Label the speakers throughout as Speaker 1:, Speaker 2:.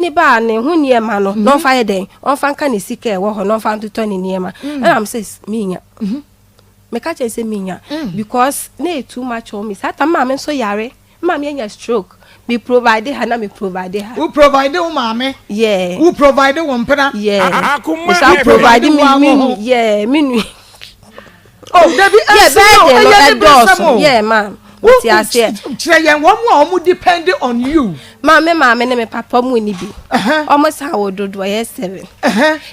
Speaker 1: ne ba a ne ho nneɛma no na ɔmfa yɛ dɛn, ɔmfa nka ne sika a ɛwɔ hɔ na ɔmfa ntotɔ ne nneɛma. Ɛna mesɛ menya, meka kyerɛ sɛ menya because na yɛ too much on me. Saa ta maame nso yare, maame anya stroke, me provide ha na me provide ha.
Speaker 2: Wo provide wo maame?
Speaker 1: Yeah.
Speaker 2: Wo provide wo mpena?
Speaker 1: Yeah.
Speaker 3: Akoma
Speaker 1: mesa
Speaker 3: FM.
Speaker 1: provide me
Speaker 2: Wo
Speaker 1: me
Speaker 2: ho.
Speaker 1: Yeah, me nu.
Speaker 2: Oh, dabi.
Speaker 1: Yeah.
Speaker 2: Ɛsi o.
Speaker 1: Bɛɛ de no
Speaker 2: Ɛyɛ ne bere sɛm
Speaker 1: ɛdɔɔso.
Speaker 2: o.
Speaker 1: Yeah, ma
Speaker 2: Wo
Speaker 1: ti aseɛ.
Speaker 2: Kyerɛ yɛn wɔn mu a wɔn depend on you.
Speaker 1: Maame, maame ne me papa mu ni bi. Ɔmo san wɔ dodoɔ yɛ seven.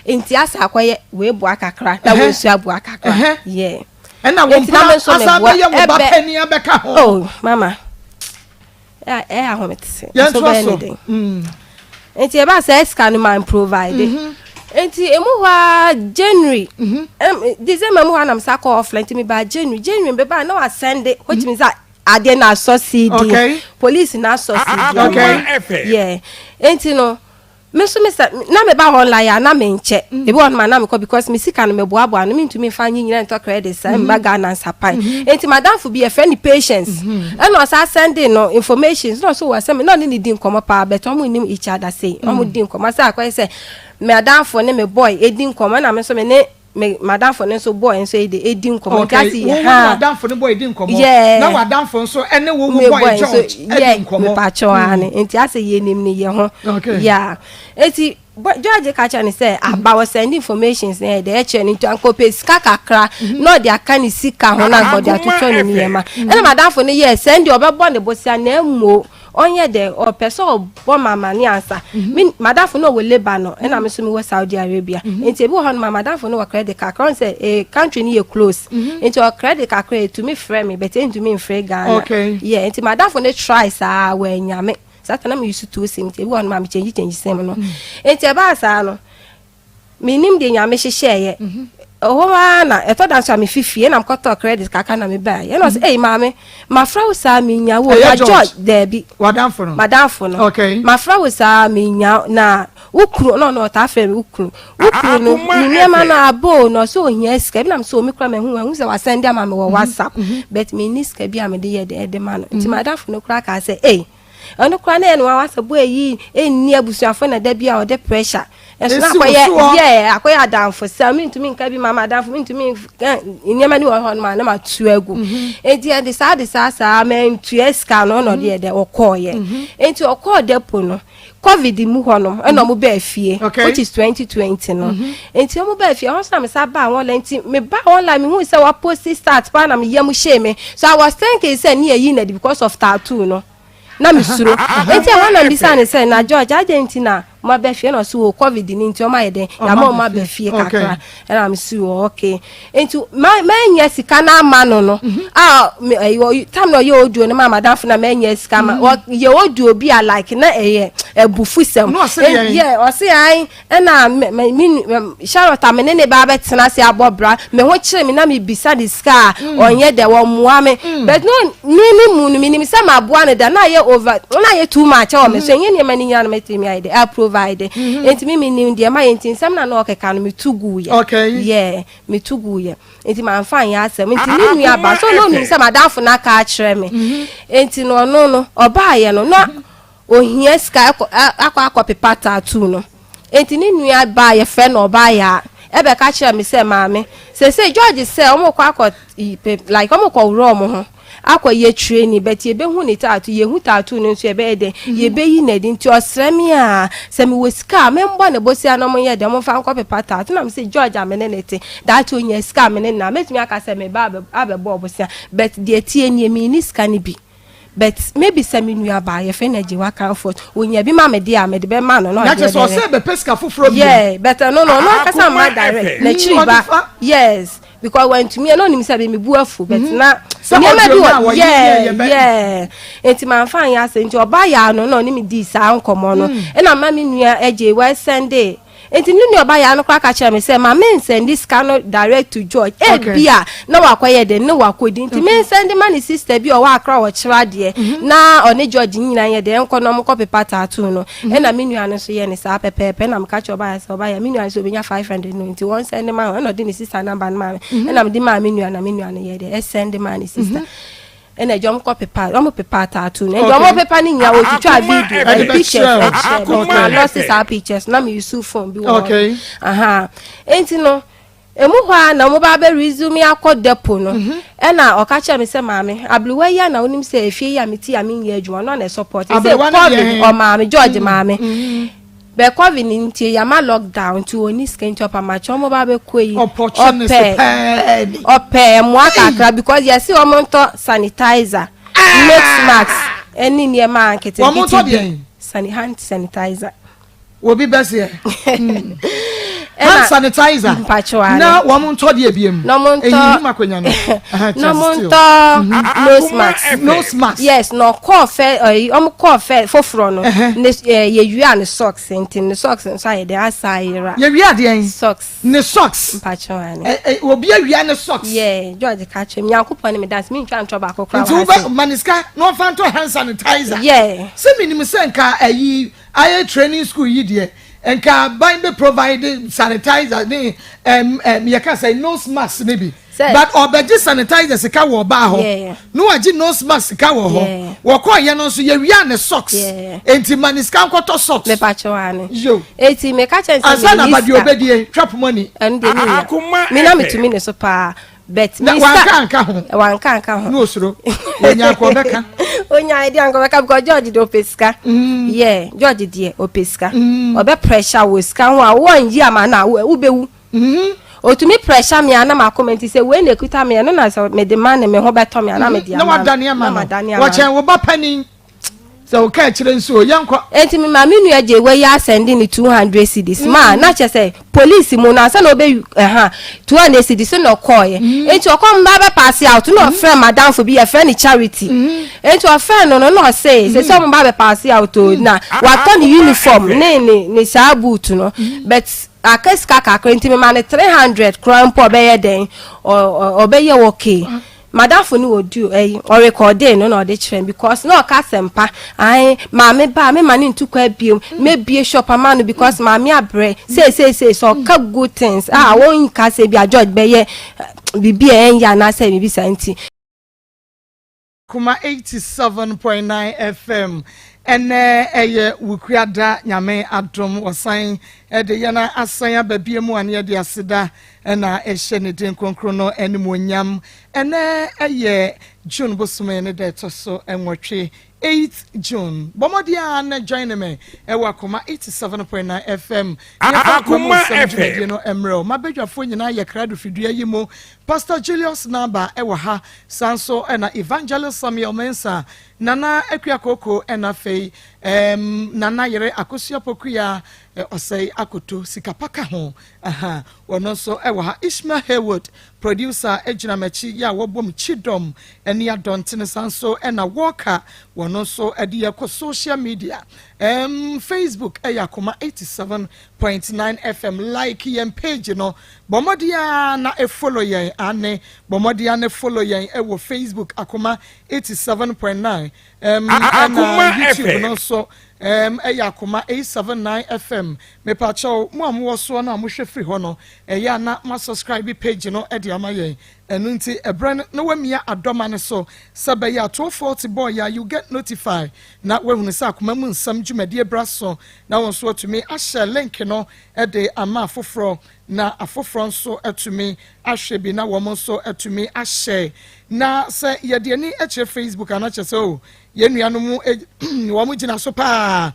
Speaker 1: Nti asa akɔyɛ wei boa kakra na wei nso aboa kakra. Yeah.
Speaker 2: Ɛna wɔn
Speaker 1: Nti na me
Speaker 2: mpena
Speaker 1: nso
Speaker 2: asan
Speaker 1: meboa.
Speaker 2: bɛyɛ wo ba panyin abɛka ho.
Speaker 1: Oh, mama, ɛyɛ ahomete.
Speaker 2: Yɛn
Speaker 1: nso
Speaker 2: to
Speaker 1: bɛyɛ
Speaker 2: so.
Speaker 1: Ne den. Nti ɛba sɛ sika no man provide. Nti emu hɔ a January, December mu hɔ a na mesa kɔ offline, nti meba January. January beba na wasend, which means that adeɛ na asɔ cd. Police na asɔ cd.
Speaker 3: Akoma FM.
Speaker 1: Yeah, nti no me nso me sɛ na me ba online a na me nkyɛ ebi wɔ no ma na me kɔ because me sika no me boaboa no, me ntumi nfa nyi nyina ntɔ credit sa mba Ghana nsapan. Nti madamfo bi yɛfrɛ no Patience, ɛna ɔsa send no information na ɔso wɔ sɛ me na ɔne ne di nkɔmɔ paa, but ɔmo nim each other say ɔmo di nkɔmɔ sɛ akɔyɛ sɛ me adamfo ne me boy edi nkɔmɔ, na me nso me ne me madamfo ne nso boy nso edi edi nkɔmɔ. Nti ase
Speaker 2: Wo wo
Speaker 1: ha
Speaker 2: wadamfo ne boy di nkɔmɔ.
Speaker 1: Yeah.
Speaker 2: Na wadamfo nso ɛne wo
Speaker 1: me
Speaker 2: wo boy
Speaker 1: boy nso
Speaker 2: George ɛdi
Speaker 1: yeah
Speaker 2: nkɔmɔ.
Speaker 1: Mepakyɛw ane, nti asɛ yɛnim ne yɛ ho. Yeah, nti George ka kyerɛ ne sɛ aba wɔ send informations na yɛde ɛkyerɛ ne, nti anka ɔpɛ sika kakra na ɔde aka ne sika ho na anka ɔde atotɔ ne nneɛma. Ɛna madamfo no yɛ sɛn deɛ ɔbɛbɔ ne bosia na emo ɔnyɛ dɛ ɔpɛ sɛ ɔbɔ mama ne ansa. Me madamfo no ɔwɔ Lebanon, ɛna me nso mewɔ Saudi Arabia. Nti ebi wɔ hɔ no ma madamfo no wɔ credit kakra, ɔn sɛ country no yɛ close, nti ɔ credit kakra etumi frɛ me, but ɛntumi mfrɛ Ghana. Yeah, nti madamfo no try saa wɔanyame saa ta na me use two sim, nti ebi wɔ hɔ no ma me change change sim no. Nti ɛbaa saa no, menim deɛ Nyame hyehyɛeɛ ɛhɔ ara na ɛtɔ da nso a mefi fie na mekɔtɔ credit kakra na mebaa ɛna ɔsɛ, "Ei maame, mafrɛ wo saa menya wo."
Speaker 2: Ɛyɛ
Speaker 1: Na
Speaker 2: George?
Speaker 1: George, daabi.
Speaker 2: Wadamfo no?
Speaker 1: Madamfo no. Mafrɛ wo saa menya na wo kunu na ɔno ɔtaa frɛ me wo kunu, wo kunu no
Speaker 3: Akoma
Speaker 1: ne nneɛma
Speaker 3: FM.
Speaker 1: no abo na ɔsɛ ohia sika bi na mesɛ omi kora mahu ahu sɛ wasend ama me wɔ WhatsApp, but menni sika bi a mede yɛ de ɛde ma no. Nti madamfo no koraa kaa sɛ, ei, ɛno koraa na yɛ no wawa sɛ bo ayi ɛnni abusuafo na da bi a ɔde pressure ɛso na
Speaker 2: Esi wo
Speaker 1: akɔyɛ
Speaker 2: soɔ.
Speaker 1: yɛ akɔyɛ adamfo sɛ mentumi nka bi ma ma adamfo mentumi nka nneɛma ni wɔ hɔ no ma na matu agu. Enti ɛde saa de saa saa mantua sika no na ɔde yɛ dɛ ɔkɔɔyɛ. Enti ɔkɔɔ depo no, COVID mu hɔ no ɛna ɔmo bɛɛ fie, which is 2020 no. Nti ɔmo bɛɛ fie ɛhɔ nso na me sa baa online. Nti me ba online, me hu sɛ wapost start paa na me yam hyɛ me. So I was thinking sɛ ne yɛ yi na di because of tattoo no na me suro. Nti ɛhɔ na mbisa ne sɛ, "Na George agye nti na mo abɛ fie?" Na ɔso wɔ COVID ni nti ɔmo ayɛ dɛn yàmà ɔmo abɛ fie kakra. Ɛna me si wɔ okay, nti ma mɛnyɛ sika na ama no a me ɛyɛ time na ɔyɛ audio no ma madamfo na mɛnyɛ sika ma ɔyɛ audio bi a like na ɛyɛ ɛbufu sɛm.
Speaker 2: Na ɔse deɛn?
Speaker 1: Yɛ ɔse ayi ɛna me me me Charlotte a me ne ne ba abɛtena ase abɔ bra, me ho kyerɛ me na me bisa de sika a ɔnyɛ dɛ wɔmmoa me. But no me me mu no menim sɛ maboa no da na ayɛ over na ayɛ too much ɛwɔ me so, ɛnyɛ nneɛma no nyinaa na mɛtumi ayɛ dɛ a provide. Nti me menim deɛ ma yɛ, nti nsɛm na na ɔkeka no metu gu yɛ. Yeah, metu gu yɛ, nti mamfa nyɛ asɛm. Nti ne nua ba so na onim sɛ madamfo no aka akyerɛ me, nti no ɔno no ɔbaayɛ no na ohia sika akɔ akɔpepa tattoo no. Nti ne nua baa yɛfrɛ no ɔbaayɛ a ɛbɛka kyerɛ me sɛ, "Maame, sese George sɛ ɔmo kɔ akɔ like ɔmo kɔ wura ɔmo ho akɔ yɛ training, but yɛbɛhu ne tattoo, yɛhu tattoo no nso yɛbɛyɛ dɛ yɛbɛyi n'adi, nti ɔsrɛ me a sɛ mewɔ sika a membɔ ne bosia na ɔmo yɛ dɛ ɔmo fa nkɔ pepa tattoo." Na me sɛ George a me ne ne te daakye onya sika a me ne na mɛtumi aka sɛ meba abɛbɔ ɔbosia, but deɛ tie nie, menni sika no bi, but maybe sɛ me nua baa yɛfrɛ no Agyewa Comfort onya bi ma me de a mede bɛma no na
Speaker 2: Na
Speaker 1: ɔde
Speaker 2: kyerɛ sɛ
Speaker 1: ɛdɛ
Speaker 2: ɔsɛ bɛpɛ sika foforɔ bi.
Speaker 1: Yeah, but no ɔno ankasa
Speaker 3: Akoma
Speaker 1: mma direct
Speaker 3: FM.
Speaker 1: n'akyiri
Speaker 2: Ɔde
Speaker 1: ba. Yes, because wantumi ɛna onim sɛ me bu afu, but na
Speaker 2: Sɛ
Speaker 1: nneɛma bi
Speaker 2: ɔdwe mu a
Speaker 1: wɔ
Speaker 2: wɔyi
Speaker 1: yeah
Speaker 2: yɛ yɛbɛ-
Speaker 1: yeah, nti manfa anyɛ asɛ. Nti ɔba yɛ ano na ɔne me di saa nkɔmmɔ no, ɛna ma me nua agye wɔsend. Nti ne nua ɔba yɛ ano koraa ka kyerɛ me sɛ ma me nsend sika no direct to George, ebi a na wakɔyɛ de ne wakɔdi, nti me nsend ma ne sister bi a ɔwɔ Akra a ɔkyerɛ adeɛ na ɔne George nyinaa yɛ deɛ nkɔ na ɔmo kɔ pepa tattoo no. Ɛna me nua no nso yɛ ne saa pɛpɛɛpɛ na meka kyerɛ ɔba yɛ sɛ ɔba yɛ me nua no sɛ obɛnya 500 no, nti wɔn send ma ho. Ɛna ɔde ne sister number no maa me, ɛna mede maa me nua na me nua no yɛ deɛ ɛsend ma ne sister. Ɛna agya ɔmo kɔ pepa, ɔmo pepa tattoo no. Ɛnti ɔmo pepa ne nyinaa, wɔtwitwa video
Speaker 2: ɛde
Speaker 1: ɛde pictures
Speaker 2: bɛkyerɛ wo.
Speaker 1: Ɛkyerɛ me. Na lɔse saa pictures na me use phone bi wɔ hɔ. Aha, enti no emu hɔ a na ɔmo ba bɛ resume akɔ depot no, ɛna ɔka kyerɛ me sɛ, maame aberewa yi a na wonim sɛ efie yi a me ti a me nyɛ adwuma no na ɛsupport sɛ
Speaker 2: Aberewa no deɛ
Speaker 1: COVID
Speaker 2: he?
Speaker 1: Ɔmaame George, maame bɛ COVID nti yama lockdown nti oni sika, nti ɔpamakyɛ ɔmo ba bɛ kɔ yi.
Speaker 2: Opportunity
Speaker 1: Ɔpɛ
Speaker 2: pɛɛ ni.
Speaker 1: Ɔpɛ mmoa kakra because yɛsi ɔmo ntɔ sanitizer, nose mask ɛne nneɛma nketenkete.
Speaker 2: Wɔn ntɔ
Speaker 1: bi.
Speaker 2: Deɛn?
Speaker 1: Hand sanitizer.
Speaker 2: Obi bɛseɛ hand sanitizer.
Speaker 1: Mpatwa.
Speaker 2: Na wɔn ntɔ deɛ biem.
Speaker 1: Na ɔmo ntɔ
Speaker 2: Eyi mu akonnwa no. Aha,
Speaker 1: na ɔmo
Speaker 2: still.
Speaker 1: ntɔ nose mask.
Speaker 2: Nose mask.
Speaker 1: Yes, na ɔkɔɔ fɛ ɔyi, ɔmo kɔɔ fɛ foforɔ no, ne yɛwia ne socks, nti ne socks nso ayɛ de asa ayera.
Speaker 2: Yɛwia adeɛ yi?
Speaker 1: Socks.
Speaker 2: Ne socks.
Speaker 1: Mpatwa ne.
Speaker 2: Ɛ ɛ, obi awia ne socks.
Speaker 1: Yeah, George ka kyerɛ mi, Nyankopɔn ne mi dance mi ntwa ntɔ baako koraa
Speaker 2: Nti
Speaker 1: wɔ ha
Speaker 2: wobɛ ma ne sika na ɔfa ntɔ hand sanitizer. Sɛ menim sɛ nka ayi ayɛ training school yi deɛ, nka ban bɛ provide sanitizer ne yɛka sɛ nose mask ne bi. But ɔbɛgye sanitizer sika wɔ ɔbaa hɔ na wagye nose mask sika wɔ hɔ. Wɔkɔɔ yɛ no nso, yɛwia ne socks. Enti ma ne sika nkɔtɔ socks.
Speaker 1: Mepatwa wa ne.
Speaker 2: Yo.
Speaker 1: Eti meka kyerɛ sɛ
Speaker 2: Ansa na
Speaker 1: menni
Speaker 2: bade
Speaker 1: sika.
Speaker 2: obɛdie trap money.
Speaker 1: Ɛno deɛ menya
Speaker 3: Akoma
Speaker 1: me na
Speaker 3: FM.
Speaker 1: metumi ne so paa, but
Speaker 2: Na
Speaker 1: me
Speaker 2: wanka anka ho?
Speaker 1: Wanka anka ho.
Speaker 2: Na osuro wonya akɔ ɔbɛka.
Speaker 1: Onya idea nka ɔbɛka because George de, ɔpɛ sika. Yeah, George deɛ, ɔpɛ sika. Ɔbɛ pressure wɔ sika ho a wɔnyi ama na wobɛwu. Otumi pressure me a na ma comment sɛ wei na ekuta me, ɛno na sɛ mede ma ne me ho bɛtɔ me a na mede
Speaker 2: Na
Speaker 1: ama no.
Speaker 2: wadane ama
Speaker 1: Na
Speaker 2: no.
Speaker 1: madane ama no.
Speaker 2: Wɔkyɛn wo ba panin sɛ woka akyerɛ nso yɛnkɔ.
Speaker 1: Enti mi maame nua gye wei asend ne 200 cedis ma na kyerɛ sɛ police mu na ansa na ɔbɛ ɛha 200 cedis na ɔkɔɔyɛ. Enti ɔkɔ mba bɛ pass out na ɔfrɛ madamfo bi, yɛfrɛ ne Charity. Enti ɔfrɛ no na ɔse sɛ ɔmo ba bɛ pass out o, na watɔ ne uniform ne saa boot no, but aka sika kakra, nti mi ma ne 300 koraa mpo ɔbɛyɛ dɛn, ɔbɛyɛ okay. Madamfo no wɔ du ɛyi ɔrecorde no na ɔde kyerɛ me because na ɔka asɛmpa ayi maame ba me ma ne ntukɔ abiem mebie shop ama no because maame abrɛ seeseesei sɛ ɔka good things a wɔn nka sɛ bi a George bɛyɛ biribi a ɛnyɛ anaasɛ biribi saa nti.
Speaker 2: Kuma 87.9 FM, ɛnɛ ɛyɛ Wukuada. Nyame adom, wɔsan ɛde yɛn asan aba bie mu a ne yɛde aseda ɛna ɛhyɛ ne din kronkron no animuonyam. Ɛnɛ ɛyɛ June bosome ne da ɛtɔ so 8, 8 June. Bɔmmɔden a na join me ɛwɔ Akoma 87.9 FM.
Speaker 3: Akoma FM.
Speaker 2: Dwumadie no mmerɛw mabadwafoɔ nyinaa yɛ krado fidua yi mu. Pastor Julius Naba ɛwɔ ha, saa nso ɛna Evangelist Samuel Mensa, Nana Akua Koko, ɛna afei Nana Yere Akosua Pokuya, ɔsɛe akoto sikapa ka ho aha, wɔno nso ɛwɔ ha. Ishmael Haywood, producer, gyina m'akyi yɛ a wɔbɔ mu kyidɔm ɛne adɔntene, saa nso ɛna Walker, wɔno nso ɛde yɛkɔ social media, Facebook ɛyɛ Akoma 87.9 FM. Like yɛn page no, bɔ mmɔden a na ɛfollow yɛn ane, bɔ mmɔden a na follow yɛn ɛwɔ Facebook, Akoma 87.9,
Speaker 3: Akoma
Speaker 2: ɛna YouTube
Speaker 3: FM.
Speaker 2: no nso ɛyɛ Akoma 879 FM. Mepakyɛw, mo a mowɔ soɔ no a mohwɛ firi hɔ no, ɛyɛ a na ma subscribe page no ɛde ama yɛn. Ɛno nti ɛberɛ no na wamia adɔma no so sɛ bɛyɛ a 12:40 bɔɔ yɛ a, you get notify na woahunu sɛ Akoma mu Nsɛm dwumadie bra so, na wɔn nso atumi ahyɛ link no ɛde ama afoforɔ na afoforɔ nso atumi ahwɛ bi na wɔn nso atumi ahyɛ. Na sɛ yɛde ani kyerɛ Facebook ana, kyerɛ sɛ o yɛn nuanom wɔn gyina so paa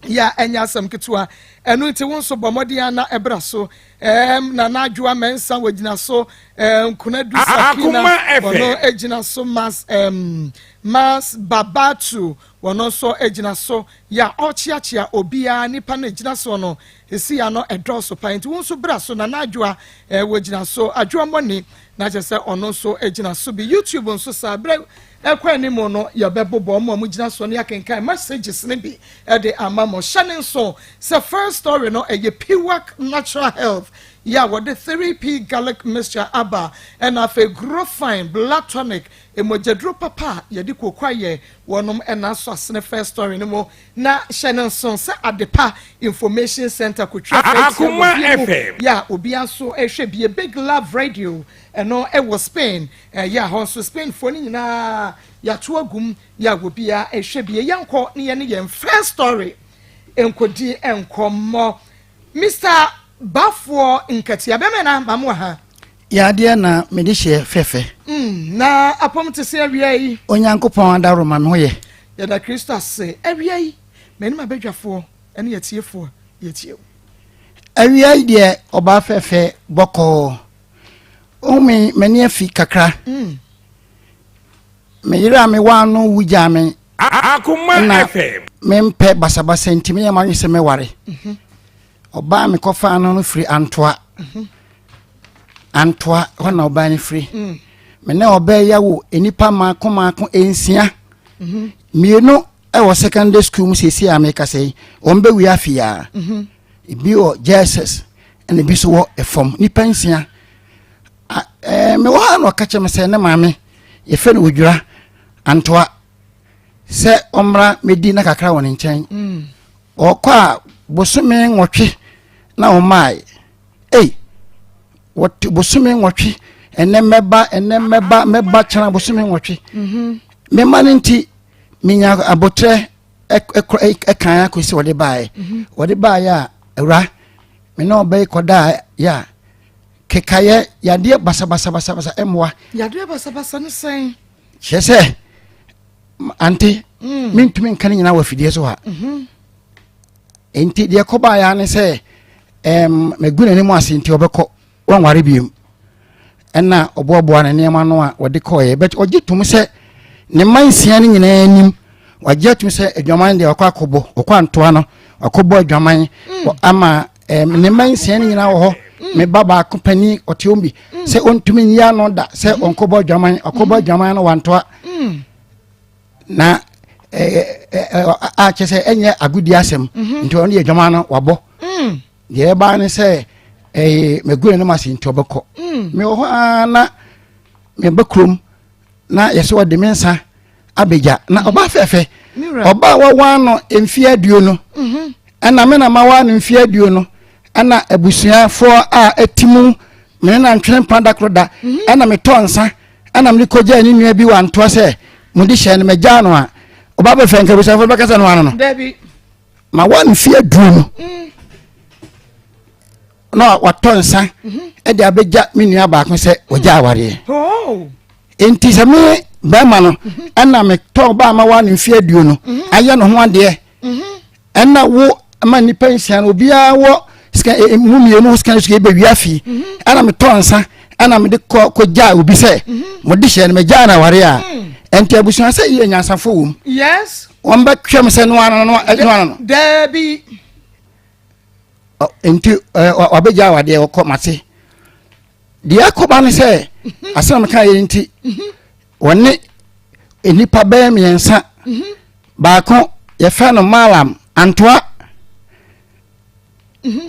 Speaker 2: yɛ a ɛnyɛ asɛm ketewa. Ɛno nti wo nso bɔ mmɔden a na ɛbra so. Nana Adwoa Mɛnsa wɔgyina so, Kunadu Sakina
Speaker 3: Akoma FM.
Speaker 2: wɔno gyina so, mas Babatu wɔno nso gyina so yɛ a ɔkyeakyea obiara. Nipa no gyina soɔ no esi ya no ɛdɔɔso paa, nti wo nso bra so. Nana Adwoa wɔgyina so, Adwoa Mmɔni na kyerɛ sɛ ɔno nso gyina so bi. YouTube nso saa berɛ ɛkɔ anim no, yɛbɛbobɔ ɔmo a mo gyina so no, yɛakenkan messages ne bi ɛde ama mo. Hyɛ ne nso sɛ first First story no ɛyɛ Piwak Natural Health yɛ a wɔde 3P Garlic Mixture aba, ɛna afei Growfine Blood Tonic, mogyaduro papa a yɛde kooko ayɛ, wɔnom ɛna asɔ asene first story no mu. Na hyɛ no nso sɛ Adepa Information Center kotwa fɛ tia
Speaker 3: Akoma
Speaker 2: wɔ bie mu
Speaker 3: FM.
Speaker 2: yɛ a obiara nso ɛhwɛ bie. Big Love Radio ɛno ɛwɔ Spain, ɛyɛ a hɔ nso Spainfoɔ no nyinaa yɛato agum yɛ a obiara ɛhwɛ bie. Yɛnkɔ ne yɛne yɛn first story nkɔdi nkɔmmɔ. Mr Bafoɔ Nkatia, bɛmɛ na mamu wɔ ha.
Speaker 4: Yadeɛ na mede hyɛ fɛfɛ.
Speaker 2: Na apɔm te sɛ awia yi?
Speaker 4: Onyankopɔn adaro ma me ho yɛ.
Speaker 2: Yɛda Kristo ase. Awia yi, m'anim abadwafoɔ ɛne yɛtiefoɔ, yɛtie wo.
Speaker 4: Awia yi deɛ, ɔbaa fɛfɛ bɔkɔɔ ohun m'ani afi kakra. Me yere a mewaa no wu gyaa me.
Speaker 3: Akoma
Speaker 4: Ɛna
Speaker 3: FM.
Speaker 4: mempɛ basabasa nti meyɛ ma sɛ mɛware ɔbaa. Mekɔfaa no firi Antoa. Antoa hɔ na ɔbaa no firi. Me ne ɔbaa yi awo nnipa maako maako nsia. Mmienu ɛwɔ secondary school mu seesie a mekasa yi, wɔn bɛwie afei a ebi wɔ JSS ɛna ebi nso wɔ ɛfam. Nipa nsia. Mewɔ ha na ɔka kyerɛ me sɛ ne maame yɛfrɛ no Odwira Antoa sɛ ɔmmra mɛdi na kakra wɔ ne nkyɛn. Ɔkɔ a bosome 8 na ɔmaae. Ei, wɔte bosome 8, ɛnɛ mɛba, ɛnɛ mɛba, mɛba kyena, bosome 8. Mema no nti menya abotrɛ ɛkan akɔsi wɔde baeɛ. Wɔde baeɛ a, awura, me ne ɔbɛyi kɔdaa yɛ a kekayɛ yadeɛ basabasabasabasa ɛmmoa.
Speaker 2: Yadeɛ basabasa ne sɛn?
Speaker 4: Kyerɛ sɛ ante mentumi nka no nyinaa wɔ afidie so ha. Nti deɛ kɔbaeɛ ne sɛ magu n'anim ase nti ɔbɛkɔ, wanware biom. Ɛna ɔboaboa ne nneɛma no a wɔde kɔɔeɛ, but ɔgye tom sɛ ne mma nsia no nyinaa anim wagye atom sɛ adwaman deɛ ɔkɔ akɔbɔ, ɔkɔ Antoa no ɔkɔbɔ adwaman ama ne mma nsia no nyinaa wɔ hɔ. Me ba baako panin ɔte wɔn bi sɛ ɔntumi nyi ano da sɛ ɔnkɔbɔ adwaman. Ɔkɔbɔ adwaman no wantoa na a kyerɛ sɛ ɛnyɛ agodi asɛm nti ɔno deɛ adwaman no wabɔ. Deɛ ɛbaa ne sɛ ɛyɛ magu n'anim ase nti ɔbɛkɔ. Mewɔ hɔ ara na meba kurom na yɛsɛ wɔde me nsa abɛgya na ɔbaa fɛfɛ.
Speaker 2: Me wura.
Speaker 4: Ɔbaa wɔwaa no mfeɛ 20 ɛna me na mawaa no mfeɛ 20, ɛna abusuafoɔ a ɛti mu mene na ntwene mpa da koro da ɛna metɔ nsa ɛna mede kɔgyaa ne nua bi wɔ Antoa sɛ mode hyɛ no magyaa no a ɔbaa bɛfɛ nka abusuafoɔ bɛkasa no ano no.
Speaker 2: Dabi.
Speaker 4: Ma wa no mfeɛ 20 na watɔ nsa ɛde abɛgya me nua baako sɛ wɔgya awareɛ. Nti sɛ me bɛrima no ɛna metɔ ba ma wa no mfeɛ 20 ayɛ ne ho adeɛ ɛna wo ma nipa nsia no obiara wɔ sika mu mmienu sika sika ebɛwi afi ɛna metɔ nsa ɛna mede kɔ kɔgya obi sɛ mode hyɛ no magyaa no aware a ɛnti abusua sɛ yɛ nyansafo wɔ mu. Wɔn bɛtwɛm sɛ no ano no no ano no.
Speaker 2: Dabi.
Speaker 4: Nti wabɛgya awadeɛ wɔkɔ mate. Deɛ akɔba ne sɛ asɛm meka yɛ nti wɔne nnipa bɛyɛ mmiɛnsa. Baako yɛfrɛ no Malam Antoa,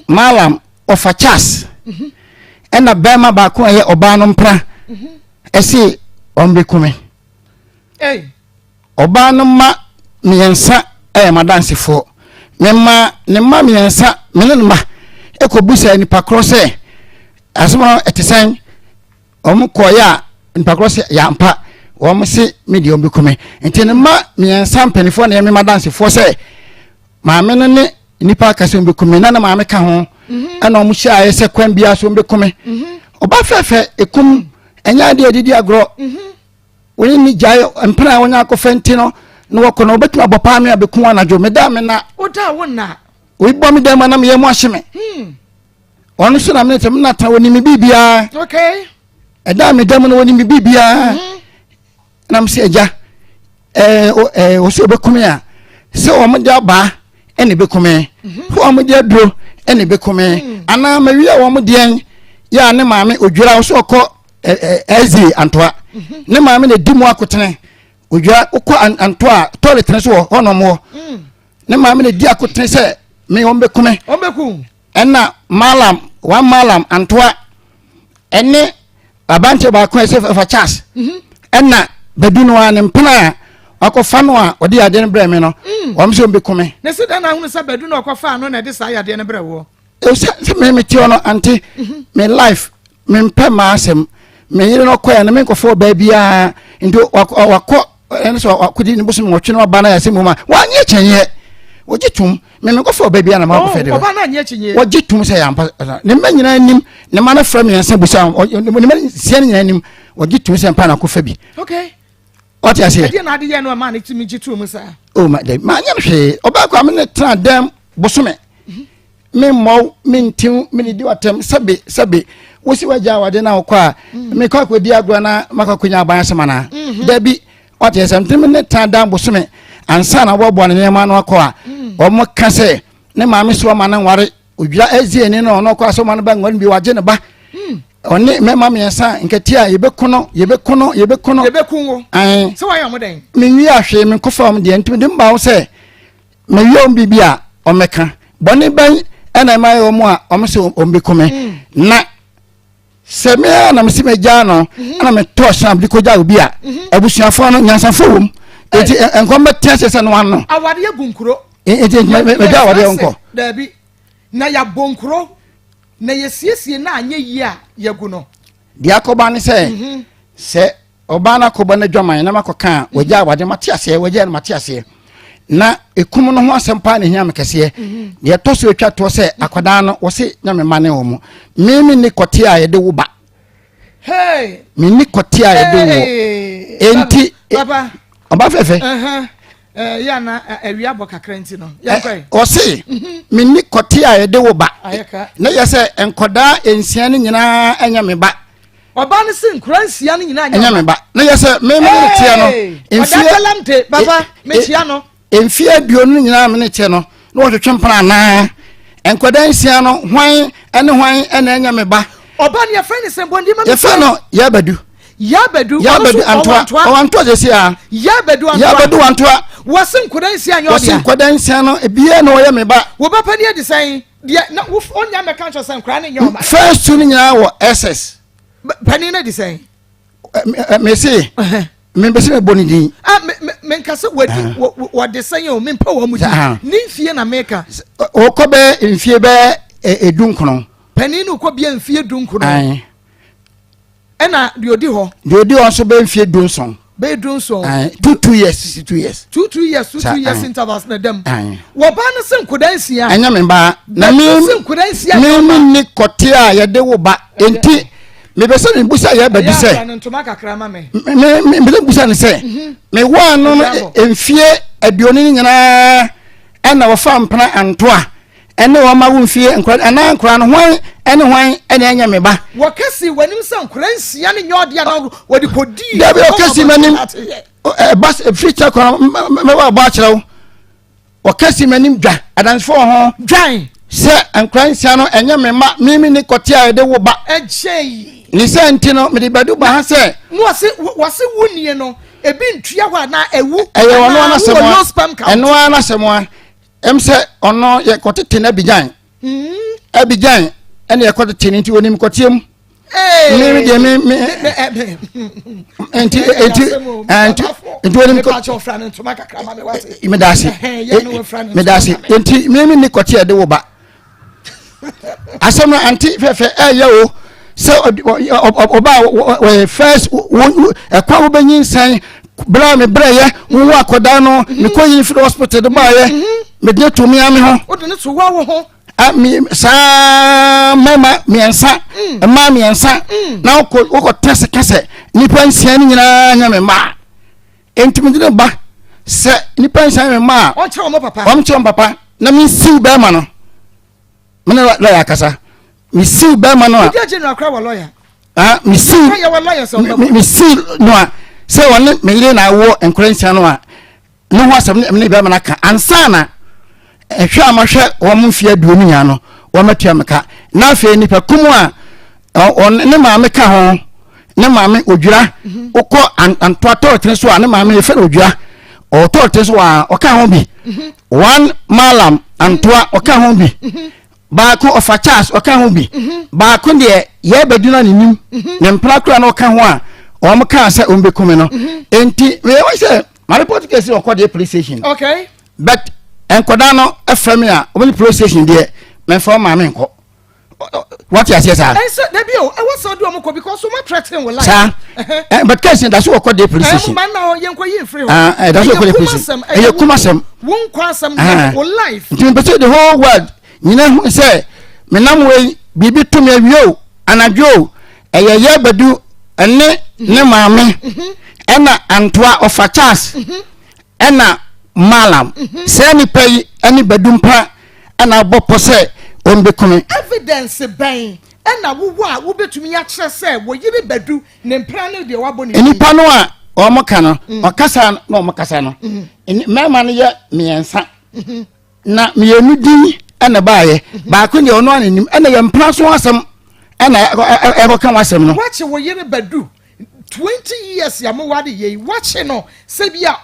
Speaker 4: Malam ɔfa Charles, ɛna bɛrima baako a ɛyɛ ɔbaa no mpra ɛse ɔmbɛkume.
Speaker 2: Hey.
Speaker 4: Ɔbaa no mma mmiɛnsa ɛyɛ madansefoɔ. Mema ne mma mmiɛnsa mene ne mma ɛkɔbusa nipa korɔ sɛ asɛm no ɛte sɛn. Ɔmo kɔɔyɛ a nipa korɔ sɛ yɛampa wɔn se me deɛ ɔmbɛkume. Nti ne mma mmiɛnsa mpanimfoɔ na ɛyɛ me madansefoɔ sɛ maame no ne nipa aka sɛ ɔmbɛkume na ne maame ka ho ɛna ɔmo hyɛ ayɛ sɛ kwan biara so ɔmbɛkume. Ɔba fɛfɛ ekum ɛnyɛ adeɛ adidi agorɔ. Wɔne ne gyae mpena a wɔnya akɔfɛ nti no na wɔkɔ no wɔbɛtumi abɔ paa me a bɛku anadwo meda me na.
Speaker 2: Woda wo na.
Speaker 4: Oyi bɔ me dan mu a na meyɛ mu ahye me. Ɔno so na mene sɛ mena tena wɔnim me biribiara. Ɛda a meda mu no wɔnim me biribiara. Na me sɛ agya ɛɛ wɔ sɛ wɔbɛku me a sɛ wɔn de abaa ɛna ɛbɛku me, sɛ wɔn de aduro ɛna ɛbɛku me anaa mawie a wɔn deɛn yɛ a ne maame odwira wɔ sɛ ɔkɔ ɛɛ ɛzi Antoa ne maame na di mu akotene. Odwira wokɔ Antoa toilet ne so wɔ hɔnom hɔ ne maame na di akotene sɛ. Me wɔn bɛku me.
Speaker 2: Wɔn bɛku.
Speaker 4: Ɛna malam one malam antoa ɛne aberanteɛ baako a ɛsɛ fa Charles mhm. ɛna bɛdu no a ne mpena a wakɔfa no a ɔde yadeɛ no brɛ me no mm. wɔn sɛ wɔn bɛku me.
Speaker 2: Ne se dɛn na ahunu sɛ bɛdu na ɔkɔfa no na ɛde saa yadeɛ no brɛ woɔ.
Speaker 4: Sɛ sɛ me me te hɔ no ante mhm. me life me mpɛ maa asɛm me yere no kɔɛ no me nkɔfo ɔbaa biara nti wakɔ ɛne sɛ wakɔdi ne bosom wɔtwe no aba no ayɛ sɛ mu ma wanyɛ kyɛnyɛ wɔgye tom me me nkɔfo ɔbaa biara na ma wakɔfɛ de wɔgye tom sɛ yɛampa ne mma nyinaa nim ne mma no frɛ mmiɛnsa busa ne mma nsia no nyinaa nim wɔgye tom sɛ mpa na akɔfa bi ɔte aseɛ
Speaker 2: ɛdeɛ na ade yɛ no ɛma ne tumi gye tom saa
Speaker 4: o ma dɛ ma nyɛ no hwee ɔbaa kɔ a me ne tena dɛm bosome Me mmɔ wo, me nti wo, me didi w'atɛm, sɛbe, sɛbe, wosi w'agya awade na wokɔ a, mm. mekɔ akɔdi agorɔ na makɔ akɔnya aban asɛm anaa? Mm-hmm. Dabi, wate sɛ ntumi ne tan dan bosome ansa na wɔboa ne nneɛma no akɔ a, mm. wɔn ka sɛ ne maame so ɔma no nware odwira ɛzi ani no ɔno ɔkɔ asɛ ɔma no ba nware bi wagye ne ba. Mm. Ɔne mmarima mmiɛnsa nkɛte a yɛbɛko no yɛbɛko no yɛbɛko no.
Speaker 2: Yɛbɛko wo.
Speaker 4: Ɛn.
Speaker 2: Sɛ wɔayɛ ɔmo dɛn?
Speaker 4: Menwi ahwee menkɔfa ɔmo deɛ ntumi de mba wo sɛ meyɛ wɔn biribi a wɔmmɛka bɔne bɛn ɛna ɛma yɛ wɔn a wɔn sɛ wɔn bɛku me mm. na sɛ me a na mesi megyaa no mhm. ɛna metɔ hyɛn de kɔgya obi a mhm. abusuafoɔ no nyansafoɔ wɔ mu eti nkɔm bɛte ase sɛ no ano.
Speaker 2: Awadeɛ gu nkuro.
Speaker 4: Eti megya awadeɛ nkɔ.
Speaker 2: Daabi na yɛabɔ nkuro na yɛsiesie na anyɛ yie a yɛgu no.
Speaker 4: Deɛ akɔba ne sɛ mhm. sɛ Ɔbaa no akɔbɔ n'adwaman na makɔka a wagya awade mate aseɛ wagya no mate aseɛ na ekum no ho asɛm paa na ehia me kɛseɛ mhm. deɛ ɛtɔ so atwa toɔ sɛ akwadaa no wɔse na me ma ne wɔ mo me me ne kɔte a yɛde wo ba me ne kɔte a yɛde wo enti ɔba fɛfɛ ɔse mhm. me ne kɔte a yɛde wo ba na yɛ sɛ nkɔdaa nsia no nyinaa ɛnyɛ me ba
Speaker 2: Ɔbaa no se nkura nsia no nyinaa
Speaker 4: nyɛ me ba. Na yɛ sɛ me me ne teɛ no.
Speaker 2: Mfie Ɔda papa mekyia no.
Speaker 4: Mfie aduonu nyinaa me ne teɛ no na wɔtwetwe mpena anaa. Nkwadaa nsia no hwan ne hwan na ɛnyɛ me ba.
Speaker 2: Ɔbaa no yɛfrɛ no sɛ bɔndi ma
Speaker 4: me. Yɛfrɛ no Yabadu.
Speaker 2: Yabadu.
Speaker 4: Yabadu Antoa. Ɔwɔ Antoa sɛsi a.
Speaker 2: Yabadu Antoa.
Speaker 4: Yabadu Antoa.
Speaker 2: Wɔse nkwadaa nsia nyɛ ɔdea.
Speaker 4: Wɔse nkwadaa nsia no ebiara na ɔyɛ me ba.
Speaker 2: Wo ba pani adi sɛn? Deɛ na wo ɔnya mɛka nkyɛn sɛ nkwadaa no nyɛ ɔba.
Speaker 4: First two no nyinaa wɔ SS.
Speaker 2: Panin no di sɛn?
Speaker 4: Mese mepɛ sɛ mebɔ ne din.
Speaker 2: Ah, me me menka sɛ wadi wɔde sɛn o mempɛ wɔn mu di ne mfie na meka.
Speaker 4: Ɔkɔ bɛyɛ mfie bɛyɛ edu nkono.
Speaker 2: Panin no kɔ bia mfie du nkono. Ɛna deɛ ɔdi hɔ.
Speaker 4: Deɛ ɔdi hɔ nso bɛyɛ mfie dunson.
Speaker 2: Bɛyɛ dunson.
Speaker 4: 2 2 years 2 years.
Speaker 2: 2 2 years 2 2 years intervals na dɛm. Wɔbaa no se nkoda nsia.
Speaker 4: Ɛnyɛ me ba. Na mi mi mi ni kɔte a yɛde wo ba nti mebɛ sɛ mebusa yɛ baabi sɛ.
Speaker 2: Me
Speaker 4: me me busa ne sɛ. Mhm. Me waa no mfie aduonu no nyinaa ɛna wɔfa mpena antoa. Ɛne wɔn mma wo mfie nkora anaa nkora no hwan ɛne hwan ɛne ɛnyɛ me ba.
Speaker 2: Wɔka si w'anim sɛ nkora nsia ne nyɛ ɔdeɛ na wɔde kɔdii.
Speaker 4: Dabi ɔka si m'anim ɛba efiri kyɛ kwan mɛwɔ abɔ akyerɛ wo wɔka si m'anim dwa adansefoɔ wɔ ho.
Speaker 2: Dwan.
Speaker 4: Sɛ nkora nsia no ɛnyɛ me mma mimi ne kɔte a yɛde wo ba.
Speaker 2: Ɛkyɛ yi.
Speaker 4: Ne sɛ nti no mede bɛdu ba ha sɛ.
Speaker 2: Na wɔse wɔse wo nie no ebi ntua hɔ anaa ɛwu.
Speaker 4: Ɛyɛ ɔno ara n'asɛm a ɛno ara n'asɛm a. Ɛm sɛ ɔno yɛkɔtete no Abidjan. Mm. Abidjan ɛna yɛkɔtete no nti onim kɔteɛ mu. Me deɛ me me nti nti nti nti onim kɔ. Medase medase nti me me ni kɔteɛ de wo ba. Asɛm no ante fɛfɛ ɛyɛ o sɛ ɔba wɔyɛ first ɛkwan wobɛnyinsɛn berɛ a mebrɛyɛ wowɔ akɔdaa no mhm. mekɔ yi firi hospital de baayɛ mhm. mede to me ame ho saa mmarima mmiɛnsa mm. mmaa mmiɛnsa mm. na wokɔ tɛse ka sɛ nnipa nsia no nyinaa nyɛ me mmaa enti mede ne ba sɛ nnipa nsia me mmaa
Speaker 2: a
Speaker 4: ɔnkyerɛ wɔn papa na mensiw bɛrima no me ne lɔya akasa mesiw bɛrima no a ah, mesiw mesiw no a sɛ ɔne me yere na awoɔ nkora nsia no a ne ho asɛm ne ne bɛrima no aka ansa na ɛhwɛ a mahwɛ wɔn mfeɛ aduonu nyinaa no wɔmatua me ka na afei nipa kum a ne maame ka ho ne maame odwira mhm. wokɔ antoa tɔɔtene so a ne maame yɛfɛ no odwira ɔtɔɔtene so a ɔka ho bi. One Malam Antoa ɔka ho bi. Baako ɔfa Charles ɔka ho bi. Baako deɛ yɛbɛdu na ne nim. Ne mpena kora na ɔka ho a wɔn kaa sɛ wɔn bɛku me no. Nti meyɛ wɔn sɛ ma report case ɔkɔ deɛ police station.
Speaker 2: Okay.
Speaker 4: But nkɔdaa no frɛ me a wɔn ne police station deɛ mɛmfa wɔn maame nkɔ. Wate aseɛ saa.
Speaker 2: Ɛnsɛ dabi o ɛwɔ sɛ ɔde wɔn kɔ because wɔn threaten wɔ life.
Speaker 4: Saa ɛ but case da so wɔkɔ de police station.
Speaker 2: Ɛmu ma na yɛn kɔ yi nfiri
Speaker 4: hɔ. Ɛɛ da so wɔkɔ de police station. Ɛyɛ kum asɛm.
Speaker 2: Wɔn nkɔ asɛm na wɔ life.
Speaker 4: Nti mpɛ sɛ the whole world nyina hu sɛ menam wei biribi to me awie o anadwo o ɛyɛ yɛ bɛdu ɛne ne maame ɛna antoa ɔfa Charles. Ɛna Malam, saa nipa yi ne Badu mpa na abɔ pɔ sɛ wɔbɛku me.
Speaker 2: Evidence bɛn na wowɔ a wobɛtumi akyerɛ sɛ wo yere Badu ne mpena ne deɛ wabɔ ne din?
Speaker 4: Nnipa no a wɔka no, ɔkasa na wɔkasa no, mmarima no yɛ mmiɛnsa. Na mmienu din na ɛbaeɛ, baako deɛ ɔno ara na nim, ɛna yɛn mpena so asɛm ɛna ɛkɔka ho asɛm no.
Speaker 2: Woakye wo yere Badu 20 years a moware yɛ yi, woakye no sɛ bi a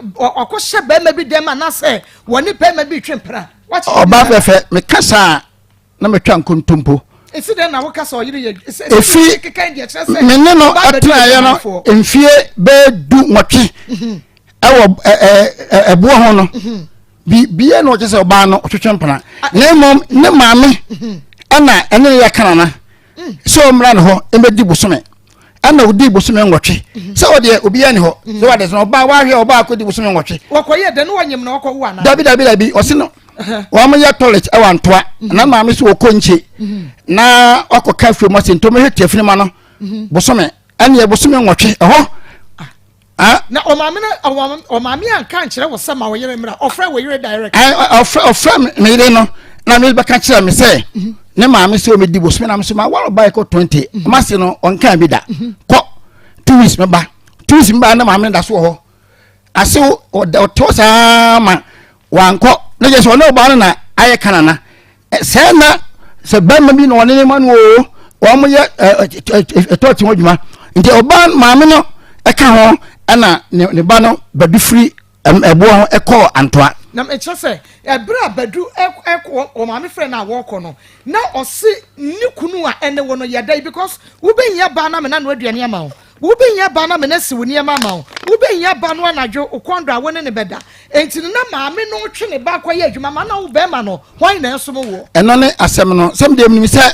Speaker 2: ɔkɔhyɛ barima bi dɛm anaasɛ wɔne barima bi retwe mpena? Woakye no
Speaker 4: Ɔbaa fɛfɛ, meka saa na metwa nkontompo.
Speaker 2: Esi dɛn na woka sɛ ɔyere yɛ
Speaker 4: Efi me ne no tenaeɛ no mfie bɛyɛ 18 ɛwɔ ɛboɔ ho no biribiara na ɔkyɛ sɛ ɔbaa no ɔtwetwe mpena na mmom ne maame ɛna ɛne ne yɛ kanana sɛ ɔmmra ne hɔ ɛmɛdi bosome ɛna ɔdi bosome 8 sɛ ɔdeɛ obiara ne hɔ sɛ wade sɛ ɔbaa wahwɛ ɔbaa akɔdi bosome 8.
Speaker 2: Wɔkɔyɛ dɛ ne wɔnyem na ɔkɔwo anaa?
Speaker 4: Dabi dabi dabi ɔse no wɔn yɛ toilet ɛwɔ antoa na maame so wɔkɔ nkye na ɔkɔka fie mu ɔse ntɔmɛhwɛ tiafinima no bosome ɛneɛ bosome 8 ɛhɔ.
Speaker 2: Ah. Na ɔmaame no ɔmaame anka nkyerɛ wo sɛ ma wo yere mmra ɔfrɛ wo yere direct.
Speaker 4: Ɔfrɛ ɔfrɛ me yere no na me bɛka kyerɛ me sɛ mhm. ne maame sɛ ɔmɛdi bosome na me so ma wɔn ɔba ɛkɔ 20 mhm. ma se no ɔnka bi da mhm. kɔ 2 weeks meba 2 weeks meba ne maame no da so wɔ hɔ ase ɔte saa ma wankɔ ne yɛ sɛ ɔne ɔbaa no na ayɛ kanana Sɛ na sɛ bɛrima bi na ɔne ne ma no oo wɔn yɛ ɛtɔ ti ho adwuma nti ɔbaa maame no ɛka ho ɛna ne ba no bɛdu firi ɛboɔ ho ɛkɔɔ antoa.
Speaker 2: Na ɛkyerɛ sɛ ɛberɛ a Badu ɛkɔ wɔ maame frɛ no a wɔkɔ no na ɔse ne kunu a ɛne wo no yɛ dɛn because wobɛhia baa no amena no aduane ama wo. Wobehia ba no ama no asi wo nneɛma ama wo. Wobehia ba no anadwo, wo kɔn dɔ a wo ne no bɛda. Enti no na maame no retwe ne ba akɔyɛ adwuma ma na wo barima no, hwan na ɛresom woɔ?
Speaker 4: Ɛno ne asɛm no. Sɛ medeɛ menim sɛ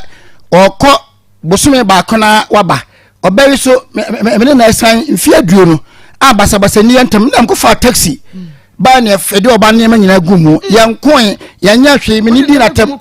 Speaker 4: ɔrekɔ bosome baako na waba. Ɔbaa yi so, me ne no asiane mfeɛ 20 a basabasa nni yɛn ntam. Na mekɔfaa taxi baa ne yɛde ɔba nneɛma nyinaa gu mu. Yɛnkoe, yɛnyɛ hwee, me ne dii no atɛm.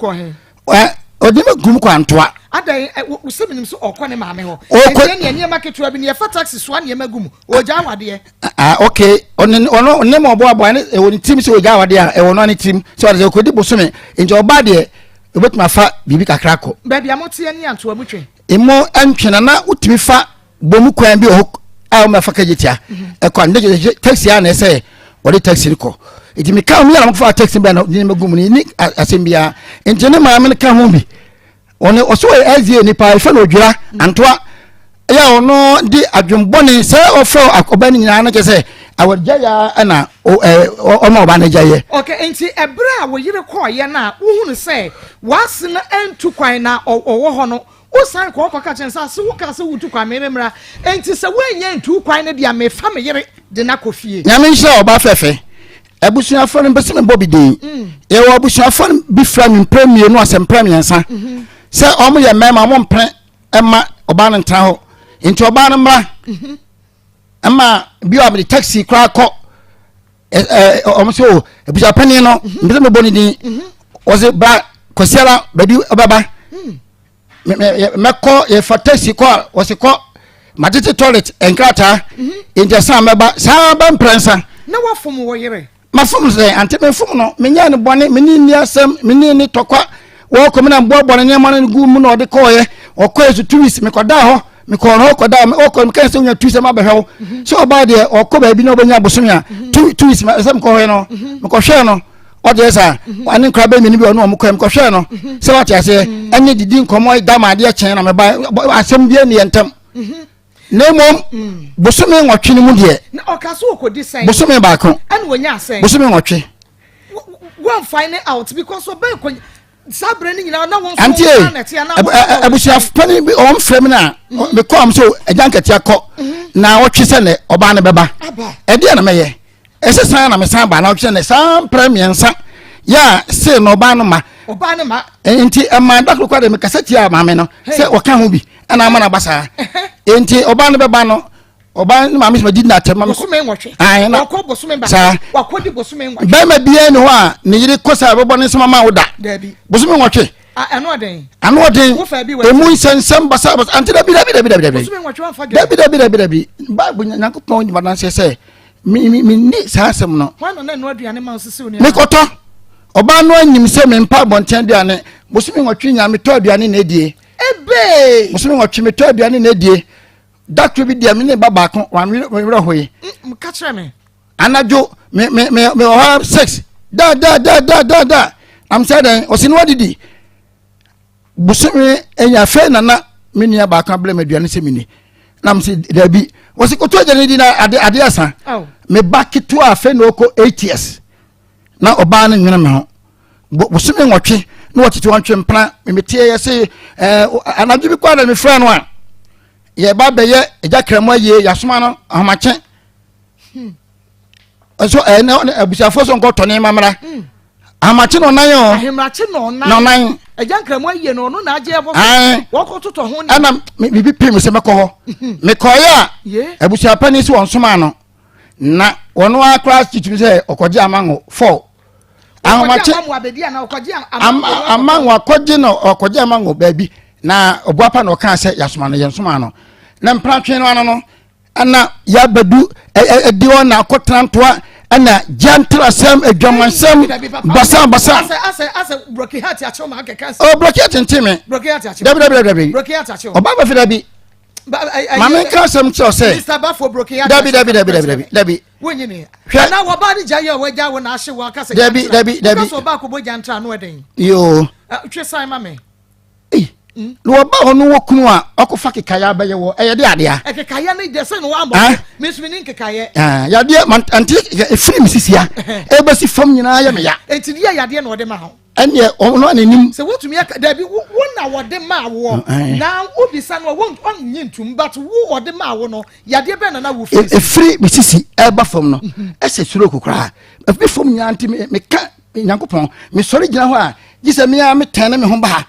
Speaker 4: Ɔde me gum kɔ antoa.
Speaker 2: Adan wosɛ menim sɛ ɔkɔ ne maame hɔ. Ɔkɔ ɛnti ɛne nneɛma ketewa bi ne yɛfa taxi soa nneɛma gu mu. Ɔgya awadeɛ.
Speaker 4: Ah okay. Ɔne ɔno ne ma ɔboaboa ne ɛwɔ ne tirim sɛ ɔgya awadeɛ a ɛwɔ no ne tirim sɛ ɔde sɛ ɔkɔdi bosome nti ɔba deɛ ɔbɛtumi afa biribi kakra kɔ.
Speaker 2: Baabi a moteɛ ne antoa mu twe.
Speaker 4: Emu ntwe na na wotumi fa bɔ mu kwan bi wɔ hɔ a wɔn afa kagye tia ɛkɔ a ne gyegye taxi a na ɛsɛ wɔde taxi no kɔ nti meka wɔn yɛrɛ wɔn fa taxi bɛn na ne gu mu ne ni asɛm biara nti ne maame no ka ho bi wɔn ɔso wɔ ɛzie nipa efe na odwira antoa ɛyɛ ɔno de adwembɔne sɛ ɔfrɛ ɔba no nyinaa no kyɛ sɛ awɔgya ya ɛna ɔma ɔba no gya yɛ.
Speaker 2: Ok nti ɛberɛ a wo yere kɔɔyɛ no a wohunu sɛ w'ase no antu kwan na ɔwɔ hɔ no Wosan kɔ hɔ kɔka kyerɛ no sɛ, Ase wokaa sɛ woretu kwan, me yere mmra. Enti sɛ woannya antu kwan no deɛ a, mefa me yere de no akɔ fie.
Speaker 4: Nyame nhyira wo ɔbaa fɛfɛ. Abusuafoɔ no mpɛ sɛ mebɔ bi din. Yɛwɔ abusuafoɔ no bi frɛ me mprɛ mmienu asɛ mprɛ mmiɛnsa sɛ wɔn yɛ mmarima wɔn mpene mma ɔbaa no ntena hɔ nti ɔbaa no mmra mma bi a mede taxi koraa kɔ wɔn sɛ o abusuapanin no mpɛ sɛ mebɔ ne din wɔsɛ bra kwasiara baabi ɔbɛba. Mɛkɔ yɛfa taxi kɔ a wɔsi kɔ matete toilet nkrataa mhm. nti ɛsan mɛba saa bɛ mprɛnsa.
Speaker 2: Na wafom wɔ yere.
Speaker 4: Mafom sɛ ante mefom no menyɛ no bɔne mene nni asɛm mene ne tɔkwa wɔkɔ me na mboaboa ne nneɛma no gu mu na ɔde kɔɔyɛ ɔkɔɛ so 2 weeks mekɔdaa hɔ mekɔɔ no hɔ kɔdaa ɔkɔ meka sɛ wonya 2 weeks ma bɛhwɛ wo mhm. sɛ ɔbaa deɛ ɔkɔ baabi na ɔbɛnya bosome a 2 weeks sɛ mekɔhwɛ no mhm. mekɔhwɛɛ no ɔdeɛ saa ɔne nkora bɛ mmienu bi ɔne ɔmo kɔɛ mekɔhwɛɛ no sɛ wate aseɛ ɛne didi nkɔmmɔ da ma adeɛ kyɛn na meba asɛm bi ani yɛ ntɛm na mmom bosome 8 no mu deɛ
Speaker 2: bosome
Speaker 4: baako bosome 8.
Speaker 2: Go find it out because ɔbɛn kɔ saa berɛ no nyinaa na wɔn nso
Speaker 4: Auntie,
Speaker 2: wɔn na ɛte anaa wɔn nso wɔn
Speaker 4: abusuafo panin bi wɔn frɛ mi na mekɔ am so agya nkatia kɔ na wɔtwe sɛ ne ɔbaa no bɛba.
Speaker 2: Aba.
Speaker 4: Ɛdeɛ na mɛyɛ. Ɛsɛ san na mesan ba na wɔtwe sɛ ne saa mprɛ mmiɛnsa yɛ a se na ɔbaa no ma.
Speaker 2: Ɔbaa no ma.
Speaker 4: Nti ɛma da koro koraa de mekasa tia maame no sɛ ɔka ho bi ɛna ama no aba saa. Nti ɔbaa no bɛba no ɔbaa ne maame sɛ madi na atɛm ma me
Speaker 2: Bosome nwɔtwe.
Speaker 4: Ae, na
Speaker 2: Wakɔ bosome baako.
Speaker 4: Saa.
Speaker 2: Wakɔ di bosome nwɔtwe.
Speaker 4: Bɛrima biara ni hɔ a ne yere kɔ saa bɛbɔ ne nsɛm ama wo da.
Speaker 2: Dabi.
Speaker 4: Bosome nwɔtwe.
Speaker 2: A ɛno ɔden.
Speaker 4: Ano ɔden.
Speaker 2: Wofa bi wɔ
Speaker 4: Emu nsɛnsɛm basa basa. Ante dabi dabi dabi dabi dabi.
Speaker 2: Bosome nwɔtwe wanfa gɛ.
Speaker 4: Dabi dabi dabi dabi. Bible Nyankopɔn di madanseɛ sɛ mi mi mi ni saa asɛm no.
Speaker 2: Hwan na na ɛno aduane ma osisi wo nneɛma?
Speaker 4: Mekɔtɔ. Ɔbaa no anim sɛ mempa abɔnten aduane. Bosome nwɔtwe nyinaa metɔ aduane na edie.
Speaker 2: Ebe.
Speaker 4: Bosome nwɔtwe metɔ aduane na edie. Da koro bi deɛ me ne ba baako wɔn werɛ hoe.
Speaker 2: Ka kyerɛ me.
Speaker 4: Anadwo me me me me wɔ hɔ six da da da da da da am sɛ dɛn ɔsi no wadidi bosome ɛnya afei nana me nua baako abere me aduane sɛ me ni na m sɛ dabi wɔsi koto agya ne di na ade ade asa me ba ketewa afei na ɔkɔ 8 years na ɔbaa no nwene me ho bosome nwɔtwe na wɔtete wɔn twe mpena meteɛ yɛ se ɛɛ anadwo bi kɔ a na mefrɛ no a yɛba bɛyɛ agya kramu ayie yɛasoma no ahomakye nso ɛɛ ne abusuafoɔ so nkɔ tɔ nneɛma mmra ahomakye na ɔnan o
Speaker 2: Ahemakye na ɔnan.
Speaker 4: Na ɔnan.
Speaker 2: Agya nkramu ayie no ɔno na agye ɛbɔ
Speaker 4: so.
Speaker 2: Wɔkɔ totɔ ho.
Speaker 4: Ɛna biribi pii mi sɛ mɛkɔ hɔ mekɔyɛ a abusuapani si wɔn soma no na wɔn akora titiri sɛ ɔkɔgye amango fɔw ahomakye amango akɔgye no ɔkɔgye amango baabi na ɔbuapa na ɔkaa sɛ yasoma no yɛn soma no na mpratwe no ano no ɛna yabɛdu ɛdi hɔ na akɔtena ntoa ɛna gyantrasɛm adwamansɛm basa basa. Ɔ broki heart nti mi dabi dabi dabi ɔba bɛ fi dabi maame nka asɛm kyerɛ sɛ dabi dabi dabi dabi dabi dabi.
Speaker 2: Hwɛ na wɔba ne gya yɛ wɔgya wo na ahye wɔ akasa.
Speaker 4: Dabi dabi dabi.
Speaker 2: Wokasɛ ɔba akɔbɔ gya ntra no ɛdɛn.
Speaker 4: Yoo.
Speaker 2: Twe san ma me.
Speaker 4: Na wɔba hɔ no wɔ kunu a ɔkɔfa kekayɛ abɛyɛ wɔ ɛyɛ de adeɛ.
Speaker 2: Ɛkekayɛ ne deɛ sɛ na wɔambɔ me nso me ne nkekayɛ.
Speaker 4: Yadeɛ ma ante efiri mi sisia ebesi fam nyinaa yɛ me ya.
Speaker 2: Eti deɛ yadeɛ na ɔde ma ho.
Speaker 4: Ɛnneɛ ɔno a n'anim.
Speaker 2: Sɛ wotumi aka dabi wo na wɔde maa woɔ na wobisa no a wɔn ɔnye ntum but wo ɔde maa wo no yadeɛ bɛn na na wo firi.
Speaker 4: Efiri mi sisi ɛba fam no ɛsɛ stroke koraa efi fam nyinaa nti meka Nyankopɔn mesɔre gyina hɔ a gye sɛ mea metɛn ne me ho ba ha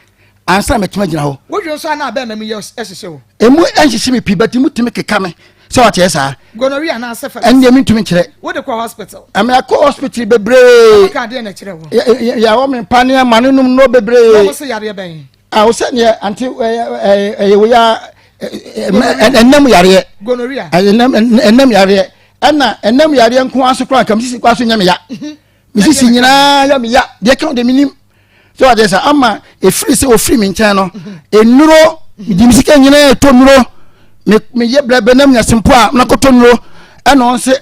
Speaker 4: ansa na mɛtumi agyina hɔ.
Speaker 2: Wodwen nso a na abɛn na mu yɛ ɛhyehyɛ wo.
Speaker 4: Emu ɛnhyehye me pii but emu tumi keka me sɛ wateɛ saa.
Speaker 2: Gonorrhea anaa syphilis.
Speaker 4: Ɛndeɛ mentumi nkyerɛ.
Speaker 2: Wode kɔ hospital.
Speaker 4: Ɛmɛ akɔ hospital bebree.
Speaker 2: Wɔn ka adeɛ na ɛkyerɛ wo.
Speaker 4: Yɛwɔ me mpa ne ama ne nom no bebree.
Speaker 2: Wɔn se yareɛ bɛn.
Speaker 4: A wosɛ neɛ ante ɛyɛ ɛyɛ wei a ɛnam yareɛ.
Speaker 2: Gonorrhea.
Speaker 4: Ɛnam yareɛ ɛna ɛnam yareɛ nko ara so koraa nka mesisi koraa so nyɛ me ya. Mesisi nyinaa yɛ me ya deɛ ka deɛ menim. Sɛ wadeɛ sɛ ama ɛfiri sɛ ɔfiri me nkyɛn no nnuro mede me sika nyinaa ɛtɔ nnuro meyɛ brɛbrɛ na menya sempo a na kɔtɔ nnuro ɛna ɔno sɛ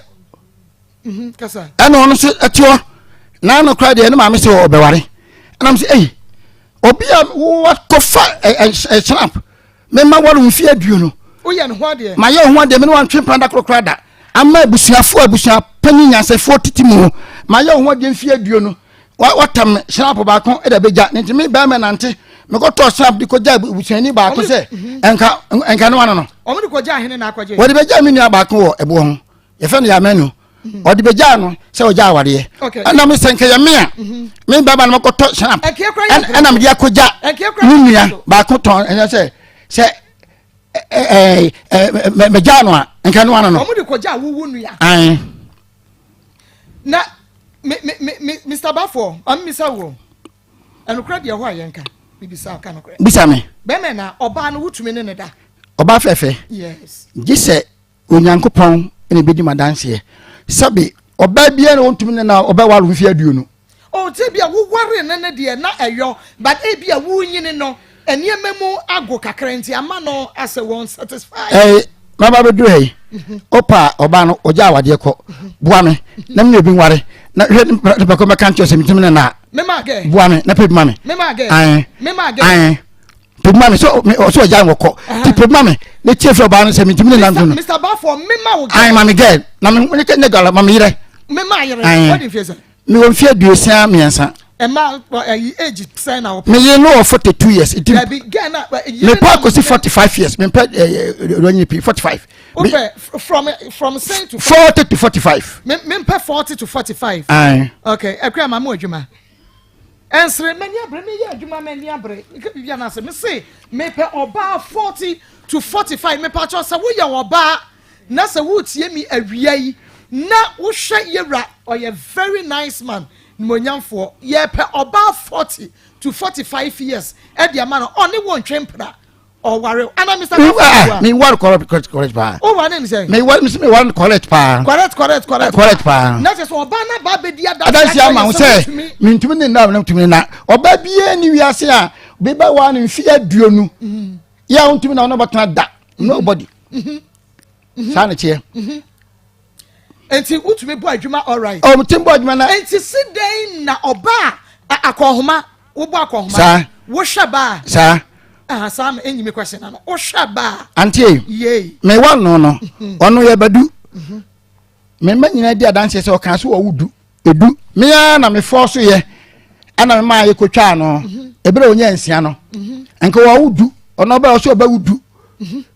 Speaker 4: ɛna ɔno nso ɛte hɔ na ano koraa deɛ ne maame sɛ ɔbɛware ɛna m sɛ ei obi a wakɔfa ɛhyɛnap mema ware mfe 20 mayɛ ho adeɛ mene wantwe mpena da korokora da ama abusuafoɔ abusua panyin nyansafoɔ titi mu mayɛ ho adeɛ mfe 20 watam hyɛnap baako de abɛgya ne nti me bɛrima nante mekɔtɔɔ hyɛnap de kɔgya abusuani baako sɛ ɛnka ɛnka no ano no wɔde bɛgya me nua baako wɔ ɛboɔ ho yɛfɛ no yɛamanu ɔde bɛgyaa no sɛ ɔgya awareɛ ɛna me sɛ nka yɛ me a me bɛrima no mɛkɔtɔ hyɛnap ɛna mede akɔgya me nua baako tɔn ɛnyɛ sɛ sɛ mɛgyaa no a nka no ano no.
Speaker 2: Wɔn de kɔgya wuwu nua. Na me me me Mr. Bafo, maame misa wo. Ɛnokorɛ deɛ hɔ a yɛnka. Mebisa ka nokorɛ.
Speaker 4: Bisa me.
Speaker 2: Bɛmɛ na ɔbaa no wotumi ne ne da.
Speaker 4: Ɔbaa fɛfɛ.
Speaker 2: Yes.
Speaker 4: Gye sɛ Onyankopɔn na ebedi ma danseɛ. Sɛbe ɔbaa biara na wɔntumi ne na ɔbɛware mfe 20.
Speaker 2: Oh, sɛ ebia wowaree no no deɛ na ɛyɔ, but ebia worenyini no, nneɛma mu ago kakra nti ama no asɛ wɔn satisfy.
Speaker 4: Ɛɛ, maba bɛduru ha yi, ɔpa a ɔbaa no ɔgya awadeɛ kɔ, boa me na me ne obi nware, na hwɛ nipa kɔ mɛka nkyerɛ sɛ metumi ne na boa me na pɛ bi ma me. Ae, ae, pɛ bi ma me sɛ ɔsɛ ɔgya wɔkɔ, ti pɛ bi ma me na tie fɛ ɔbaa no sɛ metumi ne na nto no.
Speaker 2: Mr. Bafo, mema wo
Speaker 4: girl. Ae, ma me girl, na me ne girl, ma me yerɛ.
Speaker 2: Mema yerɛ, wɔde mfie sɛ.
Speaker 4: Mewɔ mfe 63.
Speaker 2: Ɛma ɛyi age sɛn na wɔpɛ.
Speaker 4: Meye no wɔ 42 years. Nti
Speaker 2: Dabi girl na.
Speaker 4: Mepɛ akɔsi 45 years. Mepɛ ɛɛ ɛɛ pii 45.
Speaker 2: Wopɛ from sɛn to.
Speaker 4: 40 to 45.
Speaker 2: Me mepɛ 40 to 45.
Speaker 4: Ayi.
Speaker 2: Okay, ɛkura maa mu adwuma. Ɛnsere mɛni abere mi yɛ adwuma mɛni abere nka bibi anaasɛ mi se mepɛ ɔbaa 40 to 45 mepɛ akyɛw sɛ woyɛ ɔbaa na sɛ wotie mi awia yi na wohwɛ yɛwura, ɔyɛ very nice man, nimonyamfoɔ. Yɛpɛ ɔbaa 40 to 45 years ɛde ama no. Ɔne wɔn ntwe mpena, ɔware ana, Mr.
Speaker 4: Kafoa? Mi wari correct, correct, correct paa.
Speaker 2: O wa ne ni sɛ.
Speaker 4: Mi wari mi wari correct paa.
Speaker 2: Correct, correct, correct.
Speaker 4: Correct paa.
Speaker 2: Na kyerɛ sɛ ɔbaa na ba bɛ di adansi.
Speaker 4: Adansi ama wo sɛ mi ntumi ne nna mi ntumi na ɔbaa bie ni wiase a bi bɛ wa ne mfe 20 yɛ a ntumi na ɔno bɛtena da, nobody saa ne teɛ.
Speaker 2: Nti wotumi bɔ adwuma, alright.
Speaker 4: Ɔ ti bɔ adwuma na.
Speaker 2: Nti si den na ɔbaa akɔnhoma wobɔ akɔnhoma.
Speaker 4: Saa.
Speaker 2: Wohwɛ baa.
Speaker 4: Saa.
Speaker 2: Aha saa mi enyi mi question na no, wohwɛ baa.
Speaker 4: Auntie.
Speaker 2: Yee.
Speaker 4: Mi wa no, ɔno yɛ badu mi mma nyinaa di adanseɛ sɛ ɔkan so wɔwo du edu mmea na mi fɔ so yɛ ɛna mi maa yɛ kotwa no ebere onye nsia no nka wɔwo du. Ɔno ɔbɛ ɔsɛ ɔbɛwo du,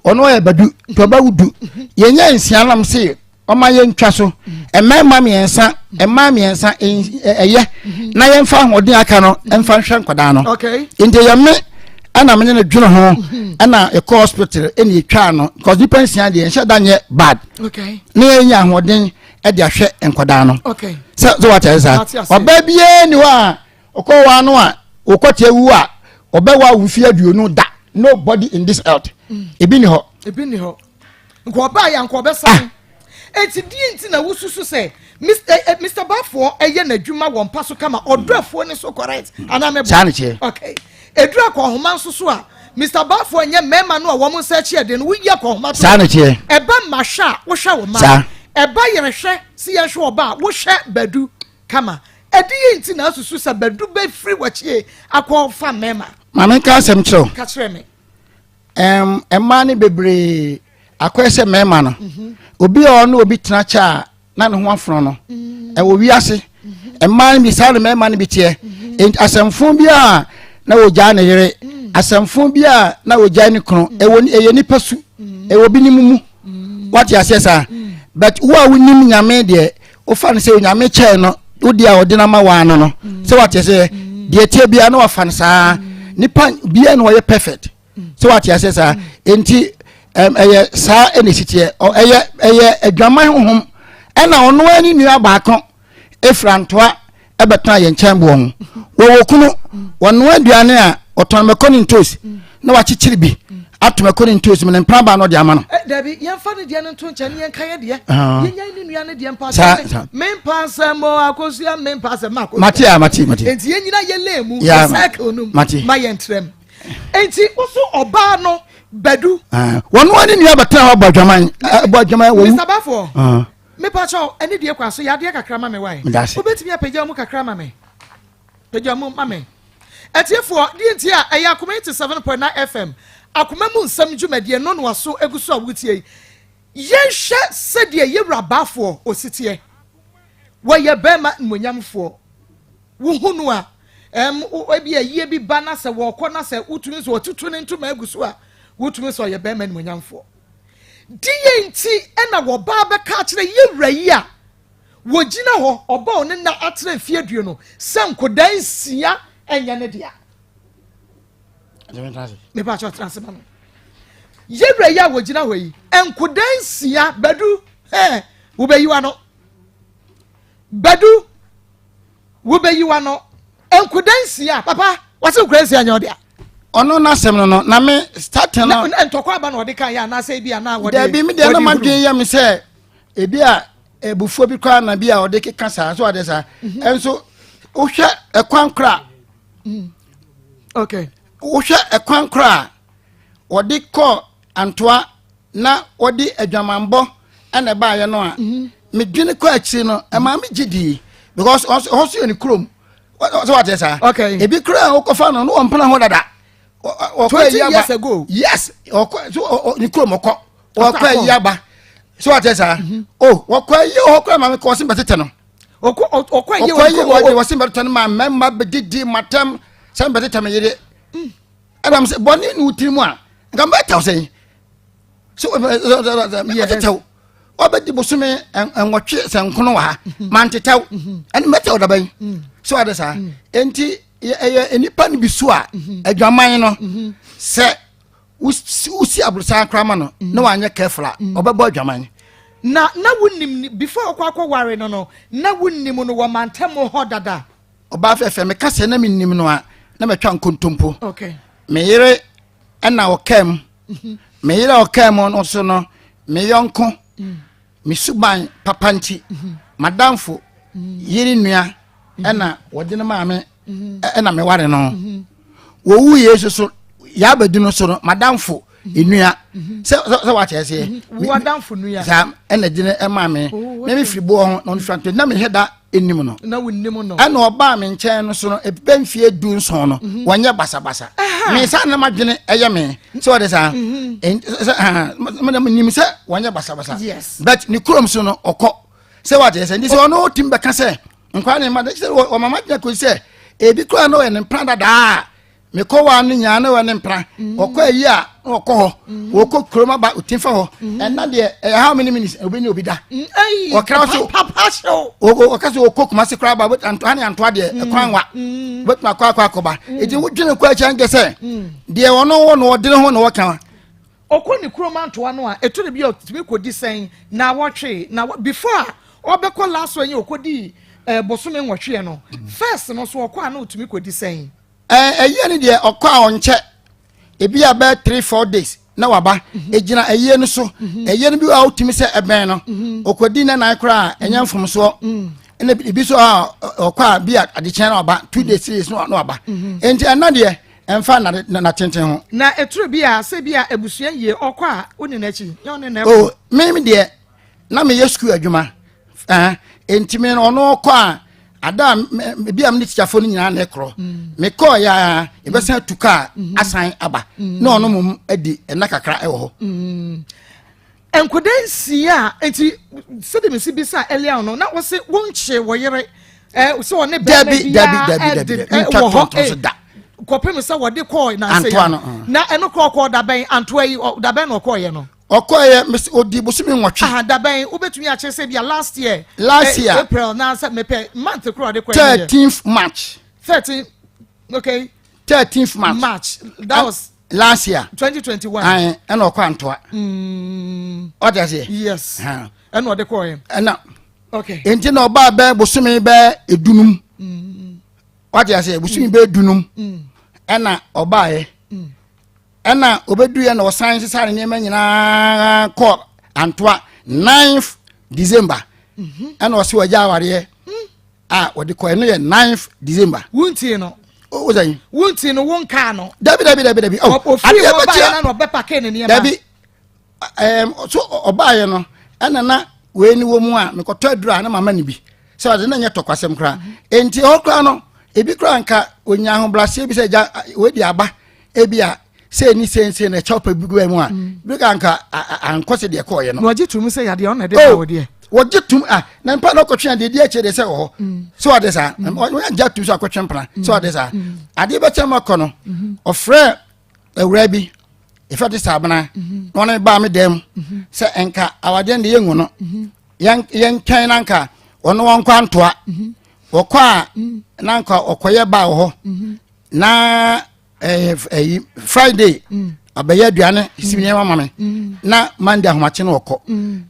Speaker 4: ɔno ɔyɛ badu nti ɔbɛwo du. Yɛnyɛ nsia nam se ɔma yɛ ntwa so mmarima mmiɛnsa, mmaa mmiɛnsa, ɛyɛ na yɛmfa ahoɔden aka no ɛmfa nhwɛ nkwadaa no. Nti yɛ me ɛna me ne no dwene ho ɛna ɛkɔ hospital ɛna yɛtwaa no because nipa nsia deɛ nhyɛ da nyɛ bad ne yɛnya ahoɔden ɛde ahwɛ nkwadaa no. Sɛ wate ase saa, ɔbaa biara ni hɔ a ɔkɔ wa no a ɔkɔte awu a ɔbɛwa wo mfe 20 da. Nobody in this earth, ebi ni hɔ.
Speaker 2: Ebi ni hɔ. Nka ɔbaa yɛ nka ɔbɛsan eti die. Nti na wosusu sɛ Mr Bafoɔ ɛyɛ n'adwuma wɔ mpa so kama, ɔdɔ afuo ne so correct anaa mɛ bɔ?
Speaker 4: Saa ne kyerɛ.
Speaker 2: Okay, eduru akɔhoma nso so a, Mr Bafoɔ nyɛ mmarima no a wɔn nsa akyi ɛde no woyi akɔhoma to.
Speaker 4: Saa ne kyerɛ.
Speaker 2: Ɛba mmahwɛ a wohwɛ wo ma.
Speaker 4: Saa.
Speaker 2: Ɛba yɛrehwɛ si yɛhwɛ ɔba a wohwɛ Badu kama ɛdi yi. Nti na asusu sɛ Badu bɛfiri wɔkyi akɔ fa mmarima?
Speaker 4: Maame, nka asɛm kyerɛ wo.
Speaker 2: Ka kyerɛ me.
Speaker 4: Mmaa no bebree akɔyɛ sɛ mmarima no, obi a ɔne obi tena kyɛ a na ne ho afono no ɛwɔ wiase. Mmaa no bi saa ne mmarima no bi teɛ. Enti asɛmfo bi a na wɔgyaa ne yere, asɛmfo bi a na wɔgyaa ne kunu, ɛwɔ ɛyɛ nipa su, ɛwɔ bi ne mu mu. Wate aseɛ saa? But wo a wonim Nyame deɛ, wofa no sɛ Onyame kyɛɛ no, wodi a ɔde no ama waa no sɛ wate aseɛ deɛ tie biara na wafa no saa. Nipa biara na ɔyɛ perfect sɛ wate aseɛ saa. Enti ɛyɛ saa ɛna esi teɛ. Ɛyɛ adwaman honhom ɛna ɔno ani nua baako efura ntoa ɛbɛtena yɛn nkyɛn boɔ ho. Wɔwɔ kunu, wɔnoa aduane a ɔtɔn mɛkɔ ne ntoos na wakyekyere bi ato mɛkɔ ne ntoos mu ne mpena baa no ɔde ama no.
Speaker 2: Dabi, yɛmfa ne deɛ no nto nkyɛn ne yɛnka yɛ deɛ. Yɛnya ne nua ne deɛ mpa.
Speaker 4: Saa.
Speaker 2: Mempa asɛm o, Akosua, mempa asɛm ma Akosua.
Speaker 4: Mate a, mate, mate.
Speaker 2: Enti yɛn nyina yɛ lane mu, yɛ circle no mu.
Speaker 4: Mate.
Speaker 2: Ma yɛn trɛm. Enti woso ɔbaa no Badu.
Speaker 4: Ah, wɔn ani nua bɛtena hɔ bɔ adwaman, bɔ adwaman wɔwu.
Speaker 2: Mr Bafoɔ.
Speaker 4: Ah.
Speaker 2: Mepa kyɛw, ɛne deɛ kɔ aso yɛ adeɛ kakra ma me wae.
Speaker 4: Meda ase.
Speaker 2: Wobɛtumi apagya mu kakra ma me, pagya mu ma me. Atiefoɔ, deɛ nti a ɛyɛ Akoma 87.9 FM Akoma mu nsɛm dwumadie no no aso egu so a wotie yi, yɛnhwɛ sɛdeɛ yɛwura Baafoɔ ositeɛ. Wɔyɛ bɛrima mmonyamfoɔ. Wohu no a, ebi ayie bi ba na sɛ wɔkɔ na sɛ wotumi sɛ ɔtutu ne ntoma agu so a, wotumi sɛ ɔyɛ bɛrima nimonyamfoɔ. Di yɛn nti ɛna wɔbaa bɛka akyerɛ yɛwura yi a wɔgyina hɔ, ɔba ɔne na atena mfeɛ 20 sɛ nkodaa 6 ɛnyɛ ne dea. Mepa akyɛ ɔtena ase ma no. Yɛwura yi a wɔgyina hɔ yi, nkodaa 6, Badu ɛɛ wobɛyi wa no, Badu wobɛyi wa no, nkodaa 6. Papa wɔsɛ nkodaa 6 nyɛ ɔdea.
Speaker 4: Ɔno n'asɛm no na me starting no.
Speaker 2: Na ntɔkwa aba na ɔde kan yɛ anaasɛ ebi anaa wɔde.
Speaker 4: Dabi, mi deɛ na ma dwen yɛ mi sɛ ebi a ebufuo bi koraa na bi a ɔde keka saa so ɔde saa ɛnso wohwɛ ɛkwan kora. Wohwɛ ɛkwan kora a wɔde kɔ Antoa na wɔde adwamanbɔ ɛna ɛbaayɛ no a, medwene kɔ akyiri no ɛmaa me gye dii because ɔhɔ so yɛ ne kurom sɛ wate saa. Ebi kura a wokɔfa no no wɔn mpena ho dada. Ɔkɔ
Speaker 2: 20 years ago.
Speaker 4: Yes, ɔkɔ so ne kurom ɔkɔ ɔkɔ ayi aba so wate saa o wɔkɔ ayi hɔ kora maame kɔ ɔsi bɛtete no.
Speaker 2: Ɔkɔ ɔkɔ ayie
Speaker 4: wɔ kurom. Ɔkɔ ayie wɔ sɛ mbɛtɔ no ma mmarima bɛdidi matam sɛ mbɛteta me yere. Ɛna m sɛ bɔne ne wo tiri mu a nka mbɛtɛw sɛn so mɛtetɛw wabɛdi bosome nwɔtwe sɛ nkono wɔ ha mhm. mantetɛw mhm. ɛne mɛtɛw daban mhm. so ade saa enti ɛyɛ nnipa no bi so a adwaman no sɛ wosi aborosan koraa ma no na wanyɛ careful a ɔbɛbɔ adwaman.
Speaker 2: Na na wonim before ɔkɔ akɔware no no na wonim no wɔ mantam hɔ dada.
Speaker 4: Ɔbaa fɛfɛ meka sɛ na menim no a na matwa nkontompo.
Speaker 2: Okay.
Speaker 4: Me yere ɛna ɔkaa mu. Me yere a ɔkaa mu no so no me yɔnko me suban papa nti madamfo yere nua ɛna wɔde no maa me ɛna meware no. Wɔwu Yesu so yɛabɛdu no so no madamfo nua sɛ sɛ wakyɛ seɛ
Speaker 2: wadamfo nua
Speaker 4: saa ɛna gyina ɛmaa me
Speaker 2: oh,
Speaker 4: na me firi boɔ ho na ɔno firi na mehwɛ da ɛnim no
Speaker 2: na wonim no
Speaker 4: ɛna ɔbaa me nkyɛn no so no ɛbɛ mfie 17 no mhm. wɔnyɛ basabasa me saa na madwene ɛyɛ me sɛ wɔde saa mhm. sɛ menim sɛ wɔnyɛ basabasa but ne kurom so no ɔkɔ sɛ wakyɛ sɛ nti sɛ ɔno tim bɛka sɛ nkwa ne ma sɛ ɔmama gyina kɔsi sɛ ebi koraa na ɔyɛ ne mpena dadaa mekɔ wa no nyinaa na ɔyɛ ne mpena mm. ɔkɔ ayi a na ɔkɔ hɔ mm. wɔkɔ kurom aba ɔtim fa hɔ mm. ɛna deɛ ɛyɛ how many minutes obi ne obi da ɔkra so ɔka sɛ ɔkɔ kumase koraa ba antoa ne antoa deɛ ɛkwan wa wobɛtumi akɔ akɔ akɔba ɛti wodwene kɔ akyɛ nkɛ sɛ deɛ ɔno wɔ no ɔdene ho na wɔka.
Speaker 2: Ɔkɔ ne kurom antoa no a, ɛtɔ da bi a ɔtumi kɔdi sɛn, naawɔtwe, na before a ɔbɛkɔ last one yi ɔkɔdii eh, bosome nwɔtweɛ no, first no so ɔkɔ a na ɔtumi kɔdi sɛn?
Speaker 4: Ɛyie no deɛ ɔkɔ a ɔnkyɛ, ebi a bɛyɛ 3-4 days na waba. Egyina ɛyie no so. Ɛyie no bi a wotumi sɛ ɛbɛn no, ɔkɔdi ne nan koraa a ɛnyɛ mfomsoɔ. Ɛna ebi so a ɔkɔ a bi a adekyɛn na waba, 2 days, 3 days na waba. Nti ɛna deɛ ɛnfa na na tenten ho.
Speaker 2: Na eturo bi a sɛ bi a abusua yie ɔkɔ a wone n'akyi nyɛ ɔne na ɛkɔ.
Speaker 4: O mímu deɛ na meyɛ sukuu adwuma ɛn nti mi ɔno kɔ a ada a ebi a mi ne tikyafoɔ no nyinaa na ɛkorɔ mm. mekɔɔ ya a yɛbɛsan atu kaa mm-hmm. asan aba mm. na ɔno mom adi ɛna kakra ɛwɔ hɔ.
Speaker 2: Mm. Nkwadaa nsia a nti sɛde mesi bisa earlier no na wɔse wɔnkyee wɔ yere sɛ ɔne bɛrima biara ɛde wɔ hɔ kɔpem sɛ wɔde kɔɔ nansa yi na ɛno kɔ ɔkɔɔ dabɛn antoa yi dabɛn na ɔkɔɔyɛ no.
Speaker 4: Ɔkɔɔyɛ mesi odi bosome 8.
Speaker 2: Aha dabɛn wobɛtumi akyerɛ sɛ bia last year.
Speaker 4: Last year
Speaker 2: April na sɛ mepɛ month korɔ ɔde kɔɛ.
Speaker 4: 13th March.
Speaker 2: 13, okay.
Speaker 4: 13th March.
Speaker 2: March, that was.
Speaker 4: Last year.
Speaker 2: 2021.
Speaker 4: Ayi ɛna ɔkɔ antoa. Ɔte aseɛ.
Speaker 2: Yes. Ɛna ɔde kɔɛ.
Speaker 4: Ɛna.
Speaker 2: Okay.
Speaker 4: Nti na ɔbaa bɛɛ bosome bɛɛ 15. Wate aseɛ, bosome bɛɛ 15. Ɛna ɔbaayɛ. Ɛna obedu yɛ na ɔsan sisa ne nneɛma nyinaa kɔ antoa 9th December. Ɛna ɔsi ɔgya awareɛ a wɔde kɔ ɛno yɛ 9th December.
Speaker 2: Wuntie no.
Speaker 4: O sɛn.
Speaker 2: Wuntie no wonkaa no.
Speaker 4: Dabi dabi dabi dabi.
Speaker 2: Ofiri hɔ baayɛ na ɔbɛ pake ne nneɛma.
Speaker 4: Dabi so ɔbaayɛ no ɛna na wei ni wɔ mu a mekɔtɔ aduru a na mama ne bi sɛ ɔde na nyɛ tɔkwasɛm koraa enti ɛhɔ koraa no ebi koraa nka onya ahobrɛaseɛ bi sɛ gya wei de aba ebi a sei ni sei sei na ɛkyɛw pɛ bi gu mu a bi ka nka ankɔ sɛ deɛ kɔɔyɛ no.
Speaker 2: Na ɔgye tum sɛ yadeɛ ɔna de ma wɔ deɛ.
Speaker 4: Wɔgye tum a na mpa na ɔkɔtwe adeɛ di akyire deɛ sɛ wɔ hɔ sɛ ɔde saa ɔnyɛ gya tum sɛ akɔtwe mpena sɛ ɔde saa adeɛ bɛkyɛ ma kɔ no ɔfrɛ awura bi efa de saa abena na ɔne baa me dɛm sɛ nka awadeɛ no de yɛngu no yɛntwɛn na nka ɔno wɔnkɔ antoa wɔkɔ a na nka ɔkɔyɛ baa wɔ hɔ na ɛyi Friday abɛyɛ aduane si nneɛma ma me na Monday ahomakye no ɔkɔ.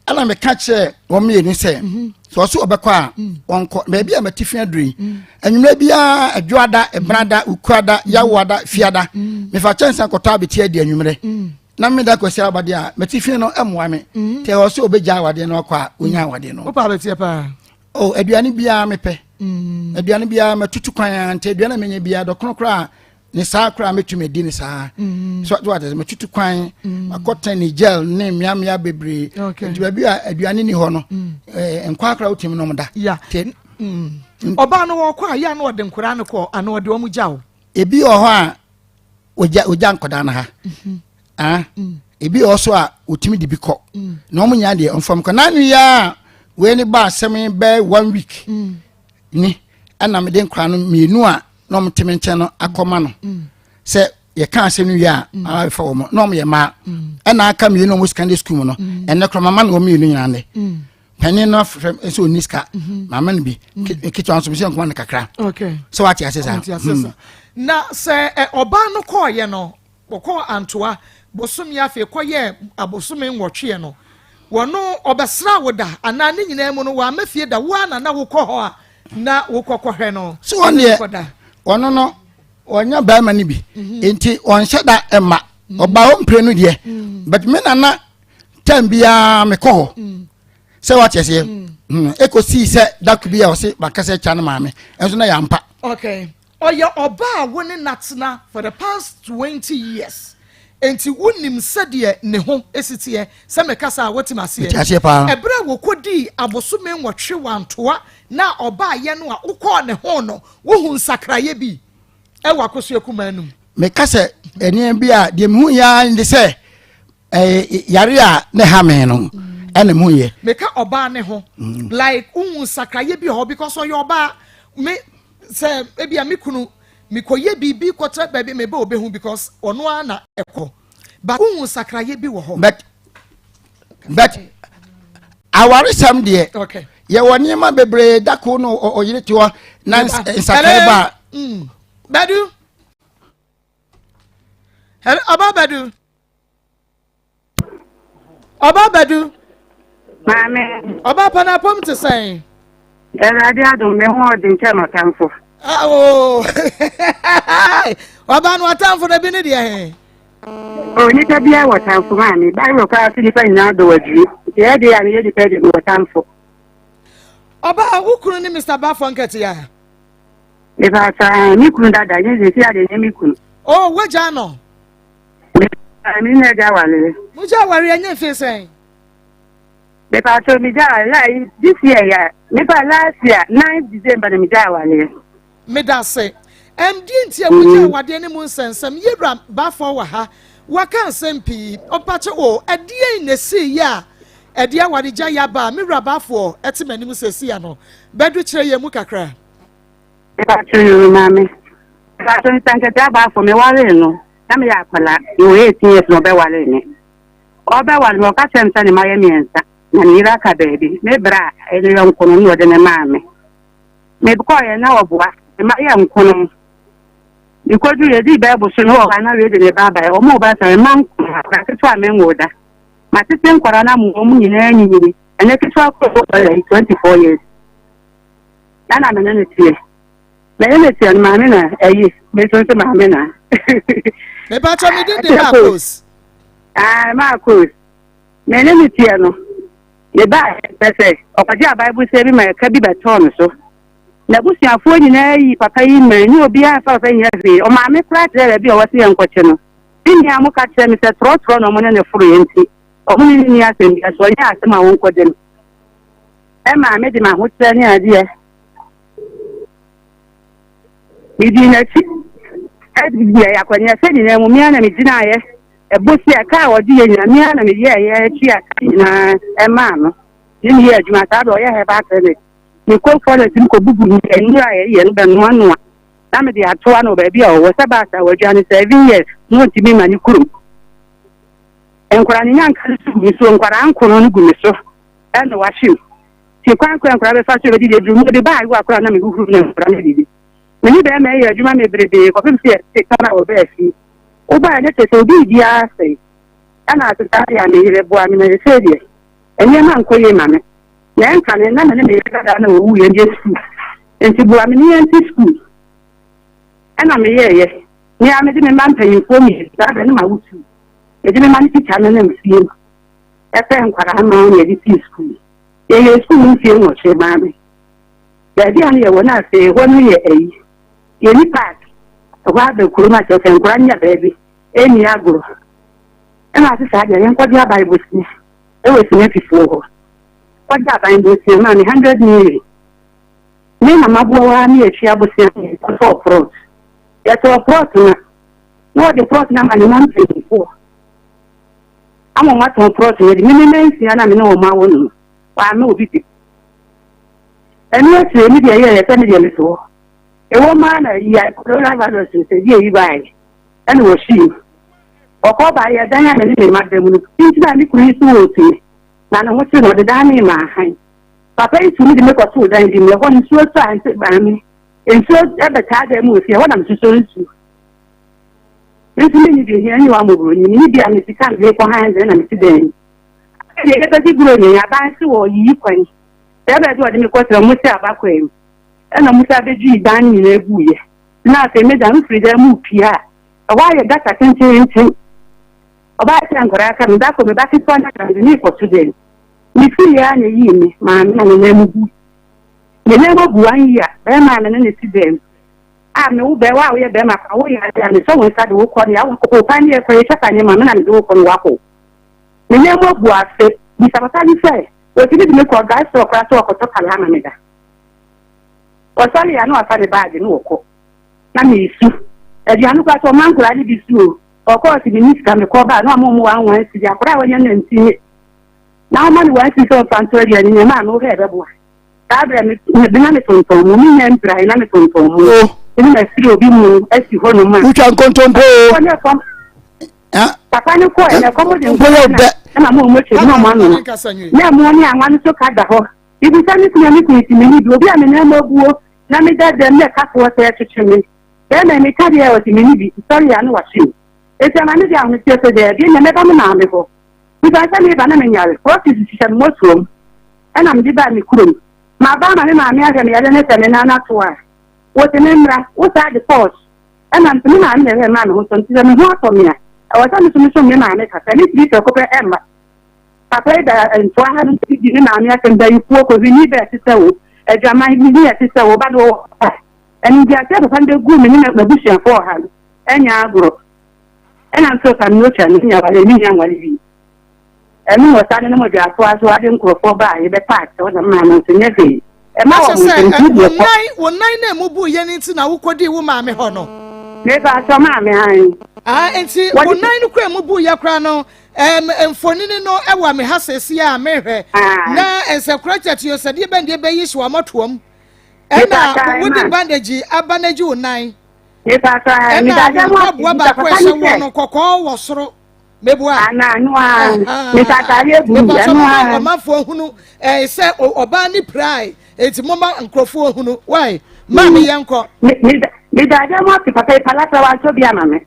Speaker 4: Ɛna meka kyerɛ wɔn mmienu sɛ sɛ ɔso ɔbɛkɔ a wɔnkɔ baabi a mati fi aduru yi anwummerɛ biara adwoada ɛbenada ukuada yawoada fiada mefa kyɛnse akɔtɔ abɛti adi anwummerɛ na meda kwasi abadeɛ a mati fi no mmoa me nti ɛwɔ sɛ ɔbɛgya awadeɛ no akɔ a ɔnya awadeɛ no.
Speaker 2: Wopɛ abɛteɛ paa?
Speaker 4: Oh, aduane biara mepɛ. Aduane biara matutu kwan a nti aduane a menya biara dɔkono koraa ne saa koraa mɛtumi adi ne saa. So so ate matutu kwan makɔtɛn Niger ne mmeammea bebree nti baabi a aduane ni hɔ no nkwa koraa wotumi nom da.
Speaker 2: Ɔbaa no wɔkɔ a yɛ a na ɔde nkoraa no kɔ ana ɔde wɔn gya o?
Speaker 4: Ebi wɔ hɔ a ogya ogya nkɔdaa no ha. Ah, ebi wɔ so a otumi de bi kɔ na wɔn nyinaa deɛ ɔnfam kɔ n'anu yɛ a Wei ne ba asɛm yi bɛyɛ one week ni ɛna mede nkora no mmienu a na ɔmo te me nkyɛn no akɔma no sɛ yɛka asɛm no wie a abɛfa wɔn na ɔmo yɛ mmaa ɛna aka mmienu a ɔmo secondary school mu no ɛnɛ kora mama no wɔn mmienu nyinaa nɛ panin no afrɛ sɛ ɔnni sika mama no bi ketewa nso mesɛ nkɔma no kakra sɛ wate ase saa.
Speaker 2: Na sɛ ɔbaa no kɔɔyɛ no Wɔkɔɔ Antoa bosome afei kɔyɛɛ abosome nwɔtweɛ no, wɔno ɔbɛsraa wo da anaa ne nyinaa mu no wamma fie da, wo ara na na wokɔ hɔ a na wokɔ kɔhwɛ no?
Speaker 4: So wɔn deɛ ɔno no ɔnyɛ barima no bi mhm. nti ɔnhyɛ da mma mhm. ɔbaa hɔ mpire no deɛ mhm. but me nana time biara mekɔ hɔ sɛ wate aseɛ ɛkɔsii sɛ dako bi a ɔse makasa kya no maame ɛnso na yɛampa.
Speaker 2: Okay. Ɔyɛ ɔbaa a wo ne no atena for the past 20 years enti wonim sɛdeɛ ne ho si teɛ, sɛ mekasa a wote me aseɛ?
Speaker 4: Mete aseɛ paa.
Speaker 2: Ɛberɛ a wɔkɔdii abosome nwɔtwe wantoa na ɔbaeɛ no a wokɔɔ ne ho no, wohu nsakraeɛ bi wɔ Akosua Kumaa no mu?
Speaker 4: Meka sɛ nneɛma bi a deɛ mehu yɛ ara ne sɛ ɛɛ yare a ne ha me no ɛna mu yɛ.
Speaker 2: Meka ɔbaa ne ho like wohu nsakraeɛ bi wɔ hɔ because ɔyɛ ɔbaa me Sɛ ebia me kunu mekɔyɛ biribi kɔtra baabi meba obehu because ɔno ara na ɛkɔ but wohu nsakraeɛ bi wɔ hɔ.
Speaker 4: But but awaresɛm deɛ okay. yɛwɔ nneɛma bebree dako no ɔyere te hɔ na nsakraeɛ ba.
Speaker 2: Mm. Badu. Hello, Ɔba Badu. Ɔba Badu.
Speaker 5: Maame.
Speaker 2: Ɔba Panapɔm te sɛn?
Speaker 5: Awurade adom me ho ɔden kyɛ m'atamfo.
Speaker 2: Awo. Ɔba no atamfo no bi ne deɛ he?
Speaker 5: O nipa biara wɔ tamfo maame. Bible koraa se nipa nyinaa dɔ wadwie. Nti ɛyɛ deɛ a meyɛ nipa deɛ mewɔ tamfo.
Speaker 2: Ɔba wo kunu ne Mr. Bafo Nketea?
Speaker 5: Mepa me kunu dada nyɛ sɛ si ade nyɛ me kunu.
Speaker 2: Oh, wagya no.
Speaker 5: Me ne agya awareɛ.
Speaker 2: Mogya awareɛ nyɛ mfe sɛn?
Speaker 5: Mepatro megya like this year ya mepa last year 9 December na megya awareɛ.
Speaker 2: Medase. Ɛndeɛ nti a wogya awadeɛ ne mu nsɛnsɛm yɛwura Baffour wɔ ha waka nsɛm pii ɔpakyɛ o ɛdeɛn na ɛsii yɛ a ɛde awaregya yɛ aba a me wura Baffour ɛte m'anim sɛsi ano bɛdo kyerɛ yɛn mu kakra.
Speaker 5: Mepakyɛw yoo maame. Mepakyɛw nsankɛse abaafo me waree no na meyɛ akwadaa mewɔ 18 years na ɔbɛwaree me. Ɔbɛware me ɔka kyerɛ me sɛ ne mma yɛ mmiɛnsa na ne yere aka baabi. Me bra a ne yɔnko no na ɔde ne maa me. Mekɔɔyɛ na ɔboa ne mma yɛ nkono. Mekɔduru yɛdii bɛyɛ bosome wɔ hɔ a na wei de ne ba abaeɛ. Wɔn ba sɛ mma nkono akwadaa ketewa a menwoo da. Matete nkwadaa no ama wɔn nyinaa anyinyini. Ɛnɛ ketewa koro wɔ 24 years. Na na me ne no teɛ. Me ne no teɛ no maame na ɛyi me nso nso maame na.
Speaker 2: Mepakyɛ me din de Marcos.
Speaker 5: Ah Marcos. Me ne no teɛ no. Me ba pɛ sɛ ɔkɔgye aban bosea bi ma ɛka bi bɛtɔɔ no so. N'abusuafoɔ nyinaa yi papa yi ma ne obiara mfa papa nyɛ hwee. Ɔmaame koraa kyerɛ baabi a ɔwɔ sɛ yɛnkɔkye no. Me nua mo ka kyerɛ me sɛ torɔtorɔ na ɔmo ne no foroeɛ nti ɔmo ne no nni asɛm biara so ɔnyɛ asɛm a wɔnkɔgye no. Ɛmaa mede m'ahokyerɛ ne adeɛ medii n'akyi yɛɛ akɔneasa nyinaa mu, me ara na megyinaeɛ, ɛbosea, ɛka a ɔgye yɛ nyinaa, me ara na meyɛeɛ tua ka nyinaa ɛmaa no, ne meyɛ adwuma saa berɛ ɔyɛ herbal clinic, mekɔ forest mu kɔbubu nnuro a yɛyɛ no bɛnoanoa na mede atoa no wɔ baabi a ɔwɔ sɛ baasa wadwane 7 years na ɔntumi ma ne kurom. Nkwadaa no nyanka no so gu me so, nkwadaa nkono no gu me so. Ɛna wahye mu. Nti kwan koro a nkwadaa bɛfa so bɛdidi aduru mu de ba ayewa koraa na mehuhuru na nkwadaa no adidi. Me ne bɛrima yɛ adwuma meberebee kɔpem sɛ yɛte ka na wɔbaa fie. Wobaeɛ no kyerɛ sɛ obi biara asɛe. Ɛna ase saa deɛ a me yere boa me na seesei deɛ nneɛma nkɔ yie ma me. Na ɛnkane na me ne me yere dadaa na wɔwuiɛ no yɛ sukuu. Nti boa me ne yɛnte sukuu. Ɛna meyɛeɛ. Me ara mede me mma mpanyimfoɔ mmienu saa berɛ no mawo two. Mede me mma no tikya no nam fie mu. Ɛpɛ nkwadaa mmaa na yɛde sii sukuu. Yɛyɛɛ sukuu no mfie nwɔtwe maa me. Baabi a na yɛwɔ no afei ɛhɔ no yɛ ayi. Yɛnni park. Ɛhɔ abɛ kurom a kyerɛ sɛ nkwadaa no nya baabi nni agorɔ. Ɛna ase saa deɛ yɛnkɔgye aban bosea ɛwɔ Sinapifoɔ hɔ. Kɔgye aban bosea maa me 100 million. Me na maboa wo ara ne yɛtua bosea na yɛkɔtɔɔ prɔt. Yɛtɔɔ prɔt no na wɔde prɔt no ama ne mma mpanimfoɔ. Ama wɔatɔn prɔt no de, me ne mansia no a me ne wɔn awo no no, wɔamma obi bi. Ɛno akyire me deɛ yɛyɛ sɛ me deɛ mete hɔ. Ɛwɔ mu ara na yi a coronavirus no sɛ deɛ yi baeɛ ɛna wɔhyii mu. Ɔkɔ baeɛ dan a me ne me mma da mu no nti na me kunu yi so wɔ fie na ne ho te no ɔde dan no maa han. Papa yi tumi de me kɔtoo dan bi mu ɛhɔ no nsuo tɔ a nti maame nsuo ɛbɛtaa dan mu wɔ fie ɛhɔ na mesosɔ nsuo. Nso menni bi hia nyi wa mmɔborɔni menni bi a me sika mede kɔ han dan na mete dan mu. Afei deɛ yɛbɛgye guro nyɛ aban se wɔ yiyi kwan. Sɛ ɛbɛyɛ dɛ ɔde me kɔtena ɔmo sɛ abakɔe mu, ɛna ɔmo san bɛdwii dan no nyinaa guiɛ. Na afei me dan mfiri dan mu repue a, ɛhɔ ayɛ gata tenteenten. Ɔbaa sɛ nkwadaa ka me, da koro me ba ketewa no aka mede no rekɔto dan mu. Mefiriiɛ ara na ɛyii me maame na me nan mu bui. Me nan mu abu one year, bɛrima a me ne no te dan mu a me wo bɛ, wo a woyɛ bɛrima koraa woyɛ adeɛ a mesɔ wo nsa de wo kɔ nea wo paneɛ kɔ yɛtwa paneɛ ma me na mede wo kɔ no woakɔ. Me nan mu abu afe. Bisa papa no sɛ, Otumi de me kɔ dry store koraa sɛ ɔkɔtɔ kala ama me da. Ɔsɔre a na wafa ne baage na ɔkɔ. Na meresu. Aduane koraa sɛ ɔma nkwadaa no bi su o. Ɔkɔ ɔse menni sika mekɔ ba a na wama wɔn one one cedi. Akwadaa a wanya nantin na woma no one cedi sɛ ɔmfa ntɔ aduane nea maame wohwɛ a ɛbɛboa. Saa berɛ me me na metontɔn mo menya mpirae na metontɔn mo.
Speaker 4: O.
Speaker 5: Ɛne mafiri obi mu asi hɔnom a.
Speaker 4: Wotwa nkontompo o.
Speaker 5: Papa ne ɛkɔm. Papa no kɔɛ na ɛkɔm de
Speaker 4: Mpo yɛ
Speaker 5: nkɔla
Speaker 4: dɛ.
Speaker 5: na ma ɔmo kyɛ mu ɔmo ano na ɛmo ne anwa no so ka da hɔ. Mibisa me kunu a me kunu si me ni bi obi a me nan mu abuo na me da dɛm na ɛkafoɔ sɛ ɛkyekye me. Bɛrima yi meka deɛ ɔsi me ni bi sɔre a na wahye me. Eti ama me de ahometeɛ sɛ daabi ɛnna mɛba me maame hɔ. Mibaa sɛ meba na menyare crutches hyehyɛ me mmɔtoam ɛna mede baa me kurom. Maba ama me maame ahwɛ me yare ne sɛ me nan ato a wose me mmra wo saa de pɔs Ɛna nso me maame na ɛhwɛ maa me ho so nti sɛ me ho atɔ me a, ɛwɔ sɛ me nso mesom me maame kakra. Ne tiri prɛko pɛ ɛmma. Papa yi da ntoa ha no di me maame asɛm, bayifoɔ, kohwini bɛ ɛte sɛ wo, adwaman ni ɛte sɛ wo, ba de wɔ ha. Animguaseɛ papa no bɛguu me ne m'abusuafoɔ wɔ ha no, ɛnyɛ agorɔ. Ɛna nso ka me otwa no, nya wale, me nya nwale bi. Ɛno wɔ saa ne no mogya atoa so ade nkurɔfoɔ baa yɛbɛpa akyɛw na mmaa no nso nyɛ hwee. Ɛma
Speaker 2: Akyɛ
Speaker 5: wɔn
Speaker 2: sɛ
Speaker 5: nso
Speaker 2: wo
Speaker 5: deɛ kɔ.
Speaker 2: nan wo nan na emu bu yɛ no nti na wokɔdii wo maame hɔ no.
Speaker 5: Mepa akyɛw maame ae.
Speaker 2: Ah, nti wo
Speaker 5: Wɔde
Speaker 2: nan no kura emu bu yɛ koraa no ɛm mfonini no ɛwɔ me ha sɛsi a mehwɛ
Speaker 5: Ah.
Speaker 2: na nsɛkora kyɛkyɛ yɛ sɛdeɛ bɛn deɛ bɛyi hyɛ wɔn atoam
Speaker 5: Mepa
Speaker 2: ɛna
Speaker 5: akyɛw ae
Speaker 2: wode
Speaker 5: ma.
Speaker 2: bandage abanagye wo nan
Speaker 5: Mepa akyɛw ae.
Speaker 2: ɛna
Speaker 5: Meda
Speaker 2: wo
Speaker 5: dɛm ase
Speaker 2: mpaboa
Speaker 5: bisa
Speaker 2: baako
Speaker 5: papa
Speaker 2: ɛhyɛ
Speaker 5: ne
Speaker 2: wɔ
Speaker 5: sɛ
Speaker 2: no kɔkɔɔ wɔ soro. Meboa.
Speaker 5: Ana ɛno ara. Mesa ataade agu mu
Speaker 2: Mepatɔ
Speaker 5: ɛno
Speaker 2: moma
Speaker 5: ara.
Speaker 2: ɔmanfoɔ hunu ɛɛ eh, sɛ ɔbaa ne pirae eti moma nkurɔfoɔ hunu wai maame mm. yɛn kɔ.
Speaker 5: Meda adeɛ mu ase papa yi palasa wantɔ bi ama me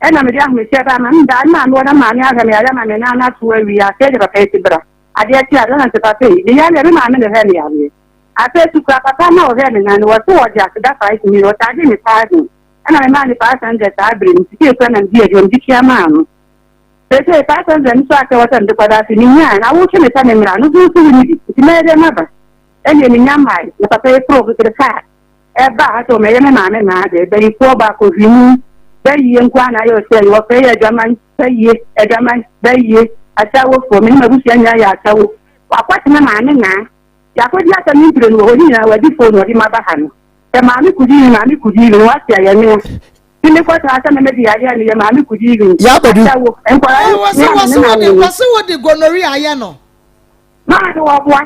Speaker 5: ɛna mede ahomehyɛ ba ma meda ne maame wɔ na maame ahwɛ me yare ma me nan ato awie afei de papa yi ti bra adeɛ kye adeɛ na nse papa yi me yareɛ me maame na ɛhwɛ me yareɛ afei sukura papa na ɔhwɛ me nan no wɔse wɔde aseda 5 million ɔtaagye me 1000 Ɛna memaa no 500 saa bere no, sika ekura na mede adwuma mede tua maa no. Seesei 500 no so a sɛ ɛwɔ sɛ mede kɔda ase, minyae, na wotwe me sɛ memmra no, nso wonni bi, nti mɛyɛ dɛn maba? Ɛnneɛ minnya mmae, na papa yi foroo kekere kaa ɛbaa ha sɛ ɔmmɛyɛ me maame n'ade, bayifoɔ baako, hwini, bayie nko ara na ayɛ ɔsɛe, wɔfrɛ yɛ adwaman, bayie, adwaman, bayie, asawofoɔ, me ne m'abusua nyinaa yɛ asawo. Wakɔte me maame naa, yɛakɔdi asɛm ne mprenu wɔ hɔ, ne nyinaa wadi fon na ɔde maba ha no. Sɛ maame kudi maame kudi no wate ayɛ mea. Ti me kɔ saa sɛ mɛmɛ di yadeɛ no yɛ maame kudi no.
Speaker 4: Yabadu.
Speaker 5: Asawo nkɔla
Speaker 2: Eh,
Speaker 5: no
Speaker 2: wɔse
Speaker 5: mea me
Speaker 2: wɔse
Speaker 5: ne
Speaker 2: wɔde
Speaker 5: maame.
Speaker 2: wɔse wɔde gonorrhea ayɛ no.
Speaker 5: Maa no wɔboa.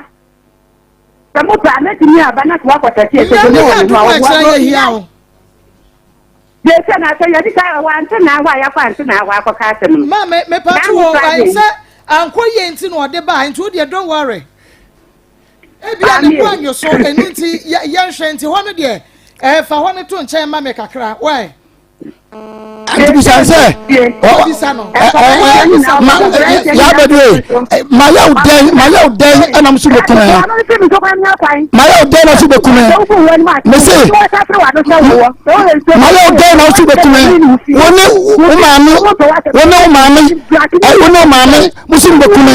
Speaker 5: Sɛ mo pɛ a mɛtumi aba na sɛ wakɔ tɛte ɛsɛ
Speaker 2: Nyame
Speaker 5: gono
Speaker 2: yɛ
Speaker 5: wɔ ne ho
Speaker 2: adom
Speaker 5: a
Speaker 2: a
Speaker 5: wɔboa
Speaker 2: ɛkyerɛ yɛ hia
Speaker 5: gonorrhea.
Speaker 2: o.
Speaker 5: Deɛ sɛ na sɛ yɛde ka wɔ ante na hɔ a yɛakɔ ante na hɔ akɔka asɛm no.
Speaker 2: Maame mepatwo
Speaker 5: N'ano
Speaker 2: wɔ
Speaker 5: Friday.
Speaker 2: sɛ ankɔ yie nti na ɔde baa nti wo deɛ don't worry. Ebia ne bo anyo so ɛnu nti yɛnhwɛ nti hɔ no deɛ ɛfa hɔ no to nkyɛn ma me kakra why.
Speaker 4: Nti bisa sɛ yabɛdu e ma yɛ wo dɛn ma yɛ wo dɛn ɛna mo so bɛ kumɛ ma yɛ wo dɛn na so bɛ kumɛ mese ma yɛ wo dɛn na so bɛ kumɛ wo ne wo maame wo ne wo maame wo ne wo maame mo so bɛ kumɛ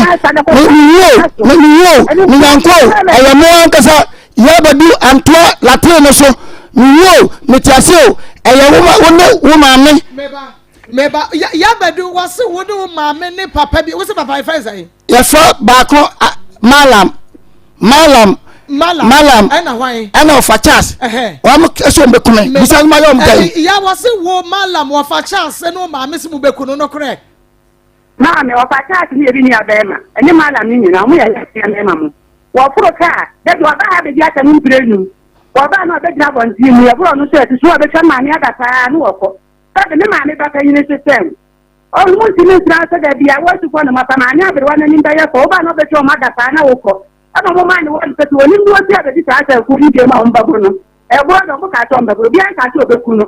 Speaker 4: me wuo me wuo me nyanko ɛyɛ mo ankasa. Yɛrebɛdu Antoa Latin no so. Mewu o, mete ase o, ɛyɛ wo ma wo ne wo maame.
Speaker 2: Meba, meba, yɛabɛdu wɔse wo ne wo maame ne papa bi, wo se papa yɛfrɛ sɛn?
Speaker 4: Yɛfrɛ baako Malam, Malam,
Speaker 2: Malam,
Speaker 4: Malam,
Speaker 2: ɛna hwan?
Speaker 4: Ɛna ɔfa Charles. Wɔn ɛsɛ wɔn bɛku me, bisa no ma yɛ wɔn dɛn?
Speaker 2: Ya wɔse wo Malam, wɔfa Charles ne wo maame se mo bɛku no, nokorɛ?
Speaker 5: Maame, ɔfa Charles ne ebi nua bɛrima, ɛne Malam ne nyinaa, wɔn yɛ yɛ mmarima mo. Wɔforo kaa, da bi ɔbaa ha bɛdi asɛm mprenu. Wɔbaa na ɔbɛgyina abɔnten mu, yɛboro ɔno nso ati so, ɔbɛtwa maame ada paa na wɔkɔ. Sɛbe me maame ba panyin nso sɛm. Ɔno mo ntumi ntena sɛ da bi a wɔatu kɔ no mapa maame aberewa n'anim bɛyɛ fɔ, wobaa na ɔbɛtwa ɔmo ada paa na wokɔ. Ɛna ɔmo maa ne wɔn sɛ sɛ onim ne osi abɛdi saa asɛmfo yi deɛ mu a ɔmo bɛbo no. Ɛboɔ na ɔmo kaa sɛ ɔmo bɛbo no, obiara nkaa sɛ ɔbɛku no.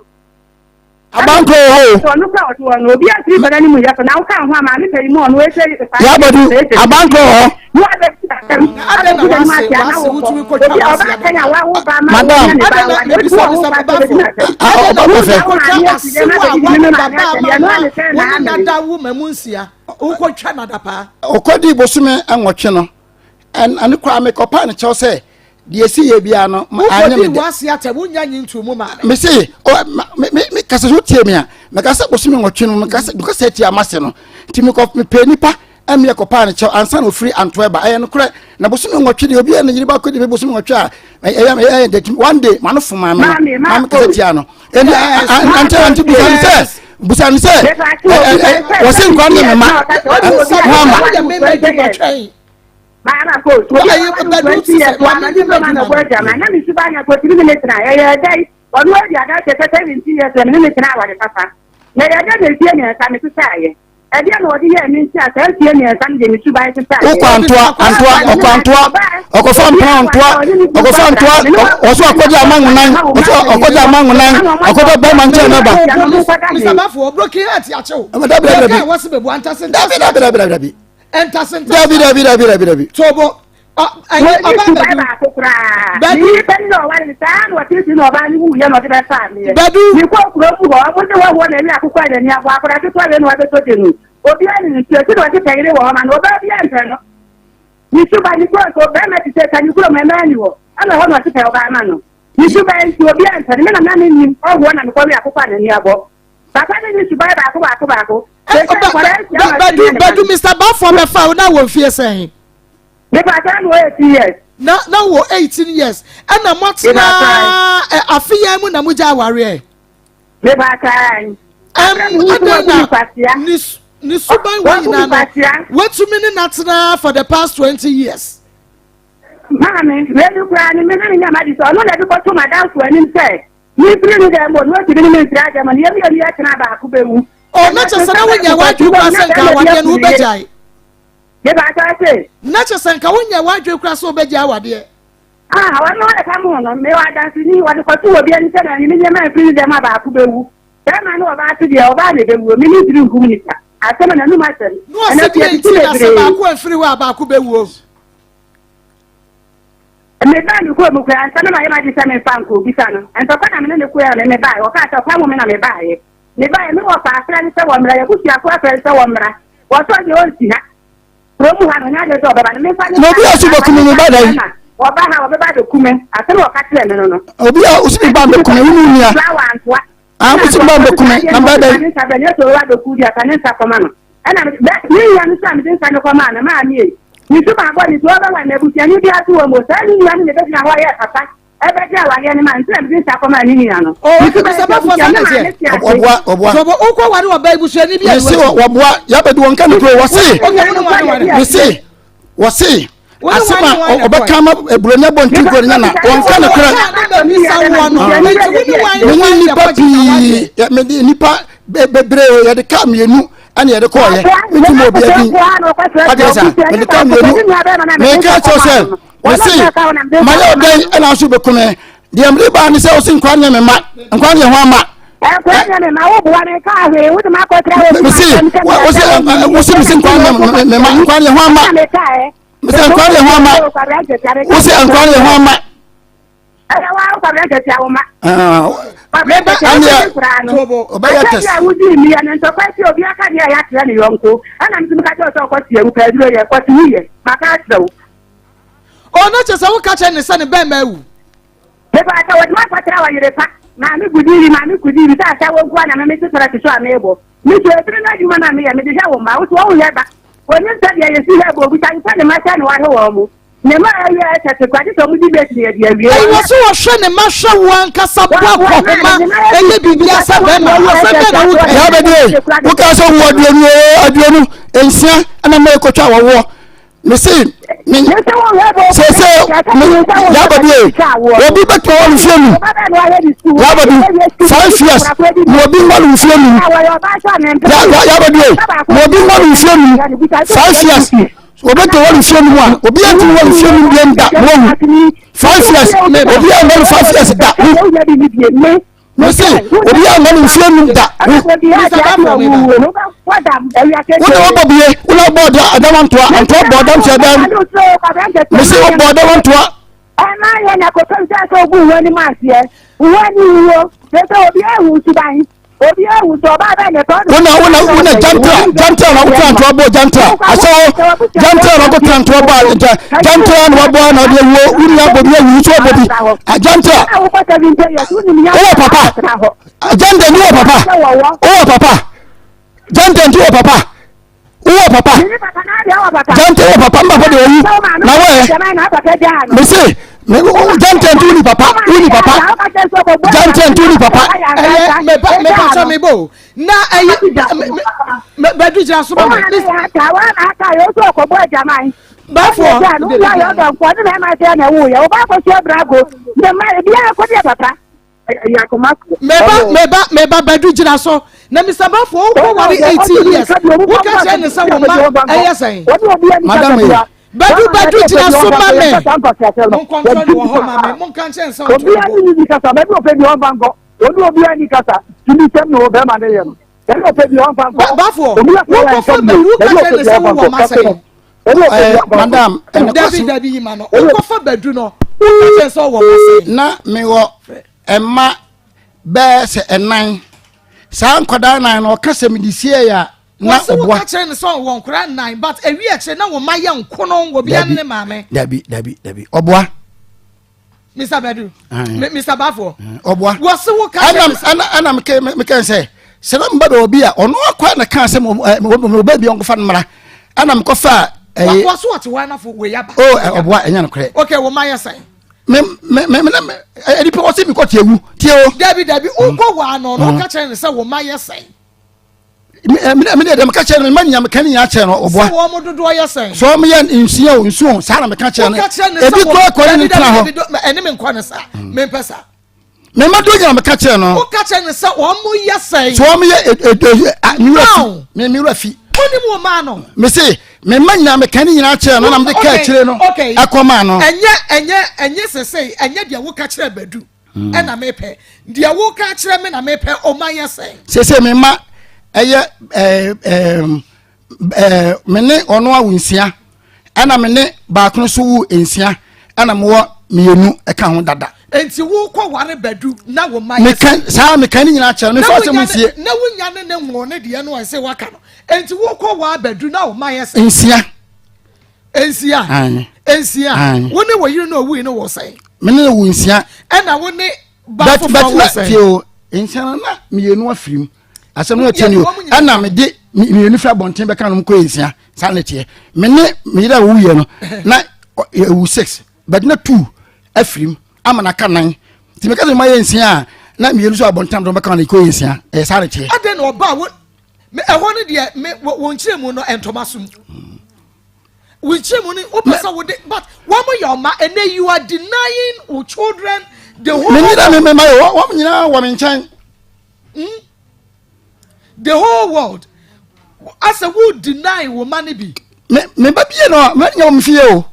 Speaker 4: Abankɔ wɔ hɔ o.
Speaker 5: Ɔno kura ɔte hɔ no obi asiri bɛrɛ ne mu yɛ fɛ na woka ho a maame pɛ yi mu ɔno ɛsɛ
Speaker 4: Yabadu abankɔ wɔ hɔ. Madam. Ɔba kɔfɛ. Ɔkɔdi bosome nwɔtwe no ɛne koraa mekɔpaa no kyɛw sɛ deɛ ɛsi yɛ biara no anyɛ me dɛ mese mekasa sɛ wotie me a meka sɛ bosome nwɔtwe no mekasa atia mase no nti mepɛ nipa ɛmeɛ kɔpaa no kyɛw ansa na ɔfiri anto ɛba ɛyɛ nokorɛ na bosome nwɔtwe deɛ obiara ne yere baakɔ di bosome nwɔtwe a ɛyɛ ɛyɛ dɛ one day ma no fo maame no maame kasa tia no ɛni ante ante busa ne sɛ busa ne sɛ wɔsi nkwa ne mema ho ama.
Speaker 5: Maama ko so obi a wɔn 20 years wa ma ne ma na bɔ adwama na me suba nya ko tiri ne ne tena ɛyɛ dɛ ɔno adi adanse sɛ 17 years na me ne ne tena aware papa na ɛyɛ dɛ na mfie mmiɛnsa me sesaeɛ ɛdeɛ na ɔde yɛɛ me nti a saa mfie mmiɛnsa no deɛ me suban sesaeɛ.
Speaker 4: Wokɔ antoa antoa ɔkɔ antoa ɔkɔfa mpena antoa ɔkɔfa antoa ɔso akɔgye ama nwonan ɔso ɔkɔgye ama nwonan ɔkɔbɛ bɛrima nkyɛn na ba.
Speaker 2: Mr. Bafo, broken heart akyew.
Speaker 4: Dabi dabi dabi dabi dabi dabi dabi.
Speaker 2: Ɛntase ntase.
Speaker 4: Dabi dabi dabi dabi dabi.
Speaker 2: Tobo.
Speaker 5: Ɛyɛ ɔbaa bɛdu. Baako koraa. Bɛdu. Ne nipa ni na ɔware ne saa na ɔtete na ɔbaa ne wu yɛ na ɔde bɛfa ameɛ.
Speaker 2: Bɛdu.
Speaker 5: Ne kɔ kuro mu hɔ ɔmo de wɔwɔ n'ani akokɔ a n'ani abɔ akɔda ketewa wei na ɔbɛtɔ gye no. Obiara ne ne nsuo ti na ɔde pɛyere wɔ hɔ ma no ɔbaa bi ɛmpɛ no. Ne suba ne kuro nso bɛrima te sɛ ka ne kuro mu ɛmɛ ni hɔ ɛna hɔ na ɔte pɛ ɔbaa ma no. Ne suba nti obiara mpɛ no me na na me nim ɔhoɔ na mekɔwe akokɔ a n'ani abɔ. Papa ne ne suban baako baako baako.
Speaker 2: Badu Badu Mr. Bafo bɛfa wo na wɔ mfie sɛn?
Speaker 5: Nipa sɛ na wɔ 18 years.
Speaker 2: Na na wɔ 18 years. Ɛna mo atena afe yɛn mu na mo gya awareɛ.
Speaker 5: Nipa sɛn.
Speaker 2: Ɛm ɛdɛn na ne ne suban wɔ nyinaa no watumi ne n'atena for the past 20 years.
Speaker 5: Maame, wei ni koraa ne me na ne nyama di sɛ ɔno na ɛde kɔto madamfo anim sɛ Mefiri ne dɛm bɔ no watumi ne me mfiri agya ma no yɛn mmienu yɛtena baako bɛwu.
Speaker 2: O na kyɛ sɛ na wonya w'adwene koraa sɛ nka awadeɛ no wobɛgyae.
Speaker 5: Mebaatɔ se.
Speaker 2: Na kyɛ sɛ nka wonya w'adwene koraa sɛ wobɛgyae awadeɛ.
Speaker 5: Ah, wɔn na wɔde pam ho no, mewɔ adanseni, wɔde kɔto wɔ bi ani sɛ na ne nneɛma mfiri ne dɛm a baako bɛwu. Bɛrima ne ɔbaa so deɛ, ɔbaa na ɛbɛwuo, me mentumi nkum nipa. Asɛm a n'anum asɛm.
Speaker 2: Na ɔse deɛ nti na sɛ baako amfiri hɔ a baako bɛwuo.
Speaker 5: Mebaa me kurom koraa ansa na mayɛ m'adwene sɛ memfa nkɔ obisa no. Ntɔkwa na me ne no koe a me mebaeɛ. Ɔkaa sɛ ɔpam me na mebaeɛ. Mebaeɛ, me wɔfa afrɛ no sɛ wɔmmra, y'abusuafoɔ afrɛ no sɛ wɔmmra. Wɔsɛ ɔdeɛ ɔnsi ha. Kurom ha no, ɔnyɛ adwene sɛ ɔbɛba no. Memfa ne
Speaker 4: Na obi a ɔsi bɛku me, meba dɛn?
Speaker 5: na wɔba ha wɔbɛba abɛku me. Asɛm a ɔka kyerɛɛ me no no.
Speaker 4: Obi a ɔsi me ba mbɛku me, wo ne wo nua.
Speaker 5: Flower antoa.
Speaker 4: Ah, wosi me ba mbɛku me, na meba dɛn?
Speaker 5: Ne nsa bɛ ne sɛ ɔwɔ abɛku deɛ fa ne nsa kɔma no. Ɛna me me nua no nso a mede nsa no kɔmaa no, maame ei, ne su maa bɔ ne nti ɔbɛwa no, abusuani biara nso wɔ mu o, saa ne nua no na ɛbɛgyina hɔ ayɛ papa, ɛbɛgye awareɛ no ma no, nti na mede nsa kɔmaa ne nua no.
Speaker 2: Oh,
Speaker 5: Ne su
Speaker 2: okay,
Speaker 5: bɛyɛ
Speaker 2: Mr.
Speaker 5: sɛ
Speaker 2: Bafo,
Speaker 5: abusua,
Speaker 2: sɛ
Speaker 5: me
Speaker 2: na
Speaker 5: maame
Speaker 2: teɛ.
Speaker 5: te ase.
Speaker 4: Ɔboa, ɔboa.
Speaker 2: So wokɔ ware ɔbaa busuani bi a
Speaker 4: Mese wɔboa, yɛabɛdi wɔn ka no kuro, wɔse,
Speaker 2: Okay, wo ne wane wane.
Speaker 4: mese, wɔse,
Speaker 2: Wo ne
Speaker 4: asɛm
Speaker 2: wane
Speaker 4: a
Speaker 2: wane na
Speaker 4: ɔbɛka ama aburoni abɔ nti kuro no nya na wɔnka no korɛ. Mene nnipa pii, mede nnipa bebree yɛde kaa mmienu ɛne yɛde kɔɔyɛ meti mu obi adi wagye sa mede kaa mmienu meka kyerɛ sɛ mese mayɛ ɔdɛn ɛna nso bɛkume deɛ mede baa ne sɛ wo se nkwa neɛ me ma nkwa neɛ ho ama mese wose mese nkwa neɛ me ma nkwa neɛ ho ama mese nkwa neɛ ho ama wose nkwa neɛ ho ama
Speaker 5: Ɛyɛ wa wo kwabena kɛse awo ma.
Speaker 4: Kwabena kɛse awo ma. Ɔbɛyɛ tɛs.
Speaker 5: Ɛsɛ wodi mi yɛ ne ntɔkwa si obi aka deɛ ɛyɛ akyerɛ ne yɔnko. Ɛna mi tumi ka kyerɛ sɛ ɔkɔ si ewu pɛ aduro yɛ kɔ si wu yɛ. Maka akyerɛ wo.
Speaker 2: Ɔno kyerɛ sɛ woka kyerɛ ne sɛ ne bɛrima awu.
Speaker 5: Mepa sɛ wɔde makɔtra wɔ yere pa. Maame gudiri maame kudiri sɛ ahyɛ wo nkoa na meme te sɔrɔ te so a mebɔ. Me so efiri no adwuma na meyɛ mede hwɛ wo mma wo so wɔn yɛ ba. Wɔnim sɛ deɛ yɛsi hɛ bɔ obusa sɛ ne mma sɛ ne wahwɛ wɔn mo. Ne mma a awie ɛsɛ te kwa gye sɛ wɔn di bɛsi na yɛde awie.
Speaker 2: Ɛyi wɔ so wɔhwɛ ne mma hwɛ wo ankasa bɔ akɔhoma ɛyɛ biribi asɛ bɛrima asɛm bɛn na woka.
Speaker 4: Yɛ abɛdie woka sɛ wo aduonu 26 ɛna mma ɛkɔtwa wɔwoɔ mese me sese Yabadu obi bɛtuma wɔn nfie mu. Yabadu 5 years na obi nwa no nfie mu. Yabadu na obi nwa no nfie mu 5 years. Obi tɛ wɔn nfie mu a obi antumi wɔn nfie mu biem da wɔn 5 years obi anwa no 5 years da. Mese obi anwa no nfie mu da. Wone wobɔ bie wone wobɔ ɔda adawa ntoa ntoa bɔ ɔdam hyɛ dɛm. Mese wobɔ ɔdawa ntoa.
Speaker 5: Ɛma yɛ na kɔpem sɛ sɛ ogu wɔn anim aseɛ wɔn ani wuo sɛ sɛ obi ehu suban obi ehu sɛ ɔbaa bɛn na ɛtɔ.
Speaker 4: Wona wona wona jantra jantra na wotra ntoa bɔ jantra asɛ wo jantra na wokɔtra ntoa bɔ jantra na wabɔ na ɔde awuo wo nua bɔ bi awu so bɔ bi jantra wowɔ papa jantra ni wɔ papa wowɔ papa jantra nti wɔ papa wowɔ papa jante wɔ papa mpapa de owu na wɔyɛ mese jante nti woni papa woni papa jante nti woni papa.
Speaker 2: Ɛyɛ meba meba sɛ meba o na ɛyɛ bɛdu gyina so ma me. Baafoɔ. Meba meba meba bɛdu gyina so na Mr. Bafo wokɔ ware 18 years woka kyerɛ ne sɛ wo ma ɛyɛ sɛn.
Speaker 4: Madam yi.
Speaker 2: Bɛdu bɛdu gyina so ma me. Monkɔntɔ ne wɔ hɔ ma me monka nkyɛn sɛ ɔto
Speaker 6: Obiara ni ni kasa baabi ɔpɛ bi ɔnfa nkɔ obi obiara ni kasa tumi sɛm na ɔbɛrima ne yɛ no baabi ɔpɛ bi ɔnfa nkɔ.
Speaker 2: Bafo wokɔfa bɛdu woka kyerɛ ne sɛ wowɔ ma sɛn.
Speaker 4: Madam ɛnɛ
Speaker 2: Dabi dabi yi ma no wokɔfa bɛdu no woka kyerɛ sɛ ɔwɔ ma sɛn.
Speaker 4: Na mewɔ ɛma bɛɛ sɛ ɛnan saa nkwadaa nan no ɔka sɛ mede sie yɛ a na
Speaker 2: Wɔsi
Speaker 4: ɔboa.
Speaker 2: woka kyerɛ ne sɛ ɔwɔ nkora nnan but ewi akyire na wɔn ma yɛ nkono wɔ bia ne ne maame.
Speaker 4: Dabi dabi dabi ɔboa.
Speaker 2: Mr. Badu, Mr. Bafo.
Speaker 4: Ɔboa.
Speaker 2: Wɔsi woka kyerɛ ne sɛ.
Speaker 4: Ɛna ɛna mekɛ mekɛ sɛ sɛ na mba bɛ obi a ɔno akɔ na kaa sɛ mo bɛ bi ɔnkɔfa no mmara ɛna mekɔfa ɛyɛ.
Speaker 2: Wɔsi wɔte wɔn anafo wɔ yaba.
Speaker 4: O ɔboa ɛnyɛ no korɛ.
Speaker 2: Okay wɔn ma yɛ sɛn.
Speaker 4: Me me me me me nipa wɔsi mi kɔ tie wu tie o.
Speaker 2: Dabi dabi wokɔ wɔ ano no woka kyerɛ ne sɛ wɔn ma yɛ sɛn.
Speaker 4: Me me deɛ meka kyerɛ no mema nyina meka ne nyinaa kyerɛ no ɔboa.
Speaker 2: Sɛ wɔn mo dodoɔ yɛ sɛn.
Speaker 4: Sɛ wɔn yɛ nsia o nsuo saa na meka kyerɛ no.
Speaker 2: Woka kyerɛ ne sɛ
Speaker 4: ebi kura kɔre ne tena hɔ.
Speaker 2: Ɛne me nkɔ ne saa mempɛ saa.
Speaker 4: Mema do nyina meka kyerɛ no.
Speaker 2: Woka kyerɛ ne sɛ wɔn mo yɛ sɛn.
Speaker 4: Sɛ wɔn yɛ edu mi wura fi mi mi wura fi.
Speaker 2: Wonim wo maa no.
Speaker 4: Me se me ma nyina meka ne nyinaa kyerɛ no na mede ka akyire no ɛkɔ maa no.
Speaker 2: Ɛnyɛ ɛnyɛ ɛnyɛ sesei ɛnyɛ deɛ woka kyerɛ Badu ɛna mepɛ deɛ woka kyerɛ me na mepɛ ɔma yɛ sɛn.
Speaker 4: Sese me ma ɛyɛ ɛɛ ɛɛ ɛɛ me ne ɔno awo nsia ɛna me ne baako nso wo nsia ɛna mewɔ mmienu ɛka ho dada.
Speaker 2: Nti wokɔ ware Badu na wo ma yɛ
Speaker 4: sɛn. Saa meka ne nyinaa kyerɛ no mefa sɛ mo nsie.
Speaker 2: Na wonya ne ne nwoo ne deɛ no ɛsɛ waka no nti wokɔ waa Badu na wo ma yɛ sɛn.
Speaker 4: Nsia.
Speaker 2: Nsia. Nsia. Wo ne wo yere no owui no wɔ sɛn.
Speaker 4: Me ne wo nsia.
Speaker 2: Ɛna wo ne ba foforɔ wɔ sɛn.
Speaker 4: Tie o nsia no na mmienu afiri mu asɛm no ɛtiɛ ni o ɛna mede mmienu firi abɔnten bɛka no kɔ nsia saa na ɛteɛ me ne me yere a owuiɛ no na ɛwu six but na two afiri mu ama na aka nan nti meka sɛ mayɛ nsia a na mmienu so abɔnten dɔm bɛka no kɔ nsia ɛyɛ saa na ɛteɛ.
Speaker 2: Adɛn na ɔbaa wo ɛhɔ no deɛ me wɔn nkyerɛ mu no ntoma so mu wɔn nkyerɛ mu no wopɛ sɛ wode but wɔn mo yɛ ɔma ɛnɛ you are denying wo children the whole.
Speaker 4: Me nyina me me ma yɛ wɔn nyinaa wɔ me nkyɛn.
Speaker 2: The whole world asɛ wo deny wo ma no bi.
Speaker 4: Me me ba bie no me nya wɔn fie o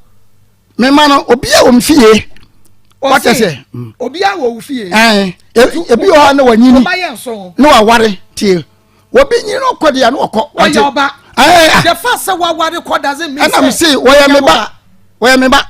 Speaker 4: me ma no obi a wɔn fie. Wate sɛ.
Speaker 2: Obi a wɔ wo fie.
Speaker 4: Ɛn ebi wɔ hɔ na wɔnyini na waware tie obi nyini na ɔkɔ deɛ na ɔkɔ.
Speaker 2: Wɔyɛ ɔba.
Speaker 4: Ɛɛ
Speaker 2: the fact sɛ waware kɔ doesn't mean sɛ.
Speaker 4: Ɛna mi se wɔyɛ me ba wɔyɛ me ba.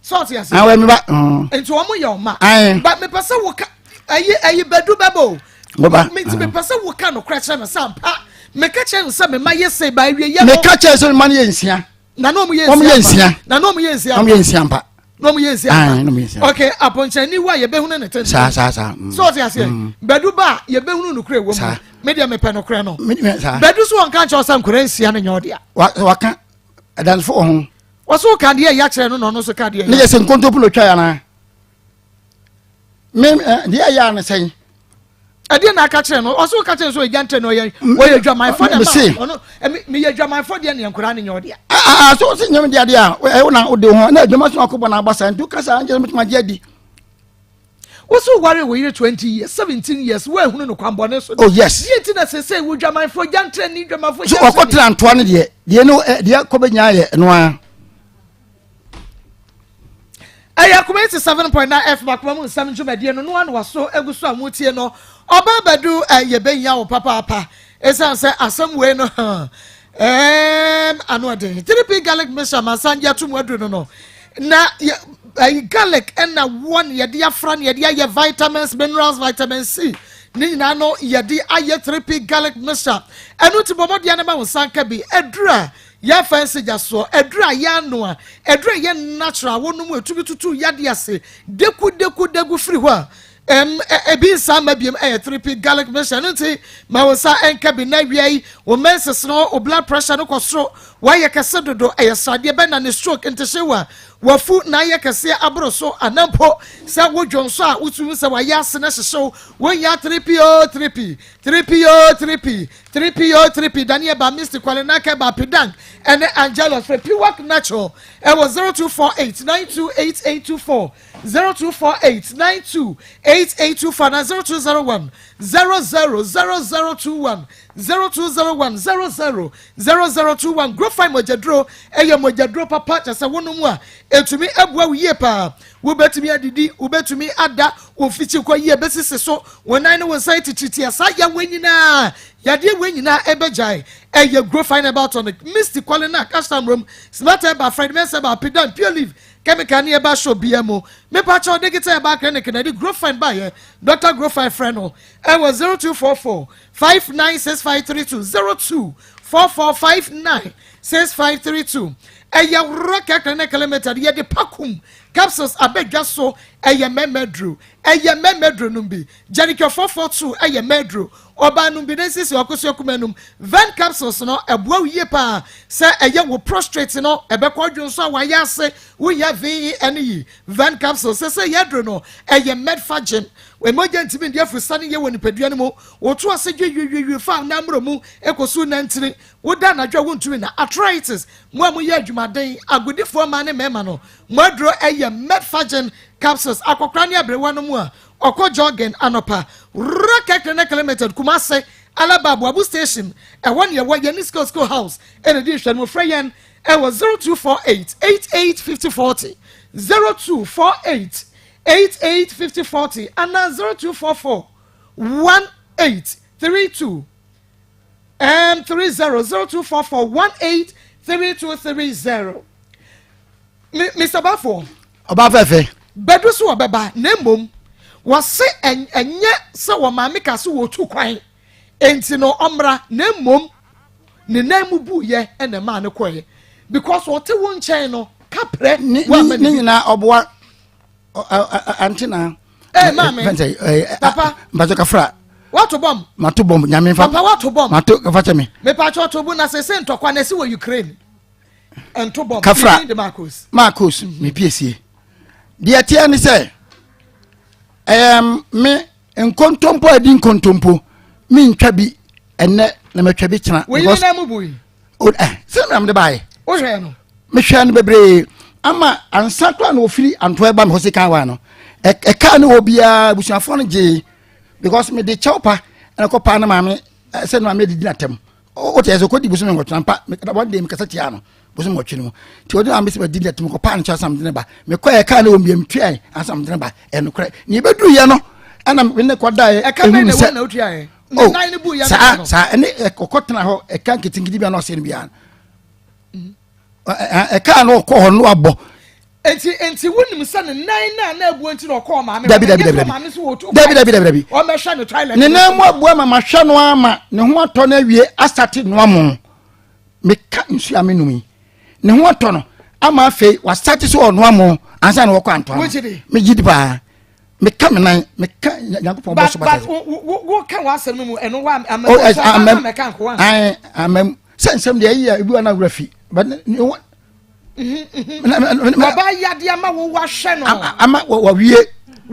Speaker 2: Sɛ ɔte ase.
Speaker 4: Awɛ mi ba.
Speaker 2: Nti wɔn yɛ ɔma. But mepɛ sɛ woka ɛyi ɛyi bɛdu bɛbɛ o.
Speaker 4: Bɛba.
Speaker 2: Nti mepɛ sɛ woka nokorɛ kyerɛ me sɛ ampa meka kyerɛ no sɛ mema yɛ sei ba awie yɛ no.
Speaker 4: Meka kyerɛ sɛ mema no yɛ nsia.
Speaker 2: Na na ɔmo yɛ
Speaker 4: nsia. Ɔmo yɛ nsia.
Speaker 2: Na na ɔmo yɛ nsia.
Speaker 4: Ɔmo yɛ nsia mpa.
Speaker 2: Na ɔmo yɛ nsia mpa. Na ɔmo yɛ nsia. Okay, apɔnkyɛnni wa yɛbɛhunu ne tenten.
Speaker 4: Saa saa saa.
Speaker 2: Sɛ ɔte aseɛ. Bɛdu ba a yɛbɛhunu nokorɛ wɔ mu. Me deɛ mepɛ nokorɛ no.
Speaker 4: Saa.
Speaker 2: Bɛdu so wɔnka nkyerɛ sɛ nkora nsia no nyɛ ɔdea.
Speaker 4: Waka ɛdansefo wɔ ho.
Speaker 2: Wɔso woka deɛ ɛya kyerɛ no na ɔno nso ka deɛ
Speaker 4: ɛya. Ne yɛ sɛ nkontompo na otwa ya naa. Me deɛ ɛyɛ a ne sɛn.
Speaker 2: Ɛdeɛ na aka kyerɛ no, ɔsɛ woka kyerɛ no sɛ ɔyɛ gyantrɛ na ɔyɛ ɔyɛ adwamanfoɔ na ɛma ɔno meyɛ adwamanfoɔ deɛ ne nkwadaa ne nyɛ ɔdea.
Speaker 4: Aa so wosi nyɛ me deɛ adeɛ a ɛwo na wode ho na adwama so akɔbɔ na aba saa nti woka saa nkyɛn mɛtumi agye adi.
Speaker 2: Wosi woware wo yere 20 years 17 years woahunu no kwanbɔne so.
Speaker 4: Oh yes.
Speaker 2: Deɛ nti na sese wo dwamanfoɔ gyantrɛ ne dwamanfoɔ.
Speaker 4: So ɔkɔtena ntoa no deɛ deɛ no deɛ kɔbɛnya yɛ ɛno ara.
Speaker 2: Ɛyɛ Akoma 87.9 FM Akoma mu nsɛm dwumadie no noa na waso egu so a motie no. Ɔbaa Badu eh, yɛbɛhia wo papaapa ɛsiane sɛ asɛm wei no huh, ɛɛm, ano ɛden. 3P garlic mixture mansan gye ato mu aduru no no na ɛyi garlic ɛna woɔ na yɛde afra na yɛde ayɛ vitamins minerals vitamin C ne nyinaa no yɛde ayɛ 3P garlic mixture ɛno ti bɔ mmɔden no ma wo nsa nka bi aduru a Yɛmfa nsi gya soɔ, aduru a yɛanoa, aduru a ɛyɛ natural a wonom a ɛtumi tutu yadeɛ ase dekudekudegu firi hɔ a, ɛm, ebi nsa mma biom, ɛyɛ 3P garlic mixture. Ɛno nti, ma wo nsa nka bi na awia yi, wo menses no, wo blood pressure no kɔ soro, woayɛ kɛse dodo, ɛyɛ sradeɛ bɛn na ne stroke ntehyew a wafu na ayɛ kɛseɛ aboro so, anaa mpo sɛ wodwo nso a wotumi hu sɛ wayɛ ase na hyehyew, wonnya 3P oo 3P, 3P oo 3P, 3P o 3P Daniel ba Misty Kwalenaka ba Pedang ɛne Angelus frɛ Piwak Natural ɛwɔ 0248 928824 0248 928824 na 0201 000021 0201 000021 Grofine mogyaduro ɛyɛ mogyaduro papa kyɛ sɛ wonom a ɛtumi ɛboa wo yie paa wobɛtumi adidi wobɛtumi ada wo mfikyi kɔ yie bɛsisi so Wo nan ne wo nsa atitiritia saa yaw wei nyinaa, yadeɛ wei nyinaa ɛbɛgyae. Ɛyɛ Grow Fine Herbal Tonic, Misty, Qualinark, Ashtam Rom, Smart Herbal, Fred Mens Herbal, Pidan, Pure Leaf, Chemical ne Herbal Shop biara mu. Mepa kyɛw, Digital Herbal Clinic na ɛde Grow Fine baeɛ. Dr. Grow Fine frɛ no ɛwɔ 0244 596532, 0244 596532. Ɛyɛ Rocket Clinic Limited, yɛde Pakum Capsules aba dwa so, ɛyɛ mmarima aduro. Ɛyɛ mmarima aduro nom bi. Jericho 442 yɛ mmaa aduro. Ɔbaa nom bi na nsisi ɔkosua kumaa nom. Ven capsules no, ɛboa wo yie paa sɛ ɛyɛ wo prostrate no ɛbɛkɔ dwo nso a wayɛ ase wohia VEN yi. Ven capsules sɛsɛ yɛ aduro no ɛyɛ Medfagin. Mogya ntumi ndi afurusane yie wɔ nipadua no mu. Woto ase dwiwiwiwi fa nan mmorɔ mu kɔsu nantini. Woda anadwo a wontumi nna. Arthritis, mo a moyɛ adwumaden, agodifoɔ mmaa ne mmarima no, mo aduro yɛ Medfagin capsules. Akɔkora ne aberewa no mu a ɔkɔ jogging anɔpa. Rocket Clinic Limited, Kumasi, Alaba, Aboabo Station, ɛhɔ ne yɛwɔ. Yɛne Skill Skill House na ɛdi nhwɛanimu. Frɛ yɛn wɔ 0248 88 50 40, 0248 88 50 40 anaa 0244 18 32 M 30 0244 18 3230. Mr. Bafo.
Speaker 4: Ɔba fɛfɛ.
Speaker 2: Bɛdu so ɔbɛba na mmom wɔse ɛnyɛ sɛ wɔ maame ka so wɔtu kwan enti no ɔmmra na mmom ne nan mu buiɛ ɛna ɛmaa no kɔɛ because ɔte wo nkyɛn no kaprɛ
Speaker 4: ne nyinaa ɔboa ante na.
Speaker 2: Ee maame. Papa.
Speaker 4: Mpatsɔ kafra.
Speaker 2: Wato bɔm.
Speaker 4: Mato bɔm nyame nfa.
Speaker 2: Papa wato bɔm.
Speaker 4: Mato kafa kyɛ mi.
Speaker 2: Mepatsɔ to bu na sese ntɔkwa na esi wɔ Ukraine. Nto bɔm.
Speaker 4: Kafra. Marcos. Marcos mi piesie. Deɛ teɛ ne sɛ ɛɛm me nkontompo a ɛdi nkontompo mi ntwa bi ɛnɛ na matwa bi kyena.
Speaker 2: Woyi ne nan mu bui.
Speaker 4: O ɛ eh, sɛ na mede baayɛ.
Speaker 2: Wohwɛ no.
Speaker 4: Mehwɛ no bebree ama ansa koraa na ofiri antoa ɛba me hɔ sekan wa no ɛkaa ne wɔ biara abusuafoɔ no gyee because mede kyɛw pa ɛna kɔ paa ne maame sɛ ne maame adidi n'atɛm o te ɛsɛ kɔdi bosom nwɔtwe ampa one day mekasa tia no bosom nwɔtwe no mu nti ɔde maame sɛ madi n'atɛm kɔ paa no kyɛw ansa mede ne ba mekɔ ɛkaa ne wɔ mbia metuae ansa mede ne ba ɛnokorɛ ne yɛbɛduru yɛ no ɛna me ne kɔdaeɛ
Speaker 2: ɛhunu sɛ
Speaker 4: Oh, saa saa ɛne ɔkɔ tena hɔ ɛka nketenkete bi a na ɔsɛ no biara ɛka na ɔkɔ hɔ no abɔ.
Speaker 2: Nti nti wunim sɛ ne nan na na abuo nti na ɔkɔ ɔmaame
Speaker 4: dabi dabi dabi dabi dabi dabi dabi
Speaker 2: ɔmɛhwɛ ne toilet
Speaker 4: ne nan mu abu ama ma hwɛ no ama ne ho atɔ no awie asate noa mo meka nsuo a menum yi ne ho atɔ no ama afei wasate sɛ ɔnoa mo ansa na wɔkɔ antoa no megye di paa meka me nan meka nyankopɔn bɔ so
Speaker 2: bata wo ka w'asɛm no mu ɛno wa
Speaker 4: amam oh, mɛka nkoa amam sɛ nsɛm deɛ ɛyɛ ebi wa na wura fi but ne wa
Speaker 2: wɔba yadeɛ ama wo wahwɛ no
Speaker 4: ama wawie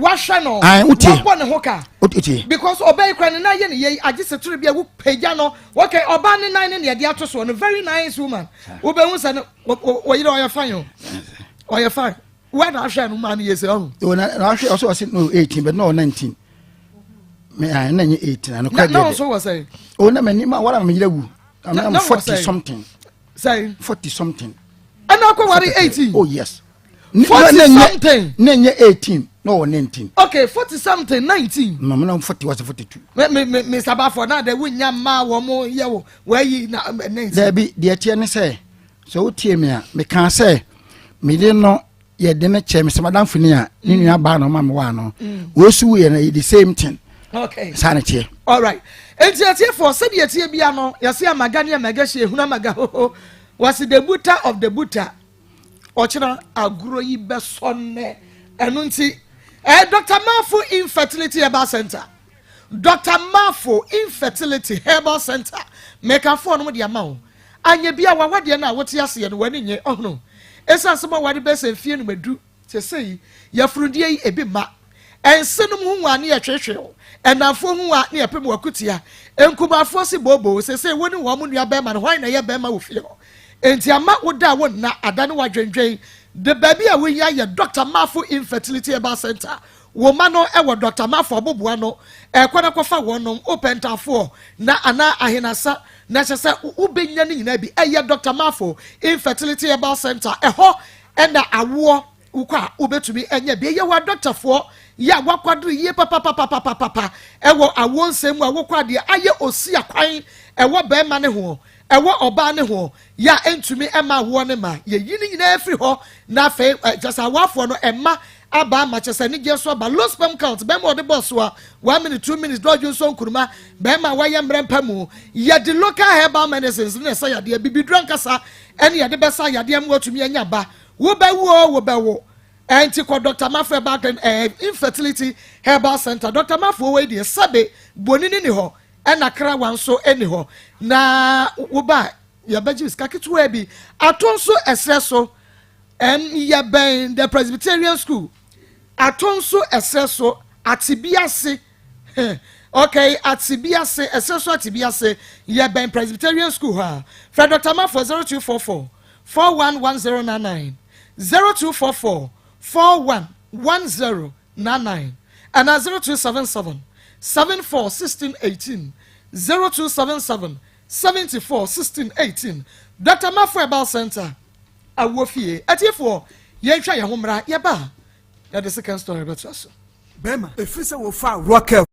Speaker 2: Wahwɛ no.
Speaker 4: Ae, wotie.
Speaker 2: Wabɔ ne ho ka.
Speaker 4: Wotie.
Speaker 2: Because ɔbaa yi kora ne nan yɛ ne yei agye sɛ toro bi a wopagya no. Okay, ɔbaa ne nan ne ne yɛde ato soɔ no very nice woman. Wobɛhu sɛ no ɔyere ɔyɛ fine o. Ɔyɛ fine. Wɛ na ahwɛ no maa no yɛ sɛ ɔho.
Speaker 4: O na na ahwɛ ɔsɛ ɔsɛ no 18 but no 19. Me ah na nye 18 ano kora deɛ.
Speaker 2: Na ɔso wɔ sɛ.
Speaker 4: O na m'ani ma wara me yere wu. I'm 40 something.
Speaker 2: Sɛ.
Speaker 4: 40 something.
Speaker 2: Ɛna akɔ ware 18.
Speaker 4: Oh yes.
Speaker 2: 40 something.
Speaker 4: Na nye 18 na ɔwɔ 19.
Speaker 2: Okay 40 something 19.
Speaker 4: No me na 40 was 42.
Speaker 2: Me me me Mr. Bafo na de wunya ma wɔn mo yɛ wo wɔayi na 19.
Speaker 4: Dabi deɛ teɛ ne sɛ sɛ wotie me a mekaa sɛ mede no yɛde no kyɛ me sɛ madamfo ni a ne nua baa na ɔma me waa no mm. wɔsu wuyɛ no the same thing
Speaker 2: okay
Speaker 4: saa ne teɛ
Speaker 2: all right enti atiefoɔ sɛdeɛ ɛteɛ bia no yɛse amaga ne amaga hyɛ ehunu amaga hoho wɔse the buta of the buta ɔkyena agorɔ yi bɛsɔ nnɛ ɛno nti eh, Dr. Mafo Infertility Herbal Center Dr. Mafo Infertility Herbal Center mekafoɔ no de ama wo Anyɛ bi a w'awadeɛ no a wote aseɛ no w'ani nnye, ɔhono. Esiane sɛ moaware bɛyɛ sɛ mfeɛ num adu seesei yi, yafunudie yi ebi mma. Ɛnse nom ho nwa ne yɛhwehwɛ wo, ɛnamfoɔ ho nwa ne yɛpem w'akutia. Nkumafoɔ se booboo, seesei wo ne wɔn nua bɛɛma no hwan na ɛyɛ bɛɛma wɔ fie hɔ? Enti ama wo da a wonna ada ne w'adwendwen de baabi a wohia yɛ Dɔkta Mafo Infertility Herbal Centre Wo mma no wɔ Dɔkta Mafo aboboa no kɔ na kɔfa wɔn nom, wopɛ ntaafoɔ na anaa ahenasa na kyerɛ sɛ wobɛnya ne nyinaa bi. Ɛyɛ Dɔkta Mafo Infertility Herbal Centre, ɛhɔ na awoɔ wokɔ a wobɛtumi anya bi. Ɛyɛ wɔ adɔktafoɔ yɛ a wakwadere yie papapapapapa ɛwɔ awoɔ nsɛm mu a wokɔ adeɛ ayɛ osi akwan ɛwɔ bɛrima ne ho ɛwɔ ɔbaa ne ho yɛ a ɛntumi ɛma awoɔ ne ma yɛyi ne nyinaa firi hɔ na afei kyerɛ sɛ awoafoɔ no ɛma aba ama kyerɛ sɛ anigyeɛ so aba low sperm count bɛrima ɔde bɔɔ so a one minute two minutes dɔɔdwo nso nkuruma bɛrima a wayɛ mmerɛ mpa mu yɛde local herbal medicines ne ɛsa yadeɛ bibiduro ankasa ɛne yɛde bɛsa yadeɛ mu watumi anya ba wobɛwo o wobɛwo ɛnti kɔ Dr. Mafo Herbal Clinic ɛɛ Infertility Herbal Center Dr. Mafo wɔ yi deɛ sɛbe bonini ni hɔ ɛna krawa nso ɛni hɔ na woba yɛbɛgye sika ketewa bi ato nso ɛsrɛ so Ɛm yɛ bɛn the Presbyterian school ato nso ɛsrɛ so ate bi ase heh okay ate bi ase ɛsrɛ so ate bi ase yɛ bɛn Presbyterian school hɔ a frɛ Doctor Mafoɔ 0244 411099 0244 411099 anaa 0277 74 1618 0277 74 1618 Doctor Mafoɔ Herbal Center. Awoɔ fie atiefoɔ yɛntwa yɛn ho mmra yɛba a yɛde second story bɛtoa so.
Speaker 7: Bɛrima, ɛfiri sɛ wofaa Rakel.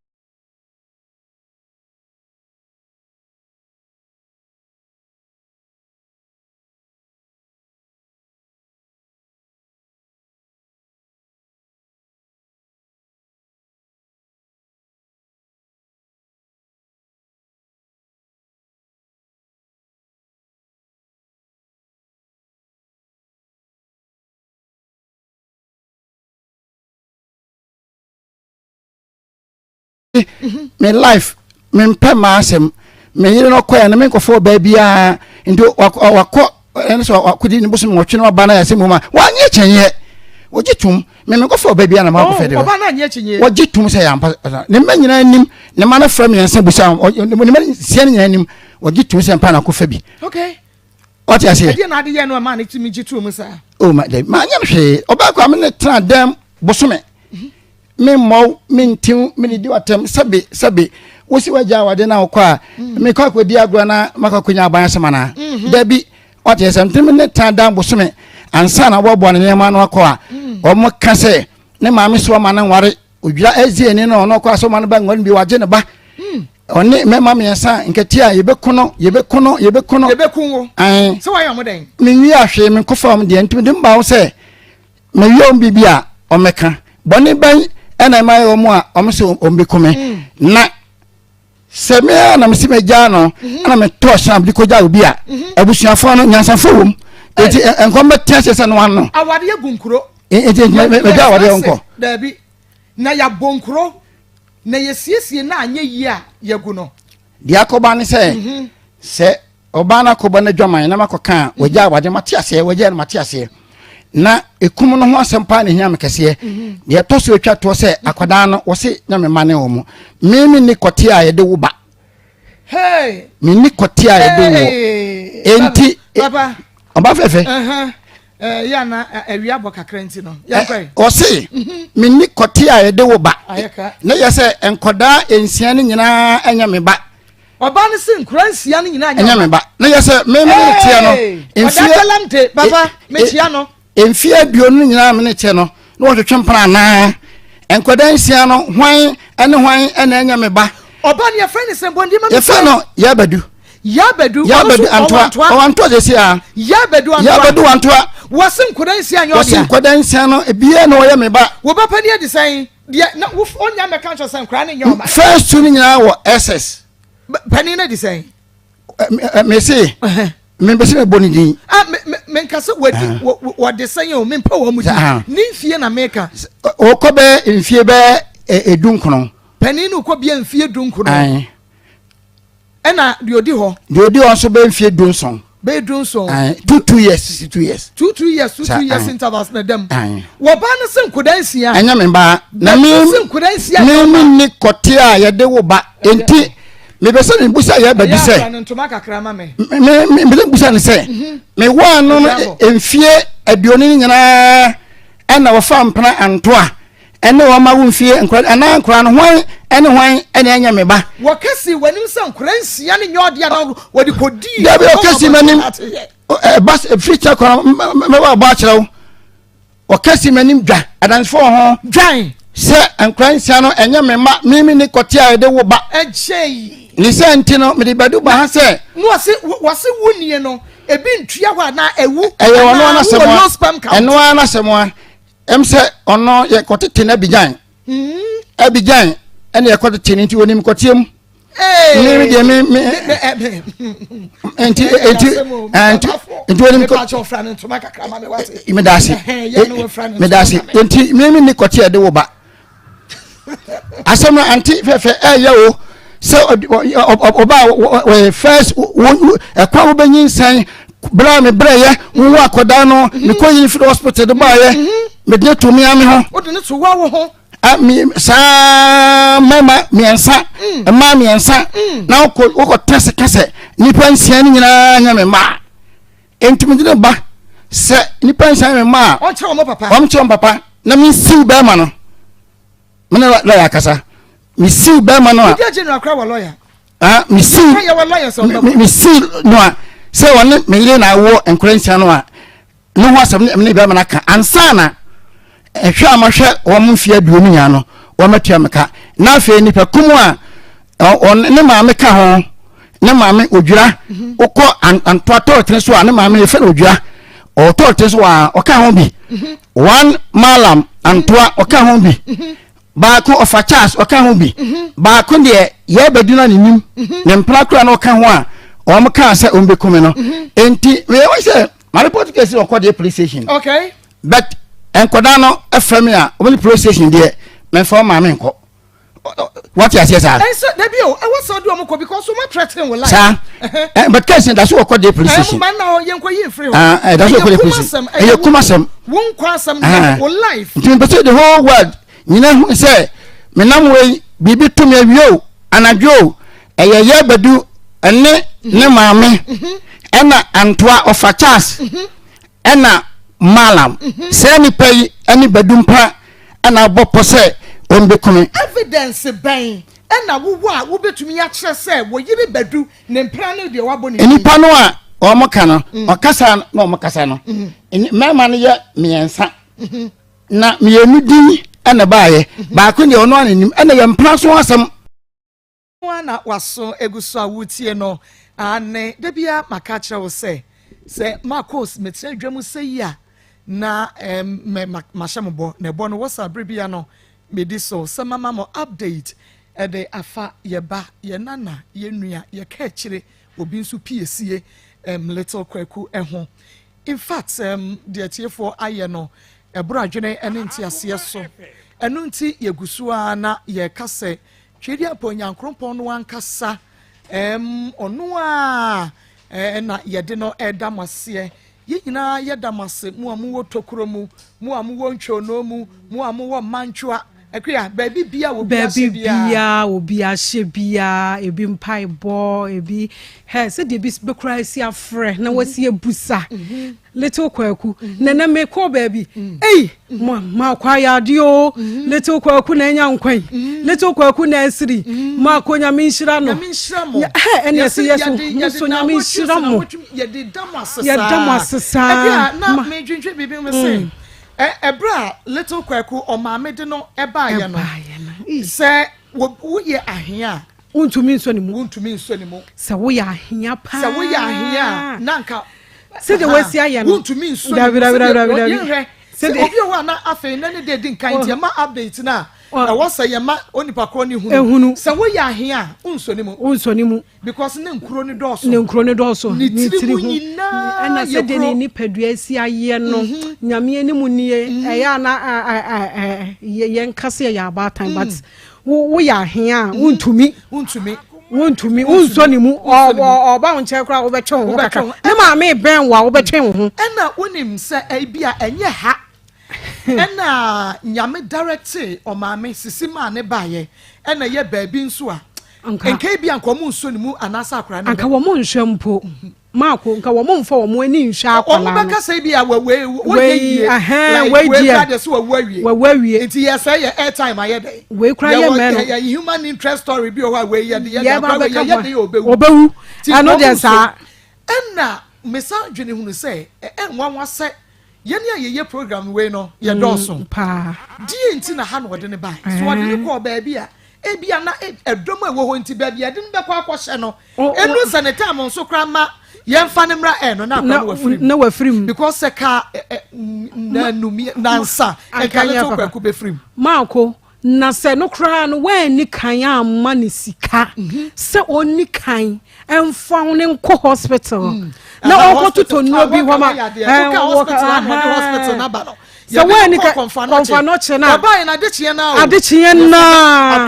Speaker 4: Me life mempɛ maa asɛm me yere no kɔɛ no menkɔfɔ ɔbaa biara nti wakɔ ɛne sɛ wakɔdi ne bosom wɔtwe no aba no ayɛ sɛ mu ma wanyɛ kyɛnyɛ wɔgye tom me menkɔfɔ ɔbaa biara na makɔfɛ de wɔgye tom sɛ yɛampa ne mma nyinaa nim ne ma no frɛ mmiɛnsa busa ne mma nsia no nyinaa nim wɔgye tom sɛ mpa na akɔfa bi ɔte aseɛ.
Speaker 2: Ɛdeɛ na ade yɛ no ɛma ne tumi gye too mu saa.
Speaker 4: O ma dɛ ma nyɛ no hwee ɔbaa kɔ a me ne tena dɛm bosome mhm. me mmɔw me ntiw me ne di watɛm sɛbe sɛbe wosi wagya awade na wokɔ a mm. mekɔ akɔdi agorɔ na makɔ akɔnya aban asɛm anaa mhm. dabi ɔte sɛ ntumi ne tena dan bosome ansa na wɔboa ne nneɛma no akɔ a mm. wɔn ka sɛ ne maame so ɔma no nware Odwira ɛdze ani no ɔno ɔkɔ asɔma no ba nguan bi wagye ne ba. Hmm. Ɔne mmarima mmiɛnsa nkɛte a yɛbɛko no yɛbɛko no yɛbɛko no.
Speaker 2: Yɛbɛko wo.
Speaker 4: Ɛn.
Speaker 2: Sɛ wayɛ ɔmo dɛn?
Speaker 4: Menwi ahwee menkɔfa ɔmo deɛ nti mede mba wo sɛ meyɛ ɔmo biribi a ɔmɛka. Bɔne bɛn ɛna ɛma yɛ ɔmo a ɔmo sɛ ɔmo bɛku me. Hmm. Na sɛ me ara na mesi magyaa no mhm. ɛna metɔ ɔhyɛn mede kɔgya obi a mhm. abusuafoɔ no nyansafoɔ wom nti nkɔm bɛte aseɛ sɛ no ano.
Speaker 2: Awadeɛ gu nkuro.
Speaker 4: Nti magya awadeɛ nkɔ.
Speaker 2: Daabi na yɛabɔ nkuro na yɛsiesie na anyɛ yie a yɛgu no.
Speaker 4: Deɛ akɔba ne sɛ mhm. sɛ ɔbaa no akɔbɔ no adwaman na makɔka a wagya awadeɛ mate aseɛ wagya no mate aseɛ. Na ekum no ho asɛm paa na ehia me kɛseɛ. Deɛ ɛtɔ so atwa toɔ sɛ akwadaa no wɔse na me ma ne wɔn. Me me ni kɔte a yɛde wo ba. Me ni kɔte a yɛde wo. Enti ɔba fɛfɛ. Ɔse me ni kɔte a yɛde wo ba. Ne yɛ sɛ nkɔdaa nsia no nyinaa ɛnyɛ me ba.
Speaker 2: Ɔbaa no se nkura nsia no nyinaa
Speaker 4: nyɛ me ba. Ne yɛ sɛ me me ne teɛ no.
Speaker 2: Mfie ɔdakalante papa mekyia no.
Speaker 4: Mfie aduonu nyinaa me ne teɛ no na wɔtwetwe mpena anaa nkwadaa nsia no hwan ne hwan na ɛnyɛ me ba.
Speaker 2: Ɔbaa no yɛfrɛ no sɛ bɔndi ma me.
Speaker 4: Yɛfrɛ no Yabadu.
Speaker 2: Yabadu
Speaker 4: Yabadu Antoa ɔwɔ Antoa sɛsi a.
Speaker 2: Yabadu Antoa
Speaker 4: Yabadu Antoa.
Speaker 2: Wɔse nkwadaa nsia nyɛ ɔdea.
Speaker 4: Wɔse nkwadaa nsia no ebiara na ɔyɛ me ba.
Speaker 2: Wo ba pani adi sɛn? Deɛ na wo ɔnya mɛka nkyɛn sɛ nkwadaa no nyɛ ɔba.
Speaker 4: First two no nyinaa wɔ SS.
Speaker 2: Panin no di sɛn?
Speaker 4: Mese mepɛ sɛ mebɔ ne din.
Speaker 2: Ah, menka sɛ wɔdi wɔde sɛn o mempɛ wɔn mu di ne mfie na meka.
Speaker 4: Ɔkɔ bɛɛ mfie bɛɛ edunkron.
Speaker 2: Panin no kɔ bia mfie dunkron. Ɛna deɛ odi hɔ.
Speaker 4: Deɛ odi hɔ nso bɛyɛ mfie dunson.
Speaker 2: Bɛyɛ dunson.
Speaker 4: 2 2 years, 2 years.
Speaker 2: 2 2 years, 2 2 years intervals na dɛm. Wɔbaa no se nkoda nsia.
Speaker 4: Ɛnyɛ me ba na mi mi mi ni kɔte a yɛde wo ba nti mebɛ sɛ mebusa yɛ baabi sɛ me me me busa ne sɛ me waa no mfie 20 no nyinaa ɛna wɔfa mpena antoa ɛne wɔn ma wo mfie nkora anaa nkora no hwan ɛne hwan ɛne ɛnyɛ me ba.
Speaker 2: Wɔka si w'anim sɛ nkora nsia ne nyɛ ɔdeɛ na wɔde kɔdii.
Speaker 4: Dabi ɔka si m'anim ɛba efiri kyɛ kwan mɛwɔ abɔ akyerɛ wo ɔka si m'anim dwa adansefoɔ ho.
Speaker 2: Dwan.
Speaker 4: Sɛ nkora nsia no ɛnyɛ me mma mimi ne kɔte a yɛde wo ba.
Speaker 2: Ɛkyɛ yi.
Speaker 4: Ne sɛ nti no mede bɛdu ba ha sɛ.
Speaker 2: Na wɔse wɔse wo nie no ebi ntua hɔ anaa ɛwu.
Speaker 4: Ɛyɛ ɔno ara n'asɛm a ɛno ara n'asɛm a. Ɛm sɛ ɔno yɛ kɔtete no Abidjan. Abidjan ɛna yɛ kɔtete no nti onim kɔteɛ mu. Mi mi deɛ mi mi nti nti nti nti onim kɔ. Mi da ase mi da ase nti mi mi ni kɔteɛ de wo ba. Asɛm no ante fɛfɛ ɛyɛ o sɛ ɔba wɔyɛ first ɛkwan wobɛnyinsɛn berɛ a mebrɛyɛ wowɔ akɔdaa no mekɔ yini firi hospital de baayɛ mede ne to mea me ho saa mmarima mmiɛnsa mmaa mmiɛnsa na wokɔ tɛse ka sɛ nnipa nsia no nyinaa nyɛ me mmaa enti mede ne ba sɛ nnipa nsia me mmaa a ɔnkyerɛ wɔn papa na mensiw bɛrima no me ne lɔya akasa mesiw bɛrima no a ah, mesiw mesiw no a sɛ ɔne me yere na awo nkora nsia no a ne ho asɛm ne ne bɛrima no aka ansa na ɛhwɛ a mahwɛ wɔn mfeɛ 20 nyinaa no wɔmatua me ka na afei nipa kum a ne maame ka ho ne maame odwira wokɔ antoa tɔɔtene so a ne maame yɛfɛ no odwira ɔwɔ tɔɔtene so a ɔka ho bi one malam antoa ɔka ho bi baako ɔfa Charles ɔka ho bi baako deɛ yɛbɛdi no n'anim ne mpena kora na ɔka ho a wɔn kaa sɛ wɔn bɛkum no nti wei wɔn sɛ ma report case ɔkɔ deɛ police station
Speaker 2: okay
Speaker 4: but nkɔdaa no ɛfrɛ mi a wɔn ne police station deɛ mɛnfa wɔn maame nkɔ wate aseɛ saa.
Speaker 2: ɛnso dabi o ɛwɔ sɛ ɔde ɔmo kɔ because ɔmo threaten wɔ life.
Speaker 4: saa ɛ but case da so wɔ kɔ de police station.
Speaker 2: ɛmu ma na yɛn kɔ yi nfiri
Speaker 4: hɔ. ɛɛ da so wɔ kɔ de police station ɛyɛ kum asɛm.
Speaker 2: wo nkɔ asɛm na wo life.
Speaker 4: nti mpɛ sɛ the whole world nyina hu sɛ menam wei biribi to me awie o anadwo o ɛyɛ yɛ badu ɛne ne maame ɛna antoa ɔfa Charles ɛna malam saa nipa yi ɛne badu mpa ɛna abɔ pɔ sɛ ɔmbɛkume.
Speaker 2: Evidence bɛn ɛna wowɔ a wobɛtumi akyerɛ sɛ wo yere Badu ne mpena ne deɛ wabɔ ne din?
Speaker 4: Nnipa no a wɔn ka no, ɔkasa na wɔn kasa no, mmarima no yɛ mmiɛnsa na mmienu din ɛna baayɛ, baako deɛ ɔno ara nim ɛna yɛ mpena so asɛm.
Speaker 2: Wo ara na w'aso gu so a woretie no. Aane, da biara maka akyerɛ wo sɛ, sɛ Markos metena dwa mu sɛ yi a, na me, ma, mahyɛ mo bɔ, na ɛbɔ no wɔ saa bere biara no, medi so sɛ mama mo update de afa yɛ ba, yɛ nana, yɛ nua, yɛ kaakyire, obi nso piesie, um, Little Kwaku ho. In fact, um, deɛ atiefoɔ ayɛ no, ɛboro adwene ne nteaseɛ so. Ɛno nti, yɛgu so ara na yɛreka sɛ, Tweediampɔ Nyankrompɔn no ankasa, um, ɔno ara na yɛde no ɛreda mo aseɛ. Yɛn nyinaa yɛda mo ase, mo a mowɔ tokuro mu, mo a mowɔ ntwonoo mu, mo a mowɔ mantwoa, Akua, baabi bia obi ahyɛ
Speaker 8: Baabi
Speaker 2: biara.
Speaker 8: biara obi ahyɛ biara, ebi mpaebɔ, ebi hɛ sɛdeɛ ebi bɛkura asi afrɛ na wasi abusa. Little Kwaku, na na mekɔ baabi, ei, ma makɔ ayɛ adeɛ o, Little Kwaku na anya nkwa yi, Little Kwaku na asiri, makɔ Nyame nhyira no.
Speaker 2: Nyame nhyira mo.
Speaker 8: Hɛ, ɛne ɛsɛ
Speaker 2: Yɛse
Speaker 8: yɛ so,
Speaker 2: yɛde
Speaker 8: mo
Speaker 2: yɛde
Speaker 8: nso Nyame
Speaker 2: naawɔtwe
Speaker 8: nhyira
Speaker 2: sɛ
Speaker 8: mo.
Speaker 2: naawɔtwe yɛde da mo ase
Speaker 8: Yɛda mo
Speaker 2: saa.
Speaker 8: ase saa.
Speaker 2: Akua, na
Speaker 8: Ma.
Speaker 2: medwendwen biribi ho se, Ɛ ɛberɛ a Little Kwaku ɔmaame de no baeɛ no, sɛ woyɛ ahea a.
Speaker 8: Wontumi nsɔ ne mu.
Speaker 2: Wontumi nsɔ ne mu.
Speaker 8: Sɛ woyɛ ahea paa.
Speaker 2: Sɛ woyɛ ahea a, na nka.
Speaker 8: Sɛdeɛ wasi ayɛ no.
Speaker 2: Wontumi nsɔ ne mu.
Speaker 8: Dabi dabi dabi dabi.
Speaker 2: Yɛnhwɛ. Sɛ obi wɔ hɔ a na afei na ne deɛ di nkan nti ɛma update no a ɛwɔ sɛ yɛma onipa korɔ no hunu. Sɛ woyɛ ahea a, wonsɔ ne mu.
Speaker 8: Wonsɔ ne mu.
Speaker 2: Because ne nkuro no dɔɔso.
Speaker 8: Ne nkuro no dɔɔso.
Speaker 2: Ne tiri mu nyinaa
Speaker 8: ɛna
Speaker 2: yɛ
Speaker 8: sɛdeɛ
Speaker 2: kuro.
Speaker 8: ne nipadua si ayɛ no. Nyame anim nie. Ɛyɛ a na yɛnka sɛ yɛyɛ abaatan but woyɛ ahea a wontumi.
Speaker 2: Wontumi.
Speaker 8: Wontumi. Wonsɔ ne mu. Ɔba wo nkyɛn koraa wobɛtwe wo ho kakra. Ne maame bɛn wo a wobɛtwe wo ho.
Speaker 2: Ɛna wonim sɛ ebi a ɛnyɛ ha ɛna Nyame directee ɔmaame sisi maa ne baayɛ ɛna ɛyɛ baabi nso a nka ebi a nka wɔn nsɔ ne mu anaasɛ akwadaa no
Speaker 8: anka wɔn nhwɛ mpo maako nka wɔn mfa wɔn ani nhwɛ akwadaa no
Speaker 2: wɔn bɛka sɛ ebi a wei wɔyɛ yie like
Speaker 8: wei
Speaker 2: wei
Speaker 8: deɛ
Speaker 2: kura deɛ so wawu awie
Speaker 8: wawu awie
Speaker 2: nti yɛ sɛ yɛ airtime ayɛ dɛ
Speaker 8: wei kura yɛ mɛ no
Speaker 2: yɛ human interest story bi wɔ hɔ a wei yɛ de yɛ de
Speaker 8: yɛ ba
Speaker 2: akwadaa wei
Speaker 8: bɛka
Speaker 2: yɛ yɛ de yɛ obewu
Speaker 8: obewu
Speaker 2: Nti
Speaker 8: ɛno
Speaker 2: wɔn
Speaker 8: deɛ
Speaker 2: nso
Speaker 8: saa
Speaker 2: ɛna mesan dwene hunu sɛ ɛnwanwa sɛ Yɛn a yɛyɛ program wei no, yɛdɔɔso.
Speaker 8: Mm, paa.
Speaker 2: Deɛ nti na ha na ɔde no bae. So ɔde no kɔɔ baabi a, ebia na ɛdɔm a ɛwɔ hɔ nti, baabi a yɛde no bɛkɔ akɔhyɛ no, ɛnu sɛ ne time nso koraa ma yɛmfa no mmra ɛ no, na akora no wafiri mu.
Speaker 8: Na wafiri mu.
Speaker 2: Because sɛ ka nanu nansa, nka little Kwaku bɛfiri mu.
Speaker 8: Maako, Na sɛ no koraa no woanni kan amma no sika mhm. sɛ ɔnni kan mfa wo ne nkɔ hospital mm. na ɔnkɔtotɔ nnuro bi hɔ ma sɛ woanni ka kɔmfa no kye no adekyeɛ naa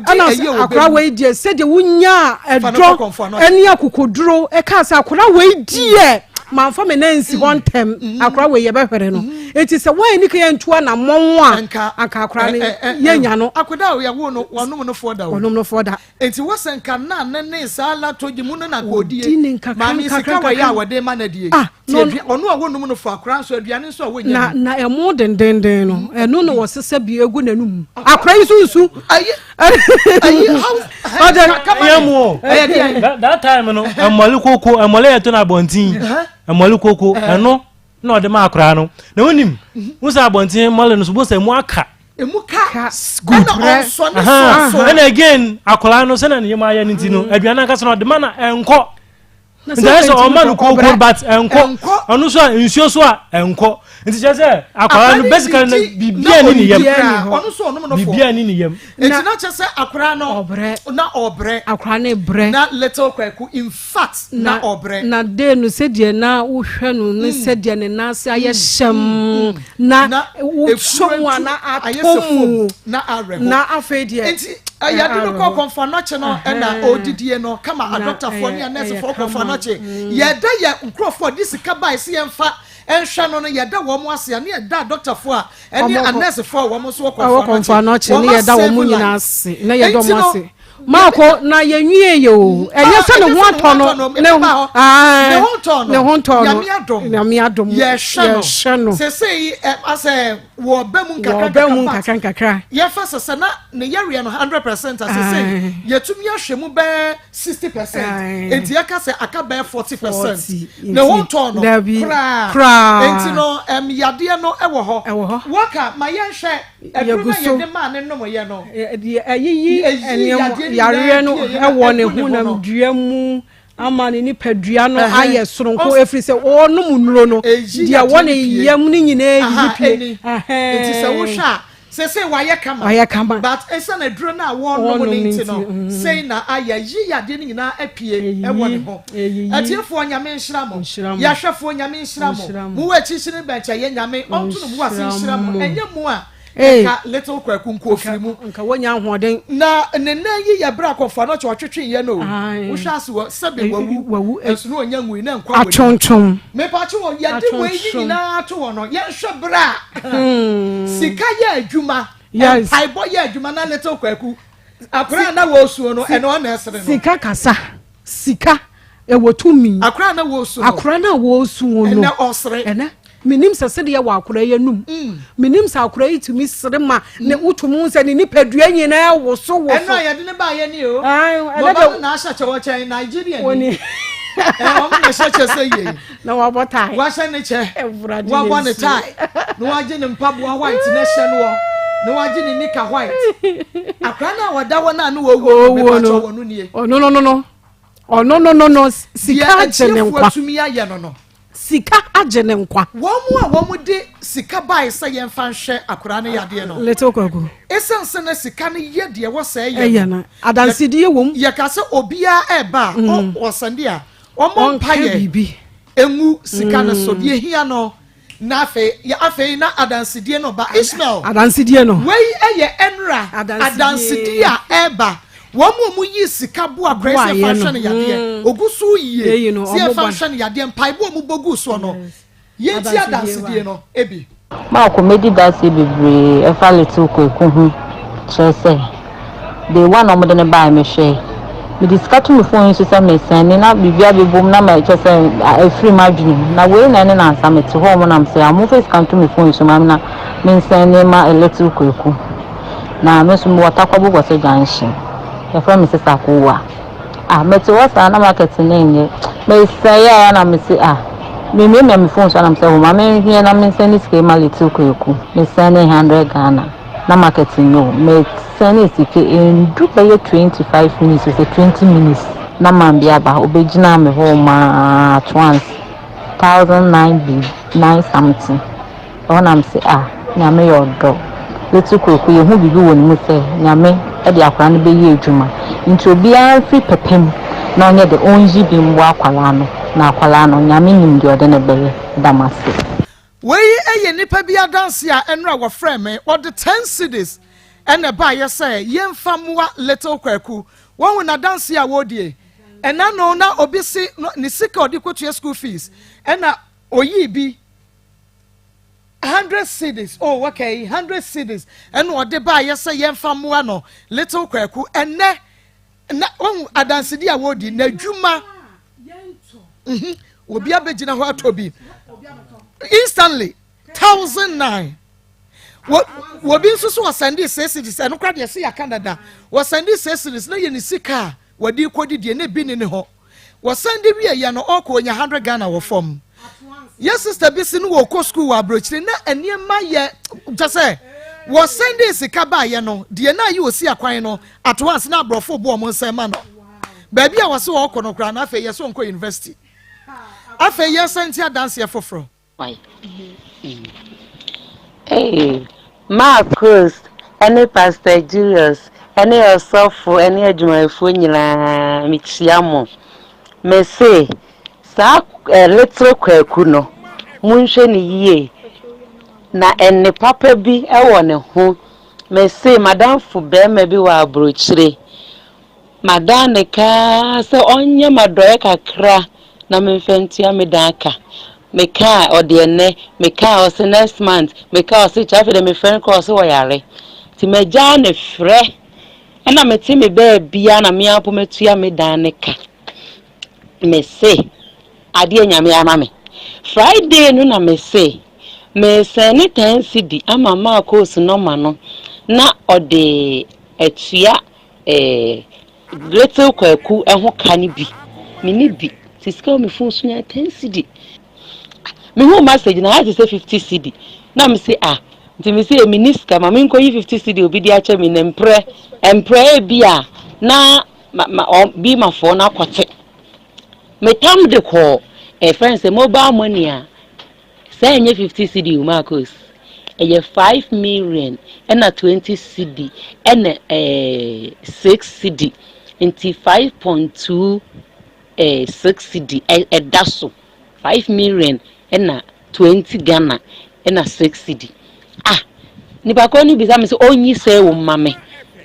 Speaker 8: ɛna akora wei deɛ sɛdeɛ wonyaa ɛdɔ ɛne akokoduro ɛkaa sɛ akora wei deɛ mamfa me nan nsi hɔ ntɛm mm. akora wei yɛbɛhwere no mm-hmm. eti sɛ wɔn ani ka yɛn ntu anamɔn a anka akora no yɛnya no.
Speaker 2: Akwadaa a yɛwo no wɔnom no foɔ da o.
Speaker 8: Wɔnom no foɔ da.
Speaker 2: Eti wɔsɛ nka naa ne ne saa latogye mu no na nka odie. Maame sika wɔ yɛ a wɔde ma na die. Ah, ti ɔno a wɔnum no fo akora nso aduane nso a wɔnya.
Speaker 8: Na na ɛmo dendenden no ɛno na wɔsesa bi egu n'anum. Akora yi nso nsu.
Speaker 2: Ayi ayi how
Speaker 8: ɔdɛ
Speaker 9: yɛ mu o. That time no ɛmɔle koko ɛmɔle yɛ to na abɔnten ɛmɔle koko ɛno. na ɔde ma akwaraa no na wonim wo sɛ abɔnten mmɔle no so bo sɛ mu aka
Speaker 2: emu ka
Speaker 9: good
Speaker 2: ɛna ɔnsɔ ne sɔsɔ
Speaker 9: ɛna again akwaraa no sɛnɛ ne yam ayɛ no nti no mm. aduane ankasa no ɔde ma na ɛnkɔ nti ayɛ sɛ ɔma no kooko but ɛnkɔ ɔno so a nsuo so a ɛnkɔ nti kyerɛ sɛ akwaraa no basically no biribiara ni ne yam biribiara ni ne yam
Speaker 2: nti na kyerɛ sɛ akwaraa no na ɔbrɛ
Speaker 8: akwaraa no brɛ
Speaker 2: na little kwaku Fat na ɔbrɛ.
Speaker 8: Na dee no sɛdeɛ na wohwɛ no ne mm. sɛdeɛ ne nan ase ayɛ mm. hyɛm mm. na wosɔ mu a na atɔ mu
Speaker 2: na awerɛho
Speaker 8: na afei deɛ
Speaker 2: nti yɛde no kɔ kɔnfanɔkye no ɛna ɔdidie no kama adɔktafoɔ ne anɛsefoɔ kɔnfanɔkye yɛda yɛ nkurɔfoɔ de sika bae sɛ yɛmfa nhwɛ no no yɛda wɔn ase ne yɛda adɔktafoɔ a ɛne anɛsefoɔ a wɔn nso wɔ
Speaker 8: kɔnfanɔkye ne yɛda wɔn nyinaa ase na yɛda wɔn ase Marko, na yɛnwie yɛ o. Ɛnyɛ sɛ ne ho atɔ no.
Speaker 2: Ne ho ne ho ntɔ no.
Speaker 8: Ne ho ntɔ no.
Speaker 2: Nyame adom.
Speaker 8: Nyame adom.
Speaker 2: Yɛhwɛ no.
Speaker 8: Yɛhwɛ no.
Speaker 2: Sesei asɛ wɔba mu nkakra
Speaker 8: nkakra. Wɔba mu nkakra nkakra.
Speaker 2: Yɛfa sɛ sɛ na ne yareɛ no 100% a sesei yɛtumi ahwɛ mu bɛɛ 60%. Enti yɛka sɛ aka bɛɛ 40%. Ne ho ntɔ no. Koraa.
Speaker 8: Koraa.
Speaker 2: Enti no yadeɛ no ɛwɔ hɔ.
Speaker 8: Ɛwɔ hɔ.
Speaker 2: Wɔka ma yɛnhwɛ. Aduro no a yɛde maa no nomeeɛ no,
Speaker 8: Ayiyi nneɛma yareɛ no wɔ ne honamdua mu ama ne nipadua no ayɛ soronko ɛfiri sɛ ɔnom nnuro no deɛ wɔ ne yam no nyinaa yiyi pie.
Speaker 2: Nti sɛ wohwɛ a sese wayɛ kama.
Speaker 8: Wayɛ kama.
Speaker 2: But ɛsiane aduro no a wɔnom no nti no, sei na ayɛ yi yadeɛ no nyinaa apue ɛwɔ ne ho. Atiefoɔ Nyame nhyira mo. Yɛahwɛfoɔ Nyame nhyira mo. Mo wɔ akyirikyiri ne bɛnkyɛ yɛ Nyame ɔnto no mu ase nhyira mo. Ɛnyɛ mo a. Nka little Kwaku nka ofiri mu.
Speaker 8: Nka wanya ahoɔden.
Speaker 2: Na ne nan yi yɛ berɛ akɔfa no kyɛ ɔtwetwe yɛ no o. Wohwɛ ase wɔ sɛbe wawu nso na ɔnya nwui na nkwa wɔ ne mu.
Speaker 8: Atwontwom.
Speaker 2: Mepatwo wɔ yɛde wei ne nyinaa to hɔ no yɛnhwɛ berɛ a sika yɛ adwuma, mpaebɔ yɛ adwuma na little Kwaku akora a na wɔresuo no ɛno ɔna ɛsere no.
Speaker 8: Sika kasa. Sika ɛwɔ tumi.
Speaker 2: Akora na wɔresu no.
Speaker 8: Akora na wɔresu no.
Speaker 2: Ɛnɛ ɔsere.
Speaker 8: Ɛnɛ menim sɛ sedeɛ wɔ akora yi anum. Menim sɛ akora yi tumi sere ma ne wotumi hu sɛ ne nipadua nyinaa woso woso.
Speaker 2: Ɛno a yɛde ne ba yɛ ni o. Ɛnɛ de na ahyɛ kyɛ wɔkyɛn Nigeria ni. Wɔn na ɛhyɛ kyɛ sɛ yie.
Speaker 8: Na wabɔ tae.
Speaker 2: Wahyɛ ne kyɛ. Wabɔ ne tae. Na wagye ne mpaboa white na ɛhyɛ no wɔ. Na wagye ne nika white. Akora no a wɔda hɔ no a ne wɔwuo no mepakyɛ wɔn no nie.
Speaker 8: Ɔno no no no. Ɔno no no no sika agye ne nkwa.
Speaker 2: Deɛ atiefoɔ atumi ayɛ no no.
Speaker 8: Sika agye ne nkwa.
Speaker 2: Wɔn a wɔn de sika bae sɛ yɛnfa nhwɛ akwadaa no yadeɛ no.
Speaker 8: Little Kwaku.
Speaker 2: Esiane sɛ na sika no yɛ deɛ ɛwɔ sɛ
Speaker 8: ɛyɛ
Speaker 2: no.
Speaker 8: Ɛyɛ no. Adansedie wɔ mu.
Speaker 2: Yɛka sɛ obiara ɛreba a, ɔsɛnde a, wɔmmɔ mpaeɛ ngu sika no so. Deɛ ehia no. Na afei, yɛ afei na adansedie no ba. Ishmael.
Speaker 8: Adansedie no.
Speaker 2: Wei yɛ ɛnora adansedie a ɛreba. Wɔn a wɔyi sika boa akwadaa yi sɛ yɛmfa nhwɛ no yadeɛ. Mm. Ogu so yie sɛ yɛmfa nhwɛ no yadeɛ. Mpaebɔ a wɔbɔ gu soɔ no. Yɛnti adansedie no bi.
Speaker 10: Marko medi daseɛ bebree ɛfa little Kweku ho kyerɛ sɛ Day one a wɔde no baeɛ mehwɛe. Mede sika to me phone yi so sɛ mesɛnde na biribi abɛbom na ma kyerɛ sɛ afiri m'adwene mu. Na wei na ɛne nansa mete hɔ wɔn nam sɛ momfa sika nto me phone yi so ma me na mensɛnde ma a little Kweku. Na me nso mewɔ Tarkwa Bogɔsɛ junction. Yɛfrɛ me Sesa Kowa. Ah mete hɔ saa na market no nyɛ. Mesɛe a na mese ah memiamia me phone so a na mesɛ ma menhwɛ na mensɛnde sika yi ma little Kweku. Mesɛnde 100 Ghana. Na market nyɛ o, me sɛnee sika ɛndu bɛyɛ 25 minutes o sɛ 20 minutes na man bi aba ɔbɛgyinaa me hɔ maa at once 1009 bi 9 something ɛhɔ na me se ah Nyame yɛ ɔdɔ little Kweku yɛhu biribi wɔ ne mu sɛ Nyame de akwadaa no bɛyɛ adwuma nti obiara mfiri pɛpɛ mu na ɔnyɛ de ɔnyi bi mmoa akwadaa no na akwadaa no Nyame nim deɛ ɔde no bɛyɛ da mo ase.
Speaker 2: Wei yɛ nnipa bi adanse a ɛnora wɔfrɛɛ me, wɔde ten cedis na ɛbaeɛ sɛ yɛmfa mmoa Little Kwaku. Wahu n'adanse a wɔredie? Ɛna no na obi se ne sika a ɔde kɔtua school fees ɛna oyii bi hundred cedis, oh okay, hundred cedis ɛna ɔde baeɛ sɛ yɛmfa mmoa no Little Kwaku. Ɛnɛ na wahu adansedi a wɔredi n'adwuma mhm. Obi abɛgyina hɔ atɔ bi instantly 1009. Wɔbi nso so wɔsɛnde six cities, ɛno kora deɛ sɛ yɛaka dada. Wɔsɛnde six cities na yɛ ne sika a wɔde kɔdi deɛ na ebi ne ne hɔ. Wɔsan de wie yɛ no ɔkɔ onya hundred Ghana wɔ fam. Yɛ sister bi si no wɔkɔ school wɔ aburokyire na nneɛma yɛ kyɛ sɛ wɔsan de sika baayɛ no deɛ na ayɛ osi akwan no ato ase na aborɔfo bo wɔn nsɛm ma no. Baabi a wɔse wɔkɔ no koraa na afei yɛ sɛ ɔnkɔ university. Afei yɛsan ti adanseɛ foforɔ.
Speaker 10: Hey, Marcus ne Pastor Julius ne ɔsɔfo ne adwumayɛfoɔ nyinaa mekyia mo. Mese saa eh, little Kwaku no, monhwɛ no yie na ɛnne papa bi wɔ ne ho. Mese madamfo barima bi wɔ aburokyire. Madan no ka ara sɛ ɔnyɛ me adɔeɛ kakra na memfa ntua me dan ka. Meka a, ɔde ɛnnɛ, meka a, ɔse next month, meka a, ɔse kyɛ. Afei deɛ mefrɛ no koraa ɔse ɔyare. Nti magyaa no frɛ. Ɛna mete me baabi a na me ara mpo matua me dan no ka. Mese, adeɛ Nyame ama me. Friday no na mese, meresɛne ten cedi ama Marcos nɔma no na ɔde atua Eh Gretel Kwaku ho ka no bi me ni bi ti sika wɔ me phone so nyinaa 10 cedi. Ah, me hu message na ayɛ te sɛ 50 cedi na me se ah nti me se me ni sika ma me nkɔ yi 50 cedi obi de akyɛ me na mprɛ mprɛ ebi a na ma ma ɔ bi ma fo na akɔte me tam de kɔ eh friend sɛ mobile money a Sɛ ɛnyɛ 50 cedi o Marcos, ɛyɛ 5 million ɛna 20 cedi ɛna ɛɛ 6 cedi nti 5.2 ɛɛ 6 cedi ɛda so 5 million ɛna 20 Ghana ɛna 6 cedi ah. Nipa korɔ no bisa me sɛ ɔnyi sɛɛ wɔ mu ma me.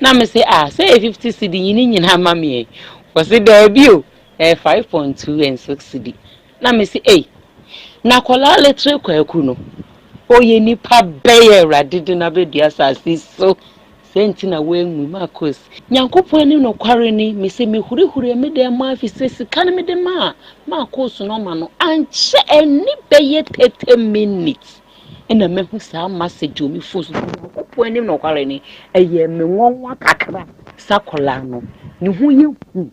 Speaker 10: Na me se ah sɛ ɛyɛ 50 cedi yi ne nyinaa ma me ɛ. Ɔse daabi o ɛyɛ 5.2 and 6 cedi. Na me se ei na akwadaa Little Kwaku no ɔyɛ nipa bɛn a Awurade de no abɛdua asase so Sɛ nti na woanwu. Marcus. Nyankopɔn anim nokware ni, mise mehurihurie me dan mu ara efisɛ sika no mede maa Marcus no ɔma no ankyɛ ɛnni bɛyɛ 30 minutes ɛna mahu saa message wɔ me phone so. Nyankopɔn anim nokware ni, ɛyɛɛ me nwanwa kakra sɛ akwadaa no ne ho yɛ hu.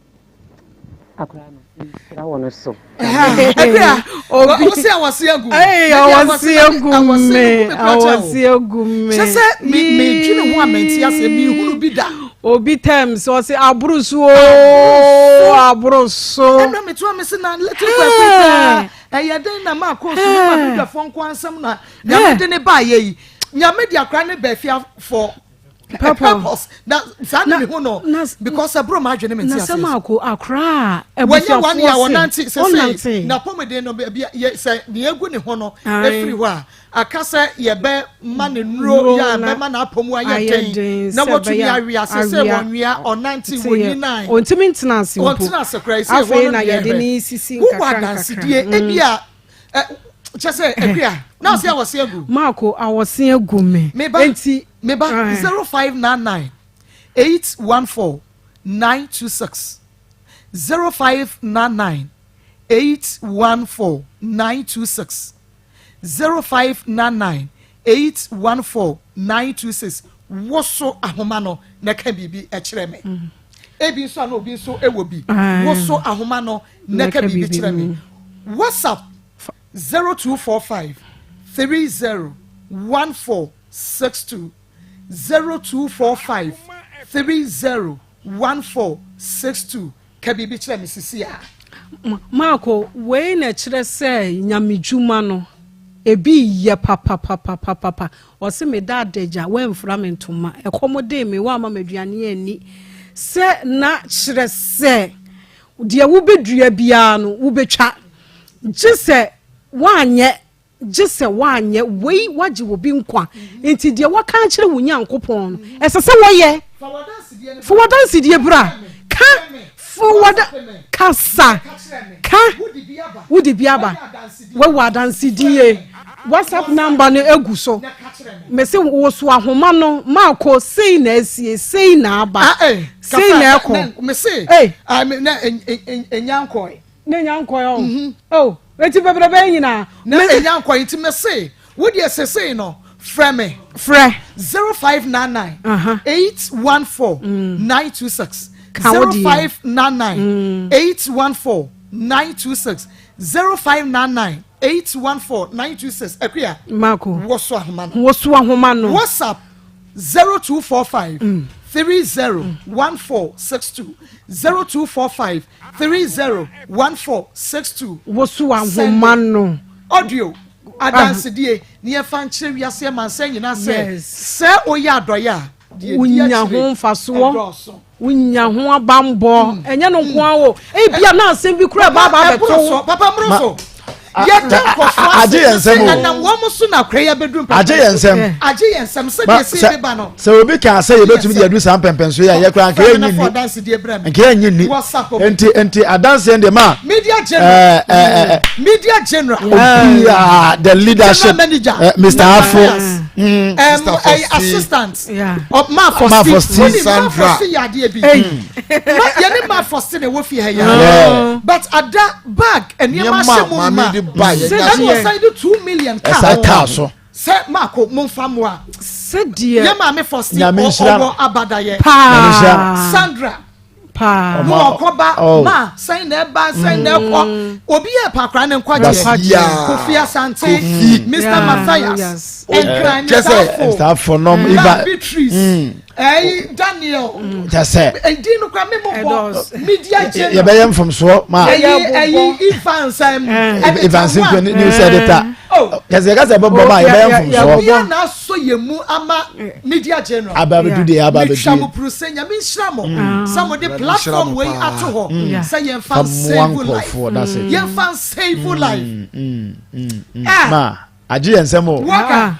Speaker 10: Akwadaa no nhyira wɔ no so.
Speaker 2: Akua, obi ɔsi awɔse agu.
Speaker 8: Ee awɔse agu me, awɔse agu me.
Speaker 2: Kyɛ sɛ me me dwene ho a mente ase, me hunu bi da.
Speaker 8: Obi terms ɔse aboro so ooo aboro so.
Speaker 2: Ɛna me to me se na little kwaku koraa ɛyɛ den na maa kɔɔ so ne ma badwafoɔ nko ansɛm na nyame de ne baayɛ yi nyame de akora ne baafi for purpose na saa na mehu no because ɛboro ma adwene me nti ase
Speaker 8: na sɛ maako akora a
Speaker 2: wɔnyɛ wɔn yɛ wɔnante sese na pɔmuden no baabi yɛ sɛ nea egu ne ho no efiri hɔ a aka sɛ yɛbɛ ma ne nnuro yɛ a bɛma n'apɔmu ayɛ den na wɔtumi awia sese wɔn wia ɔnante wɔnyi nan
Speaker 8: ɔntumi ntena ase mpo
Speaker 2: ɔntena ase koraa sɛ
Speaker 8: afei na yɛde ne sisi
Speaker 2: wowɔ
Speaker 8: nkakra
Speaker 2: adansedie ebi a kyɛ sɛ akua na ɔsɛ awɔse agu
Speaker 8: maako awɔse agu me
Speaker 2: meba
Speaker 8: enti
Speaker 2: meba 0599 814 926 0599 814 926 0599 814 926 woso ahoma no na ka biribi kyerɛ me mm. ebi nso a na obi nso wɔ bi woso ahoma no na ka biribi kyerɛ me whatsapp 0245 30 1462 0245 30 1462 ka biribi kyerɛ me sisi a.
Speaker 8: Maako, wei na ɛkyerɛ sɛ nyamedwuma no ebi yɛ papapapapapa. Ɔse meda adagya, woamfura me ntoma, ɛkɔm dee me, woamma me aduane anni. Sɛ na kyerɛ sɛ Deɛ wobɛdua biara no, wobɛtwa. Gye sɛ woanyɛ, gye sɛ woanyɛ. Wei, woagye obi nkwa. Nti deɛ waka akyerɛ wo Nyankopɔn no, ɛsɛ sɛ wɔyɛ. Fa w'adansedie bra. Ka, fa w'ada, kasa, ka. Wode bi aba. Wowɔ adansedie. WhatsApp number no egu so. Mese woso ahoma no maako sei na asie sei na aba.
Speaker 2: Ah, eh,
Speaker 8: sei na ɛkɔ.
Speaker 2: Mese
Speaker 8: eh.
Speaker 2: ah, na enya nkɔe.
Speaker 8: Na enya nkɔe oh. Mm-hmm. Oh, eti bebrebe nyinaa.
Speaker 2: Na enya nkɔe nti mese wo deɛ sesei no frɛ me.
Speaker 8: Frɛ.
Speaker 2: 0599 814 926. 0599 814 926 0599 814 926 Akua.
Speaker 8: Mako.
Speaker 2: Woso ahoma no.
Speaker 8: Woso ahoma no.
Speaker 2: WhatsApp 0245 30 1462 0245 30 1462.
Speaker 8: Woso ahoma no.
Speaker 2: Audio adansedie ne yɛfa nkyerɛ wiase amansan nyinaa sɛ sɛ woyɛ adɔeɛ a deɛ ɛdi
Speaker 8: Wonya
Speaker 2: akyire
Speaker 8: ho mfasoɔ.
Speaker 2: ɛdɔɔso.
Speaker 8: Wonya ho abanbɔ. Ɛnyɛ no nko ara o. Ebia na asɛm bi koraa
Speaker 2: Papa,
Speaker 8: ɛba aba
Speaker 2: ɛboro
Speaker 8: abɛto wo.
Speaker 2: so. Papa, mmoro so. Yɛda nkurɔfoɔ ase
Speaker 11: agye yɛn nsɛm
Speaker 2: sɛ
Speaker 11: o.
Speaker 2: ɛnam wɔn so na akora yi abɛduru mpɛmpɛn
Speaker 11: Agye yɛn nsɛm.
Speaker 2: so. Agye yɛn nsɛm
Speaker 11: Ma-
Speaker 2: sɛdeɛ ɛsɛ
Speaker 11: sɛ
Speaker 2: yɛbɛba no.
Speaker 11: sɛ obi kaa sɛ yɛbɛtumi de adu saa mpɛmpɛnso yi a yɛ koraa nka
Speaker 2: Frɛ me
Speaker 11: yɛnnye
Speaker 2: na fa
Speaker 11: nni
Speaker 2: ɔdansedie brɛ me.
Speaker 11: nka yɛnnye nni
Speaker 2: WhatsApp me.
Speaker 11: nti nti adanseɛ deɛ ma
Speaker 2: Media general.
Speaker 11: eh, eh, eh,
Speaker 2: Media general.
Speaker 11: obiaa the leadership
Speaker 2: General manager.
Speaker 11: eh, Mr. Afo
Speaker 2: Matthias.
Speaker 11: mm,
Speaker 2: Um,
Speaker 12: Mr.
Speaker 2: eh,
Speaker 12: Fosti.
Speaker 2: assistant.
Speaker 8: Yeah.
Speaker 2: Ɔ- Ma
Speaker 11: Ma
Speaker 2: Fosti.
Speaker 11: Fosti.
Speaker 2: Woni Ma
Speaker 12: Sandra.
Speaker 2: Fosti yɛ adeɛ bi. Ma yɛne Ma Fosti na ɛwɔ fie ha yi.
Speaker 11: Yeah.
Speaker 2: But ada bag nneɛma
Speaker 12: Nneɛma
Speaker 2: ahyɛ
Speaker 12: a
Speaker 2: mu
Speaker 12: maame
Speaker 2: ma.
Speaker 12: de ba yɛ
Speaker 2: Ɛna
Speaker 8: Sɛdeɛ-
Speaker 2: ɔsan de 2 million kaa
Speaker 11: ɛsa
Speaker 2: ho.
Speaker 11: kaa so
Speaker 2: Sɛ Maako momfa mmoa.
Speaker 8: Sɛdeɛ
Speaker 2: Yɛ maame Fosti
Speaker 11: Nyame nhyira no.
Speaker 2: ɔwɔ abadayɛ.
Speaker 11: Nyame nhyira no.
Speaker 8: paa
Speaker 2: Sandra.
Speaker 8: paa.
Speaker 2: na ɔkɔba
Speaker 11: Oh.
Speaker 2: ma sɛn na ɛba sɛn na ɛkɔ obi yɛ paakora ne nkwagyeɛ
Speaker 12: Basiaa.
Speaker 2: Kofi Asante
Speaker 12: Kofi.
Speaker 2: Mr
Speaker 8: Yeah,
Speaker 2: Matthias
Speaker 8: yes.
Speaker 2: Nkran
Speaker 11: Kyɛ sɛ
Speaker 2: Safo
Speaker 11: Safo nom
Speaker 2: Ma
Speaker 11: Iva
Speaker 2: Beatrice ɛyi Daniel
Speaker 11: kyɛ sɛ
Speaker 2: ɛdin no kora me mo bɔ
Speaker 8: Ɛdɔɔso.
Speaker 2: media general
Speaker 11: yɛbɛyɛ mfomsoɔ ma
Speaker 2: ɛyi ɛyi Evans ɛm
Speaker 11: Evans Nkwe news editor
Speaker 2: Oh.
Speaker 11: kyɛ sɛ yɛka sɛ ɛbɛbɔ ma yɛbɛyɛ mfomsoɔ
Speaker 2: obiara na asɔ yɛn mu ama media general
Speaker 11: aba abɛdu deɛ aba
Speaker 2: metwa
Speaker 11: abɛdu
Speaker 2: mo puru sɛ nyame nhyira mo sɛ mode platform wei ato hɔ sɛ yɛmfa
Speaker 11: fa mmoa
Speaker 2: nsave life
Speaker 11: nkurɔfoɔ that's it
Speaker 2: yɛmfa nsave life Ah.
Speaker 11: ma agye yɛn nsɛm o
Speaker 2: waka
Speaker 8: Ah.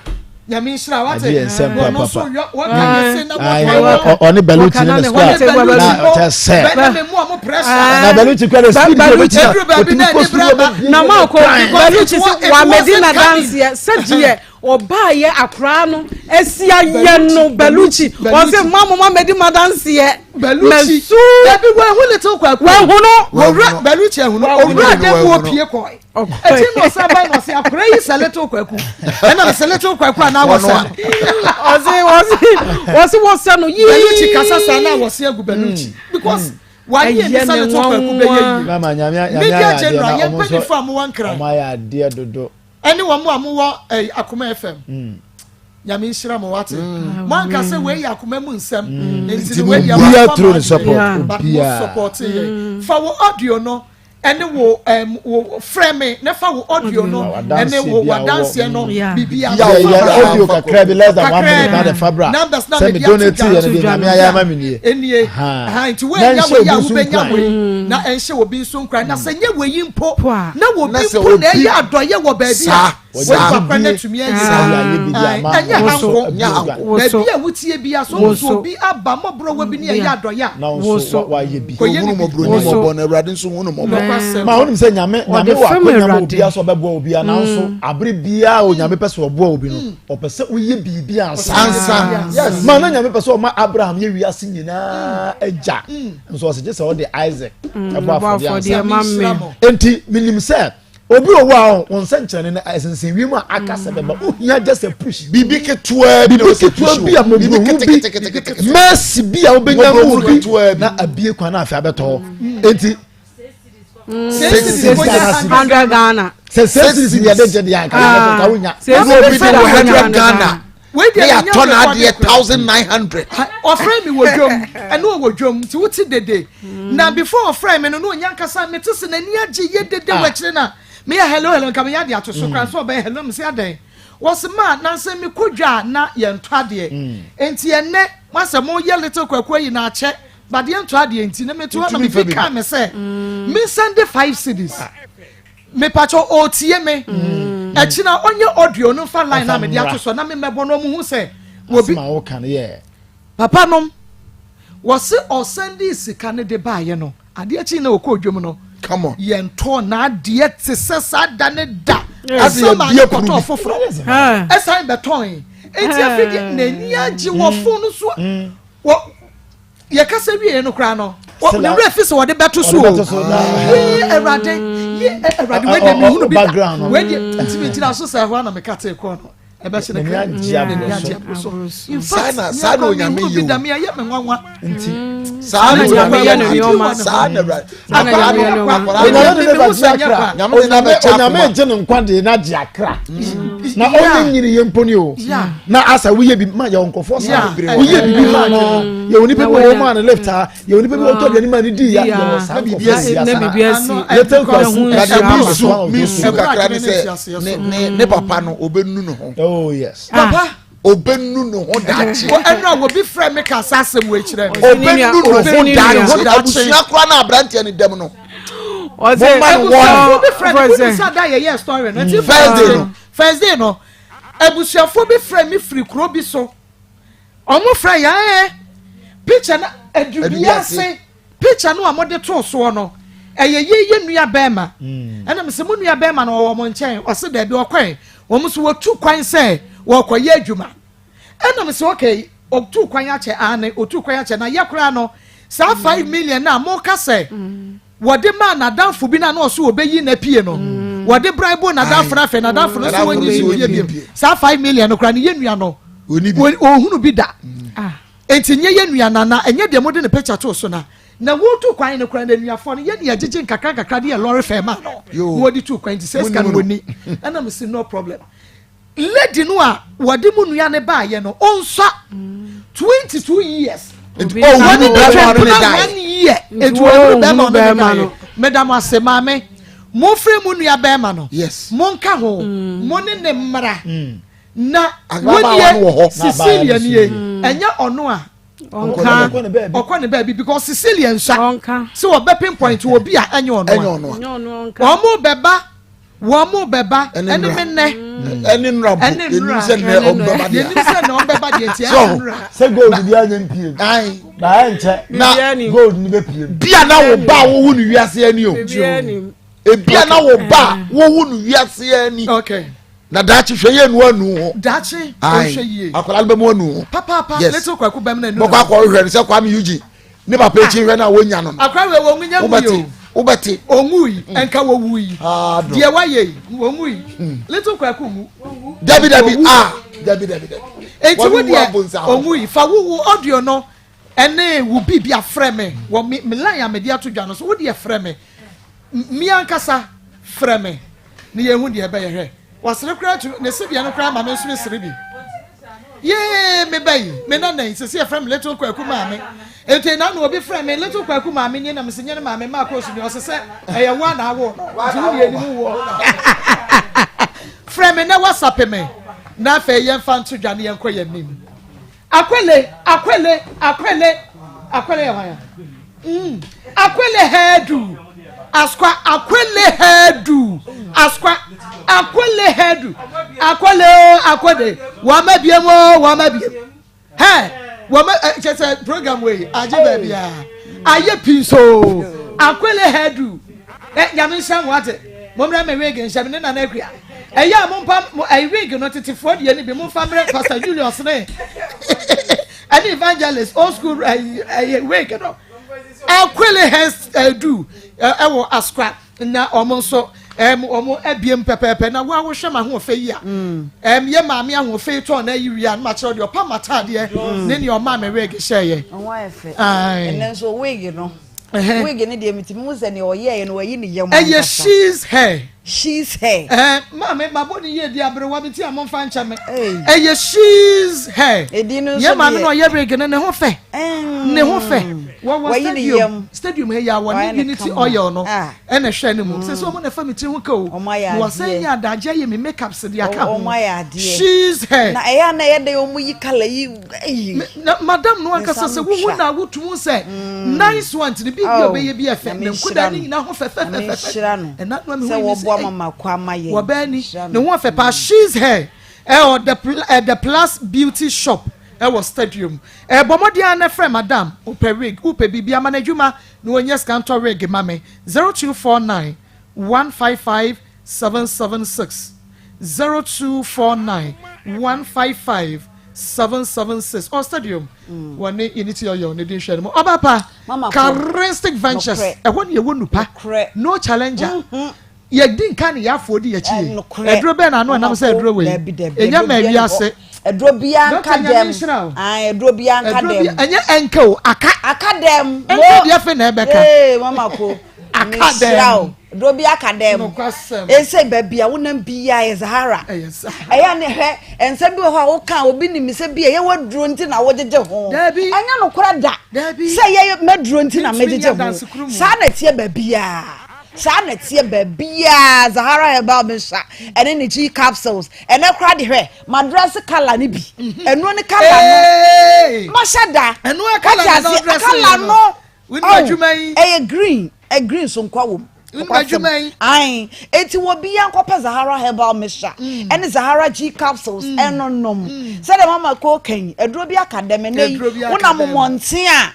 Speaker 2: Nyame nhyira wate.
Speaker 11: Agye yɛn nsɛm
Speaker 2: Wɔn nso
Speaker 11: papapa.
Speaker 2: yɔ wɔka yɛ se na wɔka.
Speaker 11: Ɔne Bellucci ne ne squad na ɔkyɛ sɛ.
Speaker 2: Bɛne me mu a mo pressure.
Speaker 11: Na Bellucci kura de speed bi obɛgyina.
Speaker 2: Eduru baabi na ɛni brɛ ba.
Speaker 8: Na ma ɔkɔ Bellucci sɛ wamedi na danseɛ sɛdeɛ ɔbaayɛ akoraa no asi ayɛ no Bellucci ɔsɛ mma mo ma medi ma danseɛ.
Speaker 2: Bellucci
Speaker 8: Mɛsu.
Speaker 2: Dabi wɔn ehu little kwaku.
Speaker 8: Wɔn ehu no.
Speaker 2: Wɔwura Bellucci ehu no. Owura dɛm wɔ pie kɔɛ. Ɛti na ɔsan ba na ɔsɛ akora yi sɛ little kwaku. Ɛna sɛ little kwaku a na wɔsɛ no.
Speaker 8: Ɔsɛ ɔsɛ ɔsɛ wɔsɛ no yii.
Speaker 2: Bellucci kasa saa na wɔsɛ agu Bellucci because wayɛ ni sɛ little kwaku bɛyɛ yie. Media general yɛn mpanyinfo a mowɔ nkran.
Speaker 11: Ɔmo ayɛ adeɛ dodo.
Speaker 2: Ɛne wɔn a mowɔ ɛyi Akoma FM. Nyame nhyira mo wate. Mm. Mo anka sɛ wei yɛ akoma mu nsɛm. Mm. Nti no wei deɛ
Speaker 11: mo through the support.
Speaker 2: But mo support yɛ. Mm. Fa wo audio no ɛne wo ɛm wo frɛ me ne fa wo audio no ɛne wo wadanseɛ no bibi a.
Speaker 11: Yɛ yɛ audio kakra bi less than one minute na de fa bra.
Speaker 2: Numbers na
Speaker 11: sɛ
Speaker 2: me
Speaker 11: me
Speaker 2: de ato
Speaker 11: donate
Speaker 2: dwa
Speaker 11: yɛ no deɛ nyame ayɛ ama me nie.
Speaker 2: Enie
Speaker 11: Ha.
Speaker 2: nti wo
Speaker 11: Na
Speaker 2: enya
Speaker 11: ɛnhyɛ
Speaker 2: wei a
Speaker 11: obi nso
Speaker 2: wobɛnya
Speaker 11: nkuran.
Speaker 2: wei na ɛnhyɛ obi nso nkuran na sɛ nyɛ wei yi mpo na obi
Speaker 12: Na sɛ
Speaker 2: mpo na
Speaker 12: obi-
Speaker 2: ɛyɛ adɔyɛ wɔ baabi a
Speaker 12: Saa,
Speaker 2: wei
Speaker 12: saa.
Speaker 2: papa no atumi ayɛ
Speaker 11: Saa.
Speaker 2: Ɛnyɛ ha nko
Speaker 12: Nyɛ ha nko.
Speaker 2: baabi a wotie bia so
Speaker 8: Wo
Speaker 2: nso
Speaker 8: so.
Speaker 2: obi aba mmɔborɔwa bi ne ɛyɛ adɔyɛ a
Speaker 11: Na wo nso wayɛ bi.
Speaker 2: Kɔyɛ
Speaker 12: Ohunu
Speaker 2: ne bi.
Speaker 12: mmɔborɔ ni
Speaker 8: Wo so.
Speaker 12: mmɔbɔ na Awurade nso hu no mmɔbɔ.
Speaker 2: Nokwasɛm.
Speaker 11: Ma wonim sɛ nyame
Speaker 8: Ɔde
Speaker 11: nyame wɔ
Speaker 8: fam
Speaker 11: akwanya ma
Speaker 8: Awurade.
Speaker 11: obiara sɛ ɔbɛboa obiara nanso abere biara a onyame pɛ sɛ ɔboa obi no ɔpɛ sɛ woyɛ biribi ansa.
Speaker 12: Ansa. Yes.
Speaker 11: Ma na nyame pɛ sɛ ɔma Abraham yɛ wiase nyinaa agya nso ɔsɛ gye sɛ ɔde Isaac ɛbɔ
Speaker 8: Bɔ
Speaker 11: afɔdeɛ
Speaker 8: afɔdeɛ
Speaker 11: ansa.
Speaker 8: ma me.
Speaker 2: Nhyira mo.
Speaker 11: Enti menim sɛ obi wɔ hɔ a wɔn nsɛnkyerɛnne no ɛsensɛn wiem a aka sɛ bɛba ohia just a push.
Speaker 12: Biribi ketewa bi na
Speaker 11: Biribi
Speaker 12: ɔsɛ
Speaker 11: ketewa
Speaker 12: push
Speaker 11: bi a
Speaker 12: o. Biribi
Speaker 11: mmɔborɔhu bi
Speaker 12: keteketekete.
Speaker 11: mercy bi a wobɛnya mu
Speaker 12: Mmɔborɔhunu
Speaker 11: bi
Speaker 12: ketewa bi.
Speaker 11: na abie kwan na afei abɛtɔ hɔ enti
Speaker 2: Six
Speaker 11: Six
Speaker 2: Ghana
Speaker 11: cedis.
Speaker 8: 100 Ghana.
Speaker 11: sɛ sɛ series ni yɛde gye deɛ anka yɛbɛtɔ ka wonya
Speaker 8: Six
Speaker 12: Na obi
Speaker 8: cedis
Speaker 12: de wo
Speaker 8: na
Speaker 12: 100 Ghana.
Speaker 2: Wei deɛ
Speaker 12: Ne
Speaker 2: menya
Speaker 12: yɛatɔ n'adeɛ
Speaker 2: recording koraa.
Speaker 12: 1900.
Speaker 2: Ɔfrɛ me wɔ dwom ɛne ɔwɔ dwom nti wote dede na before ɔfrɛ me no na ɔnya nkasa mete sɛ n'ani agye yɛ dede wɔ akyire na meyɛ hello hello nka meyɛ ade ato so koraa sɛ ɔbɛyɛ hello mese adɛn wɔse ma nansɛ mekɔ dwa a na yɛntɔ adeɛ nti ɛnɛ masɛ moyɛ little kwaku ayi na akyɛ but yɛntɔ adeɛ nti na meto hɔ na
Speaker 12: Ntumi mfa
Speaker 2: mebi
Speaker 12: bi
Speaker 2: kaa me sɛ mensɛnde 5 cedis mepakyɛ ɔtie me akyi na ɔnyɛ audio no mfa line na mede ato so na memmɛbɔ no ɔmo hu sɛ wɔbi
Speaker 11: asɛm a woka no yɛ
Speaker 2: papa nom wɔse ɔsɛnde sika no de baayɛ no adeɛ kyi na ɔkɔ odwom no
Speaker 12: Come on.
Speaker 2: yɛntɔɔ n'adeɛ te sɛ saa da ne da
Speaker 12: Ase
Speaker 2: ɛsɛ maa
Speaker 12: yɛbue
Speaker 2: ne
Speaker 12: pono
Speaker 2: kɔtɔɔ
Speaker 12: bi.
Speaker 2: foforɔ
Speaker 8: Ah.
Speaker 2: ɛsan bɛtɔn eti afi deɛ n'ani agye wɔ fon no so wɔ yɛkasa wie no koraa no ne werɛ fi sɛ wɔde bɛto so o
Speaker 11: Wɔde bɛto so, na-
Speaker 2: yee awurade yee awurade wei deɛ mehunu bi da
Speaker 11: background no.
Speaker 2: wei deɛ nti megyina so sɛ ɛhɔ a na meka tee kɔɔ no ɛbɛhyɛ ne
Speaker 11: N'ani
Speaker 2: kra
Speaker 11: agye aboro
Speaker 2: n'ani
Speaker 11: so.
Speaker 2: agye aboro so in
Speaker 12: Saa
Speaker 2: fact
Speaker 12: na- saa na
Speaker 2: nea
Speaker 12: Onyame
Speaker 2: mehunu
Speaker 12: yɛ
Speaker 2: bi
Speaker 12: o.
Speaker 2: da me ɛyɛ me nwanwa
Speaker 11: nti
Speaker 12: Saa na
Speaker 8: Na Onyame
Speaker 12: Onyame
Speaker 8: yɛ ne
Speaker 12: yɛ.
Speaker 8: nneɛma.
Speaker 12: Saa na Awurade.
Speaker 8: Saa na
Speaker 12: Akwaraa
Speaker 8: Onyame yɛ
Speaker 12: no
Speaker 8: ne nneɛma.
Speaker 12: akwaraa no.
Speaker 11: onyame de ne
Speaker 2: Mehu
Speaker 11: ba
Speaker 2: sɛ
Speaker 11: gye
Speaker 2: nyɛ
Speaker 11: akra
Speaker 2: kwa.
Speaker 12: Nyame de no
Speaker 11: onyame
Speaker 12: abɛkyɛ
Speaker 11: onyame
Speaker 12: akoma.
Speaker 11: gye ne nkwa de na gye akra na ɔne nyini yɛ mpo ni o
Speaker 2: Yeah.
Speaker 11: na asa woyɛ bi ma yɛ nkurɔfoɔ saa
Speaker 2: Yeah.
Speaker 11: woyɛ bibi ma no yɛ onipa bi wɔ
Speaker 8: Na
Speaker 11: wɔn a ne lift a yɛ onipa bi wɔ ɔtɔ aduane ma ne di ya yɛ wɔ saa
Speaker 12: Na biribi
Speaker 11: nkurɔfoɔ
Speaker 12: asi.
Speaker 11: bi
Speaker 8: Na
Speaker 11: asa
Speaker 8: biribi asi.
Speaker 2: Ano,
Speaker 11: Little
Speaker 2: because-
Speaker 11: Kwaku.
Speaker 12: Na deɛ
Speaker 8: Ɛbura
Speaker 12: mesu
Speaker 11: ama.
Speaker 12: mesu
Speaker 2: Ɛbura
Speaker 12: kakra ne
Speaker 2: adwene ne
Speaker 12: sɛ
Speaker 2: nteaseɛ
Speaker 12: ne
Speaker 2: so.
Speaker 12: ne ne papa no obɛnu ne ho.
Speaker 11: oh yes
Speaker 2: papa
Speaker 12: Obɛnu ne ho daakye.
Speaker 2: wɔ ɛnu a obi frɛ me ka saa asɛm wɔ ekyirɛ me
Speaker 12: Obɛnu ne ho
Speaker 8: Ɔsɛ ne nua.
Speaker 12: daakye.
Speaker 2: Daakye.
Speaker 12: Abusua koraa na aberanteɛ no dɛm no.
Speaker 8: Ɔsɛ
Speaker 12: Momma no
Speaker 2: abusuafo
Speaker 12: warning.
Speaker 2: bi frɛ me
Speaker 8: Ɔsɛ-
Speaker 2: wodi sa da yɛyɛ story no nti
Speaker 12: First day no.
Speaker 2: first day no abusuafo bi frɛ me firi kuro bi so ɔmo frɛ yɛn ɛ picture na adubiase
Speaker 12: Adubiase.
Speaker 2: picture no a mode too soɔ no ɛyɛ yeye nua bɛrima ɛna mesɛ mo nua bɛrima no ɔwɔ mo nkyɛn ɔse daabi ɔkɔɛ wɔn nso wɔtu kwan sɛ wɔkɔyɛ adwuma ɛna mesɛ okay ɔtu kwan akyɛ ane ɔtu kwan akyɛ na yɛ koraa no saa 5 million na moka sɛ wɔde maa n'adamfo bi na na ɔso wɔbɛyi na pie no wɔde bribe n'adamfo no afɛ n'adamfo no so
Speaker 12: N'adamfo no
Speaker 2: wɔnyi
Speaker 12: so
Speaker 2: ne pie
Speaker 12: wɔnyi
Speaker 2: bio
Speaker 12: pie.
Speaker 2: saa 5 million no koraa ne yɛ nua no
Speaker 12: Ɔni bi.
Speaker 2: ɔhunu bi da
Speaker 8: Ah.
Speaker 2: nti nyɛ yɛ nua nana ɛnyɛ deɛ mode ne picture to so na na wɔtu kwan no koraa na anuafoɔ no yɛne yɛgyegye nkakra nkakra de yɛ lɔre fɛ ma no
Speaker 12: Yo.
Speaker 2: na wɔde tu kwan nti sɛ sika no
Speaker 12: Monim no.
Speaker 2: wɔni ɛna mesi no problem lady no a wɔde mu nua ne baayɛ no ɔnsɔ 22 years
Speaker 12: Nti
Speaker 8: Obi-
Speaker 12: ɔhunu
Speaker 2: wɔne ne
Speaker 12: bɛrima ɔne ne
Speaker 2: twɛn
Speaker 12: daeɛ.
Speaker 2: one year
Speaker 8: Nti
Speaker 2: etu wɔhunu bɛrima
Speaker 8: wɔnhunu
Speaker 2: ɔne ne
Speaker 8: bɛrima
Speaker 2: daeɛ
Speaker 8: no.
Speaker 2: meda mo ase maame mofrɛ mu nua bɛrima no
Speaker 12: Yes.
Speaker 2: monka ho mo ne ne mmara na
Speaker 12: Ababaawa no wɔ hɔ.
Speaker 2: Cecilia
Speaker 11: Na
Speaker 2: nie ɛnyɛ ɔno a
Speaker 8: Ɔnka.
Speaker 11: ɔkɔ ne baabi
Speaker 2: ɔkɔ ne baabi because Cecilia nsa
Speaker 8: Ɔnka.
Speaker 2: sɛ wɔbɛ pinpoint obi a ɛnyɛ ɔno
Speaker 12: Ɛnyɛ
Speaker 2: a
Speaker 12: ɔno a.
Speaker 8: Nyɛ ɔno ɔnka.
Speaker 2: wɔn bɛba. Wɔn mo bɛba ɛne me nnɛ.
Speaker 12: Ɛne nnura mpo.
Speaker 2: Ɛne nnura.
Speaker 12: Yɛnim sɛ nnɛ wɔn bɛba deɛ.
Speaker 2: Yɛnim sɛ nnɛ wɔn bɛba deɛ nti ɛne nnura.
Speaker 11: Sɛ gold bi anya mpie.
Speaker 12: Ayi.
Speaker 11: Na ɛnkyɛ.
Speaker 12: Na
Speaker 11: gold ni bɛ pie.
Speaker 12: Bia na wo ba a wowu no wiase ani o. Ebia na wo ba a wowu no wiase ani.
Speaker 2: Okay.
Speaker 12: Na daakye hwɛ yie nu anu ho.
Speaker 2: Daakye ɔhwɛ yie.
Speaker 12: Akwadaa no bɛ mu anu ho.
Speaker 2: Papaapa
Speaker 12: yes.
Speaker 2: Little Kwaku bɛm na anu.
Speaker 12: Bɔkɔ akɔ hwɛ no sɛ Kwame Eugene ne papa ekyi hwɛ no a wonya no no.
Speaker 2: Akwadaa wei wɔn nya nwu yi
Speaker 12: o. Wobɛte.
Speaker 2: Onwu yi nka wɔwu yi. Deɛ wayɛ yi wɔnwu yi. Hmm. Little Kwaku nwu.
Speaker 12: Dabi dabi ah dabi dabi dabi.
Speaker 2: Eti wo deɛ onwu yi fa wo wo audio no ɛne wo biribi afrɛ me wɔ me me line a mede ato dwa no so wo deɛ frɛ me me ankasa frɛ me ne yɛn ho deɛ ɛbɛyɛ hwɛ wasere koraa tu ne se deɛ no koraa ma me nso mesere bi yee me ba yi me nana yi sisi yɛfrɛ me little kwaku maame nti na na obi frɛ me little kwaku maame nie na me se nyɛ ne maame maa kɔɔ so ni ɔse sɛ ɛyɛ wo a na awo no nti wo deɛ anim woɔ frɛ me na wasape me na afei yɛmfa nto dwa ne yɛnkɔ yɛn anim. Akwele, Akwele, Akwele, Akwele yɛ hwan a? Mm. Akwele hairdo, Askwa, Akwele hairdo, Askwa, Akwele hairdo, Akwele o, Akwele, wama biem o, wama biem. Hey, wama, eh, kyɛ sɛ program wei, agye baabi a, ayɛ pii so, Akwele hairdo. Eh, nyame nhyira mo ate. Mommrɛ me wig nhyɛ me ne Nana Akua. Ɛyɛ a mompa mo ɛyi wig no tetefoɔ deɛ no bi momfa mmerɛ Pastor Julius ne ɛne evangelist old school ɛyi ɛyi wig no. Ɛkwele hɛs ɛdu ɛwɔ Asukwa na wɔn nso ɛm wɔn abiem pɛpɛɛpɛ na wo a wohwɛ ma ahoɔfɛ yi a ɛm yɛ maame ahoɔfɛ yi tɔn na ayi wia no ma kyerɛ deɛ ɔpam ataadeɛ ne nea ɔmaa me wig hyɛɛyɛ.
Speaker 13: Ɔho ayɛ fɛ. Ɛnɛ nso wig no. Wig no deɛ metumi hu sɛ nea ɔyɛeɛ no wayi ne yam
Speaker 2: ankasa. Ɛyɛ she's hair.
Speaker 13: She's hair.
Speaker 2: Ɛɛ maame mabɔ ne yie di aberewa bi ti a momfa nkyɛ me. Ɛyɛ she's hair.
Speaker 13: Edin no nso deɛ.
Speaker 2: Yɛ maame no ɔyɛ wig no ne ho fɛ. Ne ho fɛ. Wɔwɔ stadium stadium ha yi a wɔne unity oil no ɛna ɛhwɛ ne mu. Sɛ sɛ wɔn na ɛfa me tiri ho ka o.
Speaker 13: Wɔn ayɛ adeɛ.
Speaker 2: Na wɔsɛn nyɛ adagye ayɛ me make ups de aka ho.
Speaker 13: Wɔn ayɛ adeɛ.
Speaker 2: She's hair.
Speaker 13: Na ɛyɛ a na ɛyɛ dɛ wɔn yi colour yi.
Speaker 2: Na madam no ankasa sɛ wohu na wotum sɛ mm. nice one nti ne biribi a ɔbɛyɛ bi ɛfɛ ne nkoda ne nyinaa ho fɛfɛfɛfɛ ɛna no mehu yi sɛ wɔbɛɛ ni ne ho ɔfɛ paa she's hair ɛwɔ the the plus beauty shop ɛwɔ stadium ɛbɔ mmɔden a na frɛ madam wopɛ wig wopɛ biribi ama no adwuma na wɔnyɛ sika ntɔ wig ma me 0249 155 776 0249 155 776 ɔ stadium mm. wɔ ne unity oil ne di nhwɛ no mu ɔba pa charistic ventures ɛhɔ ne yɛwɔ nupa no challenger mm-hmm. yɛdi nka ne yɛafoɔ di yɛkyi yɛ eh, ɛduro bɛɛ na ano ɛnam sɛ ɛduro wei ɛnya ma awi ase
Speaker 13: ɛduro bia nka dɛm ɛduro bia nka dɛm
Speaker 2: ɛnyɛ ɛnka o aka
Speaker 13: aka dɛm
Speaker 2: ɛnka deɛ fɛ na ɛbɛka
Speaker 13: ee mama ko
Speaker 2: Aka
Speaker 13: Mesrɛ wo, duro bi aka dɛm.
Speaker 2: Nokwasɛm.
Speaker 13: Ese baabi a wonam biara yɛ Zahara.
Speaker 2: Ɛyɛ Zahara.
Speaker 13: Ɛyɛ a ne hwɛ, nsɛm bi wɔ hɔ a woka a obi nim sɛ bi a ɛyɛ w'aduro nti na wogyegye ho.
Speaker 2: Daabi.
Speaker 13: Ɛnyɛ nokorɛ da.
Speaker 2: Daabi.
Speaker 13: Sɛ ɛyɛ m'aduro nti na
Speaker 2: Mentumi
Speaker 13: megyegye
Speaker 2: nyɛ
Speaker 13: ho.
Speaker 2: adansekurumu.
Speaker 13: Saa na ɛteɛ baabiara. Saa na ɛteɛ baabiara. Zahara Herbal Mixture ɛne ne G capsules. Ɛnɛ koraa de hwɛ, madrɛse colour no bi. Ɛno ne colour no.
Speaker 2: Ee!
Speaker 13: Mahyɛ da.
Speaker 2: Ɛno a colour
Speaker 13: Wate
Speaker 2: no na
Speaker 13: aseɛ?
Speaker 2: wodrɛse
Speaker 13: Colour
Speaker 2: no.
Speaker 13: no.
Speaker 2: Wonim adwuma yi?
Speaker 13: Ɛyɛ green, ɛ green so nkwa wom.
Speaker 2: Wonim adwuma yi?
Speaker 13: Ae, eti wɔ bi ankɔpɛ Zahara herbal mixture mm. ɛne Zahara G capsules mm. ɛno nom. Mm. Sɛdeɛ mama ko kan aduro bi aka dɛm ɛnɛ yi, wonam mmɔnten a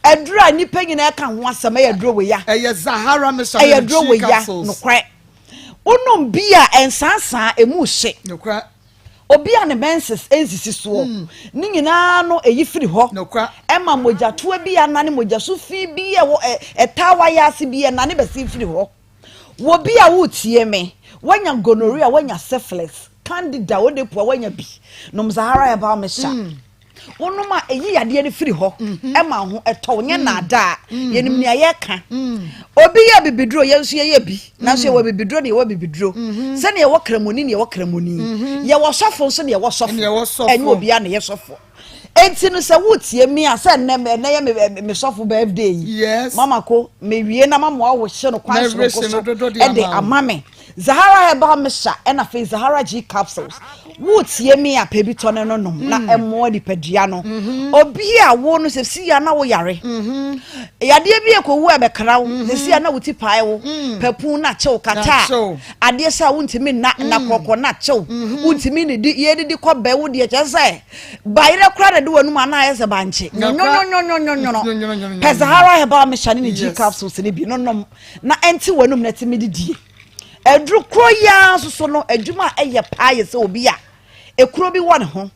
Speaker 13: aduro a nipa nyinaa ka ho asɛm ɛyɛ aduro wɔ ya.
Speaker 2: Ɛyɛ Zahara mixture
Speaker 13: ɛyɛ aduro wɔ ya nokorɛ. Wonom bi a ɛnsansan emu hye.
Speaker 2: Nokorɛ.
Speaker 13: Obi a ne menses nsisi soɔ, ne nyinaa no ɛyi firi hɔ. Ɛma mogyatoa bi anane mogyaso fi bi a ɛwɔ ɛtaa wayɛ ase bi ɛnane bɛsen firi hɔ. Wɔ bi a woretie me, woanya gonorrhea, woanya syphilis, candida, odepoa, woanya bi. Nom Zahara Herbal Mixture. Wonom a ɛyi yadeɛ no firi hɔ mhm. ma ho ɛtɔ wo nyɛ mm. naadaa mm. yɛnim nea yɛka mm. obi yɛ bibiduro yɛn nso yɛyɛ bi nanso yɛwɔ bibiduro ne yɛwɔ bibiduro mm-hmm. sɛnea yɛwɔ kramoni ne yɛwɔ kramoni mm-hmm. yɛwɔ sɔfo nso ne yɛwɔ sɔfo ɛnyɛ obiara na yɛ sɔfo enti no sɛ wotie mi a sɛ nnɛ ɛnɛ yɛ me sɔfo birthday yi mama ko mewie na mama wawo hyɛ no kwan soronko so ɛde ama me. Zahara Herbal Mixture ɛna afei Zahara G Capsules. Wotie me a pɛ bi tɔ ne no nom na mm. ɛmmoa nipadua no. Mm-hmm. Obi a wo no sɛ si ya na wo yare. Mm-hmm. Yadeɛ bi ekowu a bɛkra wo. Mm-hmm. Sɛ si ya na wo ti pae wo. Mm. Pɛpun na kyew kata. Adeɛ sɛ a wontumi nna na kɔkɔ na kyew. Wontumi ne di yɛ didi kɔ bɛ wo deɛ kyɛ sɛ bayerɛ kora na de w'anum anaa ayɛ sɛ bankye. Nyonyonyonyonyono. Pɛ Zahara Herbal Mixture ne ne G Capsules ne bi no nom. na ɛnte w'anum na tumi de die. Aduru koro yi ara nso so no, adwuma a ɛyɛ paa yɛ sɛ obi a ekuro bi wɔ ne ho,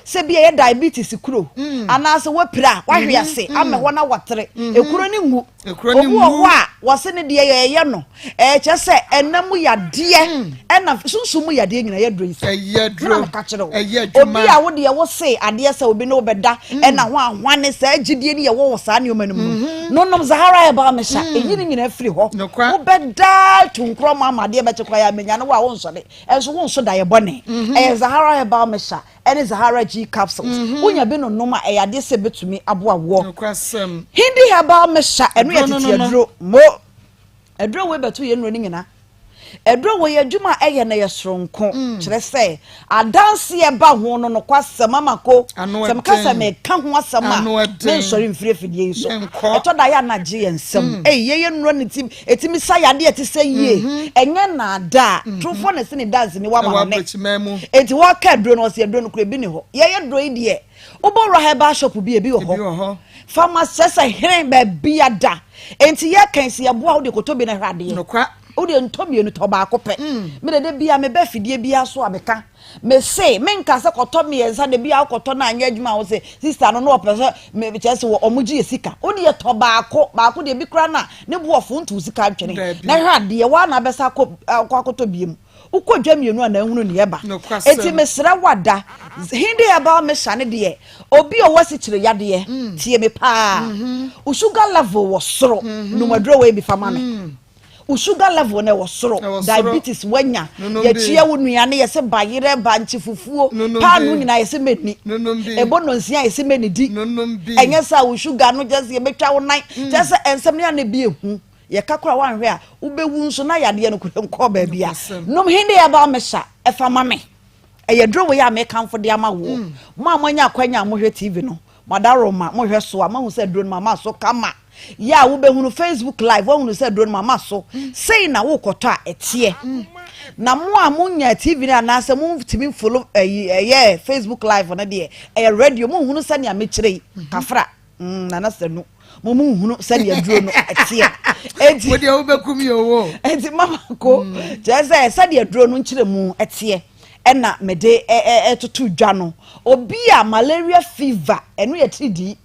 Speaker 13: sɛ bi ɛyɛ diabetes kuro, mm. anaasɛ wapira, wahwe mm-hmm. ase, mm. ama hɔ na watere, mm-hmm. ekuro ne ngu. Obi wɔ hɔ a wɔse ne deɛ yɛyɛ no, ɛkyɛ sɛ ɛna mu yadeɛ, mm. ɛna sunsun mu yadeɛ nyina yɛ duro yi
Speaker 2: sɛ. Ɛna
Speaker 13: meka kyerɛ wo. Obi a wo deɛ wo se adeɛ sɛ obi ne wo bɛda, mm. ɛna ho ahwane saa gyidie ne yɛwɔ wɔ saa nneɛma no mu no. Mm-hmm. Nonom Zahara herbal mixture, mm. ɛyi ne nyinaa firi hɔ. Wobɛda tu nkorɔ ma ama adeɛ bɛkye koraa yɛ amenya no wo a wonsɔre. Ɛnso wonso da yɛ bɔne. Mm-hmm. Ɛyɛ Zahara herbal mixture ɛne Zahara G capsules. Mm-hmm. Wonya bi nonom a ɛyɛ adeɛ sɛ ɛbɛtumi aboa woɔ. Hindi herbal mixture ɛno yɛ tete aduro mo. Aduro wei bɛto yɛn nnuro no nyina. Aduro wei adwuma a ɛyɛ no yɛ soronko. Mm. Kyerɛ sɛ adanseɛ ba ho no nokwasɛm ama ko. Sɛ meka sɛ meka ho asɛm a mensɔre mfiri afidie yi so. Ɛtɔ da yɛ anagye yɛn nsam. Mm. Ei yɛyɛ nnuro no ti ɛtumi sa yadeɛ ɛte sɛ yie. Mm-hmm. Ɛnyɛ naadaa. Mm-hmm. Torofoɔ na ɛsi ne danse ni wama no ne. Enti wɔka aduro no ɔsɛ aduro no kora ebi ni hɔ. Yɛyɛ aduro yi deɛ Wobɔ wura herbal shop bi ebi wɔ hɔ. Pharmacy kyerɛ sɛ hene baabi ada. Enti yɛ kan si yɛboa wo de kɔtɔ bi na hwɛ adeɛ.
Speaker 2: Nokwa.
Speaker 13: Wo de ntɔ mmienu tɔ baako pɛ. Mm. Me de de bia me bɛ fidie bia so a meka. Me se me nka sɛ kɔtɔ mmiɛnsa de bia wokɔtɔ na anyɛ adwuma wo se sister no na ɔpɛ sɛ me kyerɛ sɛ wɔn gye yɛ sika. Wo de tɔ baako baako de bi kora na ne bo ɔfo nto sika ntwene. Na hwɛ adeɛ wa na abɛsa akɔ akɔ akɔtɔ biem. Wokɔ dwa mmienu a na ahunu nea ɛba. Enti mesrɛ wo ada, Hindi herbal mixture no deɛ, obi a ɔwɔ asikyire yadeɛ, mm. tie me paa. Mm-hmm. Wo sugar level wɔ soro, mm-hmm. nom aduro wei bi fa ma me. Mm. Wo sugar level no ɛwɔ soro, diabetes wanya, yɛkyia wo nnuane yɛsɛ bayerɛ, bankye fufuo, paano nyinaa yɛsɛ mɛni. Ɛbɔ nonsia yɛsɛ mɛnidi. Ɛnyɛ sɛ wo sugar no kyɛ sɛ yɛbɛtwa wo nan, mm. kyɛ sɛ ɛnsɛm ne ana bi ehu. Yɛka koraa woanhwɛ a wobɛwu nso na yadeɛ no koraa nkɔɔ baabi a. Nom Hindi herbal mixture ɛfa ma me. Ɛyɛ duro wei a mekamfo de ama woɔ. Mm. Mo a moanya akwanya a mohwɛ TV no, mo adaworoma, mohwɛ so a moahu sɛ aduro no mama so kama. Yɛ a wobɛhunu Facebook live woahunu sɛ aduro no mama so. Mm. Sei na wokɔtɔ a ɛteɛ. Mm. Na mo a monya TV no anaasɛ motumi follow ɛyi ɛyɛ Facebook live no deɛ ɛyɛ radio monhunu sɛnea mekyerɛ yi. Mm-hmm. Kafra. Mm, nana sanu mo mu nhunu sɛdeɛ duro no ɛteɛ eti
Speaker 2: wo deɛ wobɛkum yɛ owo
Speaker 13: eti mama ko mm. kyerɛ sɛ sɛdeɛ duro no nkyerɛ mu ɛteɛ ɛna mede ɛtoto dwa no obi a malaria fever ɛno yɛ tiridii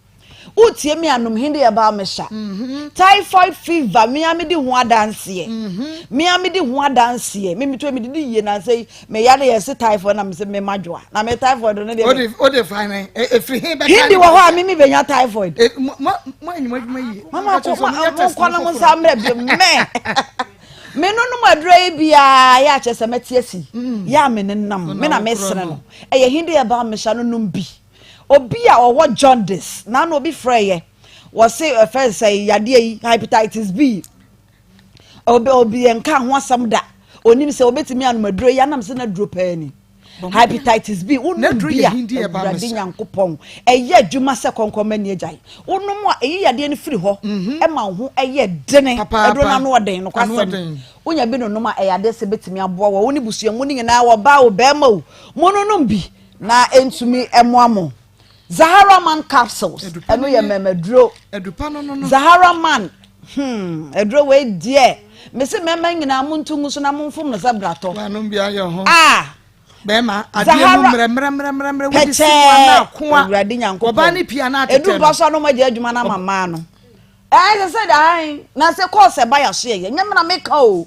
Speaker 13: wotie mi anom hindi ɛbaa mehyɛ mhm. typhoid fever mea medi ho adanseɛ mhm. mea medi ho adanseɛ me meto medidi yie nansɛ yi meyare yɛ se typhoid na mese mema dwoa na me typhoid no deɛ
Speaker 2: ode ode fa ne efiri he bɛka
Speaker 13: hindi wɔ hɔ a mimi benya typhoid
Speaker 2: e, mo mo mo anyima adwuma yie
Speaker 13: mama ko mo nkɔ na mo nsa mmerɛ bi mɛ me no nom aduro yi biara yɛ akyɛ sɛ mɛte asi mm. yɛ a me ne nam me na mesene no ɛyɛ hindi ɛba mehyɛ no nom bi obi a ɔwɔ jaundice na ano obi frɛ yɛ wɔse ɛfɛ sɛ yadeɛ yi hepatitis B Obi obi nka ho asɛm da. Onim sɛ obetumi anom aduro yi anam sɛ n'aduro paa ni. Hepatitis B wonom bi a Awurade Nyankopɔn ɛyɛ adwuma sɛ kɔnkɔn ma ni agyae. Wonom a ɛyi yadeɛ no firi hɔ mhm. ɛma wo ho ɛyɛ dene. Aduro no ano ɔden nokwasɛm. Wonya bi nonom a ɛyɛ adeɛ sɛ betumi aboa wɔ wo ne busua mu no nyinaa wɔbaa o bɛrima o. Mononom bi na ɛntumi ɛmoa mo. Zahara man capsules ɛno yɛ mmɛmɛduro Zahara man hmm aduro wei deɛ mesi mmɛmɛ nyinaa mo ntu ngu so na mo nfom no sɛ bratɔ
Speaker 2: ah bɛrima adeɛ mu mmerɛmmerɛmmerɛmmerɛ wodi si mu ana akoa
Speaker 13: awurade nyankopɔn
Speaker 2: ɔbaa ne pia na atetɛ
Speaker 13: no edu ba so anum agye adwuma na ama mmaa no ɛɛ sɛ sɛ dan na sɛ kɔɔsɛ ba yɛ so yɛ nyɛ mena meka o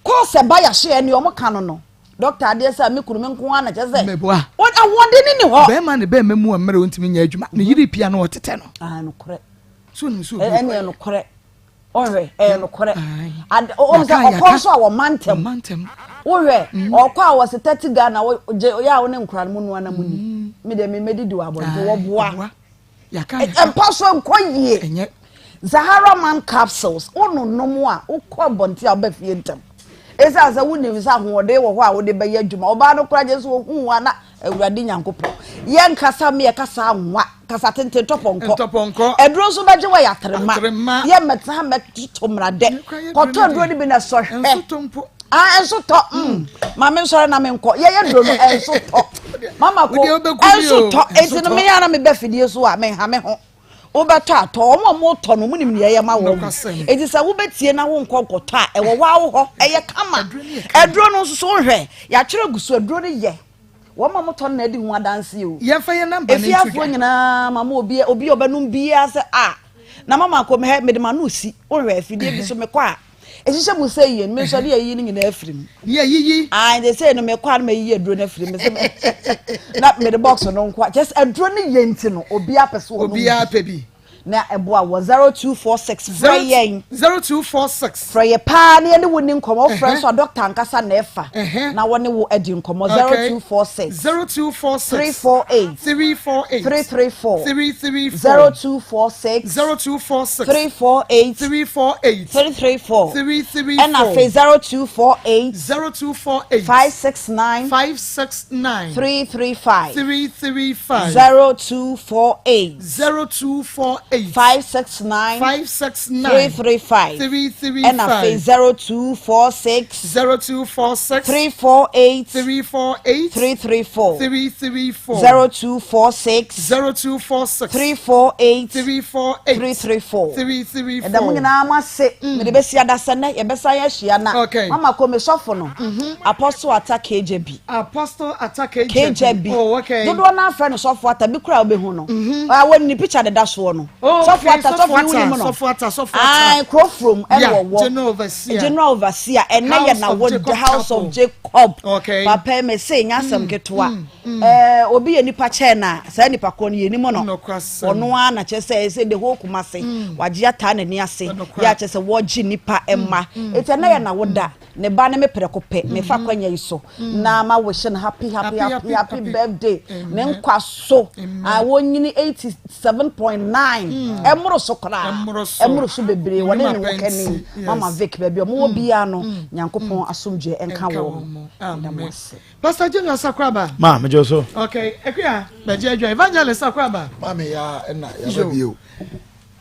Speaker 13: kɔɔsɛ ba yɛ so yɛ ne ɔmo ka no no. Dɔkta adeɛ sɛ me kunu me nko ara na kyerɛ sɛ.
Speaker 2: Mɛboa.
Speaker 13: Wɔn ahoɔden ne ni hɔ.
Speaker 2: Bɛrima ne bɛrima mu a mmerɛ ontumi nyɛ adwuma ne yere pia no ɔtetɛ no.
Speaker 13: Ah nokorɛ.
Speaker 2: So nim so obi.
Speaker 13: Ɛne yɛ nokorɛ. Ɔhwɛ ɛyɛ nokorɛ. Ade ɔn sɛ ɔkɔ nso a wɔma ntɛm.
Speaker 2: Wɔma ntɛm.
Speaker 13: Wohwɛ ɔkɔ a wɔsi 30 Ghana gye yɛ a wo ne nkora no mu noa na mu ni. Me deɛ me mɛdidi wɔ abɔnten wɔboa. Mpa so nkɔ yie. Zahara man capsules wononom a wokɔ abɔnten a wobɛ fie ntɛm. Esiane sɛ wonim sɛ ahoɔden wɔ hɔ a wode bɛyɛ adwuma. Ɔbaa no koraa gye sɛ ɔhu wo a na Awurade Nyankopɔn. Yɛnkasa me yɛkasa nwa, kasa tenten tɔpɔnkɔ.
Speaker 2: Ntɔpɔnkɔ.
Speaker 13: Aduro nso bɛgye wɔ yɛ atrema.
Speaker 2: Atrema.
Speaker 13: Yɛ mmɛtena ha mmɛtoto mmradɛ. Kɔtɔ aduro no bi na sɔ hwɛ.
Speaker 2: Nso tɔ mpo.
Speaker 13: Ah, nso tɔ. Mm. Ma me nsɔre na menkɔ. Yɛyɛ duro no nso tɔ. Mama ko nso tɔ. Enti no meyɛ na mebɛ fidie so a menha me ho. Wobɛtɔ atɔ. Wɔn a wɔtɔ no, wɔnim nea ɛyɛ ma wɔn. Enti sɛ wobɛtie na wonkɔ nkɔtɔ a, ɛwɔ hɔ a wo hɔ. Ɛyɛ kama. Aduro no nso so wohwɛ. Yɛatwerɛ gu so aduro no yɛ. Wɔn a wɔtɔ no na adi ho adanse o.
Speaker 2: Yɛmfa yɛn namba no nto dwa.
Speaker 13: Efiafoɔ nyinaa ma mo obi obi a ɔbɛnom biara sɛ a na mama kɔ mehɛ mede m'ano si wohwɛ afidie bi so mekɔ a ɛhyehyɛ mu sɛ yie no me nso ɛde ayiyi no nyinaa afiri mu.
Speaker 2: Yɛ yiyi.
Speaker 13: Ah nti sɛ no mekɔ a na mayiyi aduro no afiri mu sɛ na mede box no nko a kyɛ sɛ aduro no yɛ nti no obiara pɛ sɛ ɔnom bi.
Speaker 2: Obiara pɛ bi.
Speaker 13: na ɛboa wɔ 0246 frɛ yɛn.
Speaker 2: 0246.
Speaker 13: Frɛ yɛ paa na yɛne wo ni nkɔmmɔ. Wofrɛ nso a dɔkta ankasa na ɛfa na wɔne wo adi nkɔmmɔ. 0246.
Speaker 2: 0246.
Speaker 13: 348.
Speaker 2: 348.
Speaker 13: 334.
Speaker 2: 334.
Speaker 13: 0246.
Speaker 2: 0246.
Speaker 13: 348.
Speaker 2: 348.
Speaker 13: 334.
Speaker 2: 334.
Speaker 13: Ɛna afei 0248.
Speaker 2: 0248.
Speaker 13: 569.
Speaker 2: 569.
Speaker 13: 335.
Speaker 2: 335.
Speaker 13: 0248.
Speaker 2: 0248.
Speaker 13: 569.
Speaker 2: 569.
Speaker 13: 335.
Speaker 2: 335.
Speaker 13: Ɛna afei 0246.
Speaker 2: 0246.
Speaker 13: 348.
Speaker 2: 348.
Speaker 13: 334.
Speaker 2: 334.
Speaker 13: 0246.
Speaker 2: 0246.
Speaker 13: 348.
Speaker 2: 348.
Speaker 13: 334.
Speaker 2: 334.
Speaker 13: Ɛda mo nyinaa mo ase. Mede bɛsi adasa nnɛ yɛbɛsan ahyia na.
Speaker 2: Okay.
Speaker 13: Mama ko me sɔfo no. Apostle Atta KJB.
Speaker 2: Apostle Atta KJB.
Speaker 13: KJB.
Speaker 2: Oh, okay.
Speaker 13: Dodoɔ no afrɛ no sɔfo Atta bi koraa wobɛhu no. Ah, wɔn ne picture deda soɔ no.
Speaker 2: Oh,
Speaker 13: Sɔfo
Speaker 2: okay.
Speaker 13: Atta,
Speaker 2: Sɔfo
Speaker 13: sɔfo yi wonim
Speaker 2: Atta,
Speaker 13: no.
Speaker 2: Sɔfo Atta, Sɔfo Atta.
Speaker 13: Ah, Kurofurom ɛna
Speaker 2: Yeah,
Speaker 13: wɔwɔ.
Speaker 2: General Overseer.
Speaker 13: General Overseer. Ɛnɛ yɛ
Speaker 2: House
Speaker 13: na
Speaker 2: of
Speaker 13: wɔ
Speaker 2: Jacob
Speaker 13: House of
Speaker 2: Chapel.
Speaker 13: Jacob.
Speaker 2: Okay.
Speaker 13: Papa yi mese nyɛ asɛm ketewa. Ɛɛ, obi yɛ nipa kyɛn na saa nipa korɔ no yɛ nim no.
Speaker 2: Nokwasɛm.
Speaker 13: Ɔno ara na kyerɛ sɛ ɛsɛ the whole Kumasi. Wagye ataa n'ani ase.
Speaker 2: Nokware.
Speaker 13: Yɛ akyerɛ sɛ wɔgye nipa mma. Eti ɛnɛ yɛ na woda. Ne ba ne me prɛko pɛ, mefa akwanya yi so na ma wish no happy happy happy happy birthday. Ne nkwa so a wɔnyini 87.9 ɛmmoro so koraa, ɛmmoro so bebree. Wɔne ne ho kani Mama Vic baabi a wɔwɔ biara no, Nyankopɔn asomdwoeɛ nka wɔn. Meda mo ase.
Speaker 2: Pastor Junior Sakraba.
Speaker 11: Ma, megye wo so.
Speaker 2: Okay, Akua, bɛgye adwa. Evangelist Sakraba.
Speaker 12: Ma me ya ɛna yaba bio.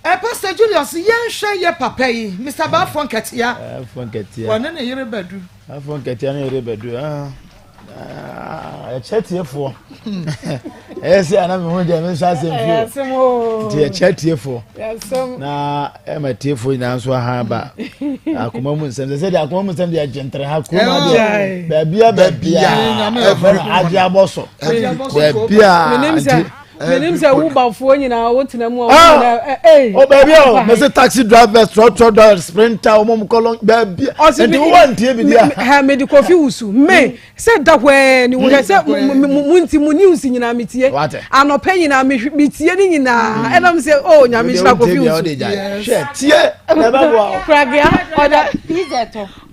Speaker 2: Eh Pastor Julius yɛnhwɛ yɛ papa yi Mister Bafo Nkatia.
Speaker 11: Bafo Nkatia.
Speaker 2: Wɔne ne yere Badu.
Speaker 11: Bafo Nkatia ne yere Badu. Ah, ah, ɛkyɛ tiefoɔ. Ɛyɛ sɛ ana mehu deɛ me nso asɛm fio. Nti ɛkyɛ tiefoɔ. Na ɛma tiefoɔ nyinaa nso aha ba. Akoma mu nsɛm sɛ sɛdeɛ akoma mu nsɛm deɛ ɛgye ntere ha kurom adeɛ. Baabia baabia ɛfɛ no agye abɔ so. Baabia nti.
Speaker 8: menim sɛ wobafoɔ nyinaa wotena mu a
Speaker 11: ah!
Speaker 8: nyinaa eh, eh,
Speaker 11: o baabi a o mese taxi drivers trɔtrɔ drivers sprinter wɔn mu kɔlɔn baabi a nti wo wa ntie bi di a.
Speaker 8: ha mede kofi wusu me mm. sɛ da hwɛɛ ni wohwɛ sɛ mm. mu nti mu news nyinaa metie anɔpɛ nyinaa metie ne nyinaa mm. ɛnam sɛ o oh, nyame nhyira kofi wusu.
Speaker 11: hwɛ tie ɛbɛ bɔ o.
Speaker 8: pragea ɔda.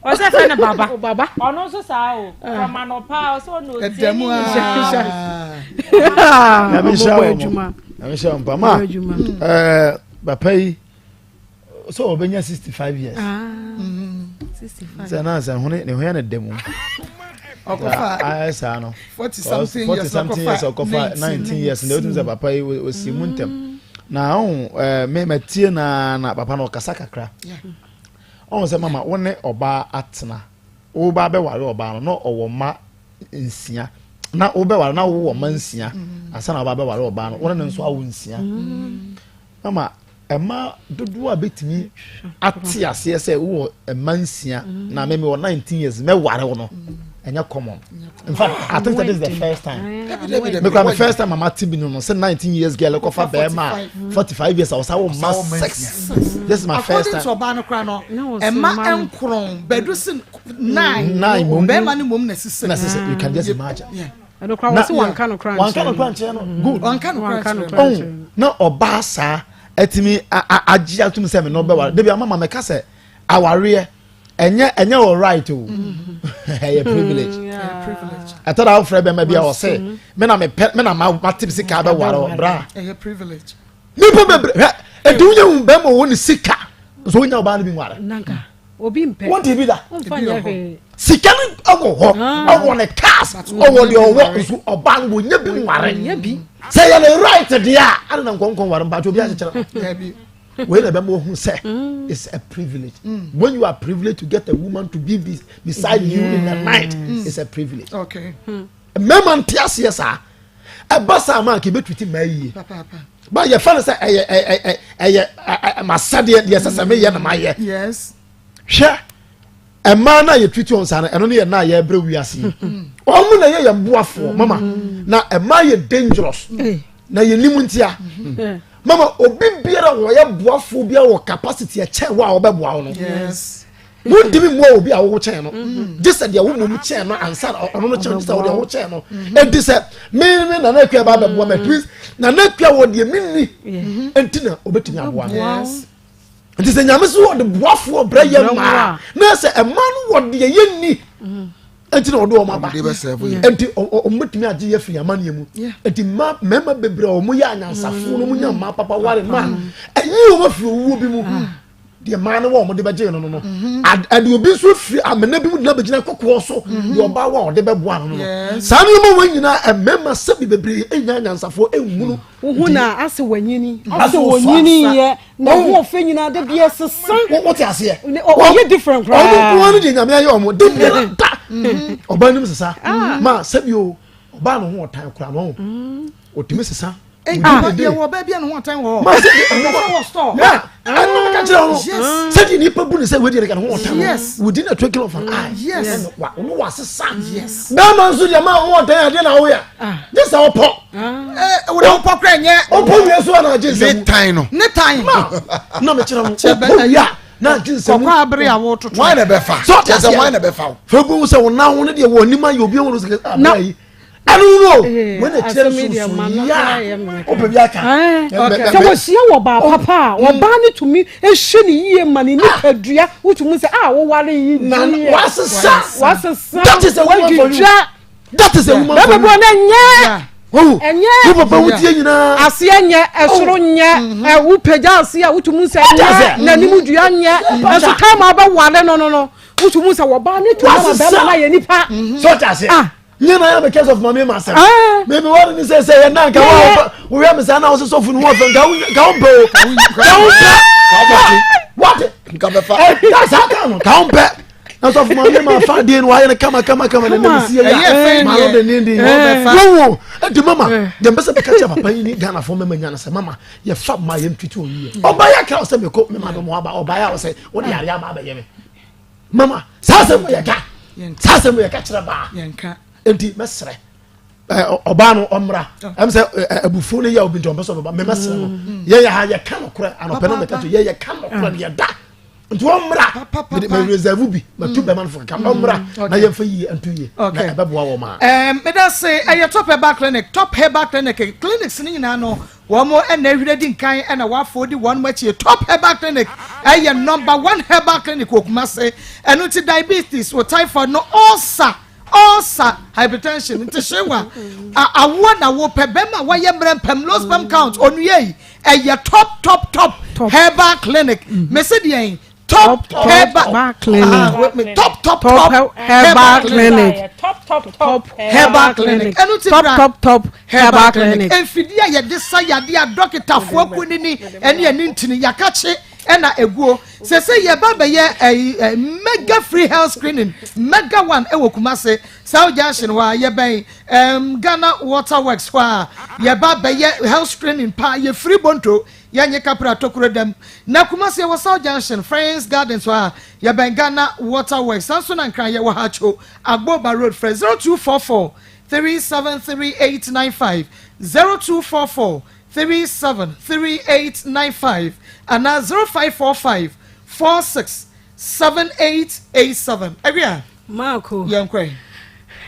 Speaker 14: Ɔsɛ fɛ no baba.
Speaker 8: O baba.
Speaker 14: Ɔno nso saa o. Ah. From anɔpa ɔsɛ ɔna otie ne
Speaker 2: nyinaa.
Speaker 11: Nyame nhyira wɔn. Nyame nhyira wɔn pa ma. Ɛɛ papa yi sɛ ɔbɛnya 65 years.
Speaker 8: Ah.
Speaker 11: Sɛ na sɛ ho ne ho yɛ ne dɛ mu.
Speaker 2: Ɔkɔfa
Speaker 11: ayɛ saa no.
Speaker 2: 40 something years
Speaker 11: 40 something years ɔkɔfa 19 years na otumi sɛ papa yi osi mu ntɛm. Na ɔho ɛɛ me matie na na papa no ɔkasa kakra.
Speaker 2: Yeah.
Speaker 11: Ɔhu sɛ mama wo ne ɔbaa atena, woreba abɛware ɔbaa no na ɔwɔ mma nsia, na wobɛware na wowɔ mma nsia mm. ansa na ɔba abɛware ɔbaa no, wo ne no nso awo nsia. Mm. Mama ɛma dodoɔ a bɛtumi ate aseɛ sɛ wowɔ mma nsia mm. na meme wɔ 19 years mɛware wo no ɛnyɛ common. In fact, I think that this is the first time. Because the first time I'm at TV, no, say 19 years girl, look for Bema, 45 years, I was out mass six. This is my first time.
Speaker 2: According to Obano Krano, Emma Enkron, Bedusin nine,
Speaker 11: nine,
Speaker 2: Bema ni mum na sisi.
Speaker 11: You can just imagine.
Speaker 2: Yeah.
Speaker 8: ɛno kora wɔsi wanka no kora
Speaker 11: nkyɛn no wanka no kora nkyɛn no good
Speaker 2: wanka no kora nkyɛn no
Speaker 11: oh na ɔbaa saa ɛtumi agye atum sɛ mi na ɔbɛware debi ama ma mɛka sɛ awareɛ ɛnyɛ ɛnyɛ wɔ right o ɛyɛ privilege ɛtɔ da wofrɛ bɛma bi a ɔsɛ me na mepɛ me na ma te sika bɛware ɔ bra nipa bebree hwɛ ɛdi wonya hu bɛma wɔ ne sika nso wonya ɔbaa no bi nware.
Speaker 8: Obi mpɛ.
Speaker 11: Wonte bi da.
Speaker 8: Womfa nyɛ hwee.
Speaker 11: Sika no ɛwɔ hɔ, ah. ɔwɔ ne cars, ɔwɔ deɛ ɔwɔ nso ɔbaa no wɔnyɛ bi nware. Sɛ yɛ ne right deɛ a, ana na nkɔnkɔn ware mpakyɛ obi akyekyere. Wei na ɛbɛma ohun sɛ mm. it's a privilege. Mm. When you are privileged to get a woman to be beside you in the night, mm. it's a privilege.
Speaker 2: Okay.
Speaker 11: Mmarima nte aseɛ saa. Ɛba saa maa kebe tuti mmaa yie. Ba yɛfa no sɛ ɛyɛ ɛyɛ ɛyɛ masɛdeɛ deɛ ɛsɛ sɛ meyɛ na mayɛ.
Speaker 2: Yes.
Speaker 11: Hwɛ mmaa no a yɛtuti wɔn saa no ɛno ne yɛ na yɛbrɛ wiase yi. Wɔn na yɛ yɛn boafoɔ mama na mmaa yɛ dangerous na yɛ nim ntia. Mama obi biara wɔyɛ boafoɔ biara wɔ capacity ɛkyɛn wɔ a wɔbɛboa wo no.
Speaker 2: Yes.
Speaker 11: Wontumi mmoa obi a wowo kyɛn no mm-hmm. gye sɛ deɛ wo mmom kyɛn no ansa na ɔno no kyɛn gye sɛ wo deɛ wo kyɛn no mm-hmm. enti sɛ me me nana akua ba bɛboa me please nana akua wɔ deɛ menni enti na obɛtumi aboa me nti sɛ nyame so wɔde boafoɔ brɛ yɛ mmaa na sɛ ɛma no wɔ deɛ yɛnni nti na ɔde wɔn aba nti wɔn bɛtumi agye yɛ firi amaneɛ mu nti mma mmarima bebree a wɔn yɛ anyansafoɔ no wɔn nya mmaa papa ware mmaa ɛyi wɔn afiri owuo bi mu. Deɛ mmaa no wɔ wɔn de bɛgye no no no mhm. ɛde obi nso firi amena bi mu de abɛgyina kokoɔ so mhm. deɛ ɔbaa wɔ a ɔde bɛboa no no saa nneɛma wɔn nyinaa mmarima sɛbi bebree enya anyansafoɔ ehunu.
Speaker 8: wohu na ase wɔnyini ase wɔnyini yɛ na ho ɔfɛ nyinaa de bi ɛsesa.
Speaker 11: wote aseɛ.
Speaker 8: ɔyɛ different koraa.
Speaker 11: ɔmo nko ara deɛ nyame ayɛ ɔmo de biara da mhm. ɔbaa nim sesa ah. ma sɛbi o ɔbaa no ho ɔtan koraa no ɔtumi sesa.
Speaker 2: Yɛwɔ ɔbaa bi a ne ho ɔtan wɔ hɔ. Ɔbɛfa wɔ store.
Speaker 11: Ma ɛno na meka kyerɛ wo no. Sɛdeɛ nipa bu ne sɛ wei deɛ ne ho ɔtan no. Within a twinkle of an eye.
Speaker 2: Yes.
Speaker 11: Wa ɔno wasesa. Yes. Bɛrima nso deɛ ma ho ɔtan adeɛ na woyɛ. Gye sɛ ɔpɔ.
Speaker 2: Ɛɛ wode ɔpɔ kora nyɛ.
Speaker 11: Ɔpɔ wie so a na agye nsɛm.
Speaker 12: Ne tan no.
Speaker 2: Ne tan.
Speaker 11: Ma na mekyerɛ no ɔpɔ wie a na agye nsɛm.
Speaker 2: Kɔkɔ abere a wototo.
Speaker 12: Wɔn na bɛfa.
Speaker 11: Sɛ ɔte aseɛ.
Speaker 12: Wɔn na bɛfa wo.
Speaker 11: Fɛ bu sɛ wɔn nan ho ne deɛ wɔn anim ayɛ obi ehun sɛ abere yi. ɛno no wɔn na kyerɛ sunsun yia ɔpɛ bi aka.
Speaker 8: sɛ wɔhyia wɔ baa papa a mm. ɔbaa no tumi hwɛ ne yie ma ne nipadua wotumi sɛ a woware yi
Speaker 11: na wasesa
Speaker 8: wasesa
Speaker 11: that is a woman for you that is a woman for you
Speaker 8: bɛbɛ bɔ ne nyɛ ɛnyɛ
Speaker 11: wo papa wo tie nyinaa
Speaker 8: aseɛ nyɛ ɛsoro nyɛ ɛwo pagya aseɛ a wotumi sɛ nyɛ n'anim dua nyɛ ɛso taama abɛware no no no wotumi sɛ wɔbaa ne tumi ama bɛrima no ayɛ nipa.
Speaker 11: sɛ ɔte aseɛ nyɛ na yɛ bɛ kɛsɛ fuma mi ma sɛm mi mi wari ni sɛ sɛ yɛ nan ka wa wo yɛ mi sa na ɔsɛ sɔfo ni wɔn fɛ nka wo nka wo mpɛ o ka wo mpɛ wate
Speaker 12: nka bɛ fa
Speaker 11: ɛ saa kan no ka wo mpɛ na sɔfo ma mi ma fa den wa yɛ no kama kama kama na ne si yɛ ya maa no de ne den wo wo ɛdi mama deɛ mpɛ sɛ bɛka kyerɛ papa yi ni Ghana fo mɛma nya no sɛ mama yɛ fa ma yɛ ntutu oyi yɛ ɔba yɛ kra ɔsɛ mekɔ mema no mo aba ɔba yɛ ɔsɛ wɔde yare aba abɛyɛ me mama saa asɛm yɛ ka saa asɛm yɛ ka kyerɛ baa nti mɛsrɛ ɔbaa no ɔmmra ɛm sɛ abufuo no yɛ obi nti ɔmpɛ sɛ ɔbɛba mɛmɛsrɛ no mm. yɛyɛ ha yɛka nokorɛ anɔpɛ no mɛka so yɛyɛ ka nokorɛ no yɛda nti ɔmmra mɛ reserve bi mɛtu mm. bɛma no fo kaka mm. ɔmmra na yɛmfa yie nto yie na ɛbɛboa wɔ maa
Speaker 2: meda se ɛyɛ top herbal clinic top herbal clinic clinics no nyinaa no Wɔn na ahwire di nkan na wɔafɔw di wɔn akyi. Top Herbal Clinic yɛ number one herbal clinic wɔ Kumasi. Ɛno nti diabetes, wo typhoid no, ulcer, ulcer, hypertension, ntehyewa, awoɔ na wopɛ, bɛrima a wayɛ mmerɛ mpam, low sperm count, onua yi, ɛyɛ top top top herbal clinic. Mese deɛn? Top herbal
Speaker 8: clinic.
Speaker 2: Top top top
Speaker 8: herbal clinic.
Speaker 14: Top top top
Speaker 2: herbal clinic. Ɛnu ti
Speaker 8: bra top top herbal clinic.
Speaker 2: Mfidie a yɛde sa yadeɛ a dɔkitafoɔ akunini ɛne ɛne ntini yakakye ɛna eguo sese yɛba bɛyɛ ɛyi ɛ mega free health screening mega one ɛwɔ Kumase South Junction hɔ a yɛbɛn ɛm Ghana Water Works hɔ a yɛba bɛyɛ health screening paa yɛ free bonto. Yɛnye kapra tokuro dam. Na Kumasi yɛwɔ South Junction, Friends Gardens hɔ a, yɛbɛn Ghana Water Works. Saa nso na Nkran yɛwɔ Hacho, Agboba Road. Frɛ 0244 373895, 0244 373895 anaa 0545 46 7887. Awia,
Speaker 8: Marko.
Speaker 2: Yɛnkɔ ɛ.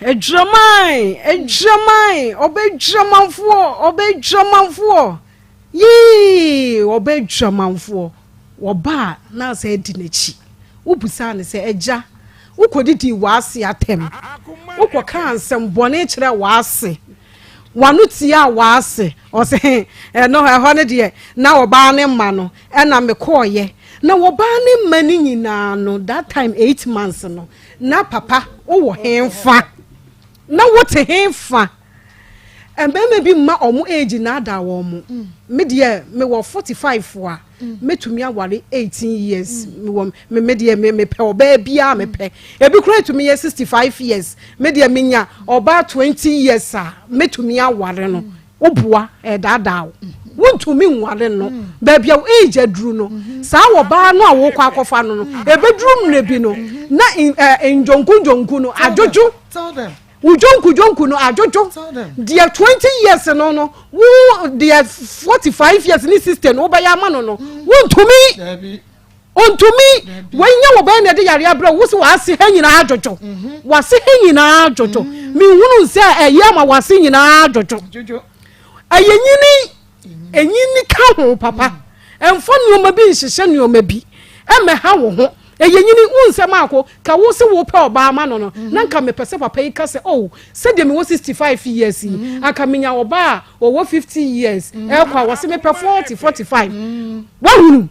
Speaker 8: Adwaman, adwaman, ɔbɛdwamanfoɔ, ɔbɛdwamanfoɔ. Yii! Ɔba adwamanfoɔ, wɔba a na asan adi n'akyi. Wobisaa no sɛ, Agya, wokɔdidii w'ase atɛm, wokɔkaa nsɛm bɔne kyerɛɛ w'ase, w'ano tiaa w'ase. Ɔse, Ɛno, ɛhɔ no deɛ, na ɔbaa no mma no, ɛna mekɔeɛ. Na wɔbaa ne mma no nyinaa no that time 8 months no na papa wowɔ henfa? Na wote henfa? Mmarima bi mma wɔn age nnaadaa wɔn. Me deɛ mewɔ 45 a mɛtumi aware 18 years. Mewɔ me me deɛ me mepɛ ɔbaa biara mepɛ. Ebi koraa tumi yɛ 65 years. Me deɛ menya ɔbaa 20 years a mɛtumi aware no. Woboa ɛredaadaa wo. Wontumi nware no. Baabi a wo age aduru no, saa ɔbaa no a wokɔ akɔfa no no, ɛbɛduru mmerɛ bi no na ndwonku ndwonku no adwodwo. Wo dwonku dwonku no adwodwo. Deɛ 20 years no no, wo deɛ 45 years ne 60 no wobɛyɛ ama no no, wontumi. Ontumi. Wei nyɛ wɔ bɛyɛ na ɛde yare abrɛ wo sɛ w'ase ha nyinaa adwodwo. Mhm. W'ase ha nyinaa adwodwo. Mhm. Menhunu sɛ ɛyɛ ama w'ase nyinaa adwodwo. Ɛyɛ nyini, ɛnyini ka ho papa. Ɛmfa nneɛma bi nhyehyɛ nneɛma bi. Ɛmmɛha wo ho. Ɛyɛ nyini, wo nsɛm ako, ka wo se wopɛ ɔbaa ma no no, na nka mepɛ sɛ papa yi ka sɛ, oh, sɛdeɛ mewɔ 65 years yi, anka menya ɔbaa a ɔwɔ 50 years ɛkɔ a, wɔse mepɛ 40, 45. Wahunu?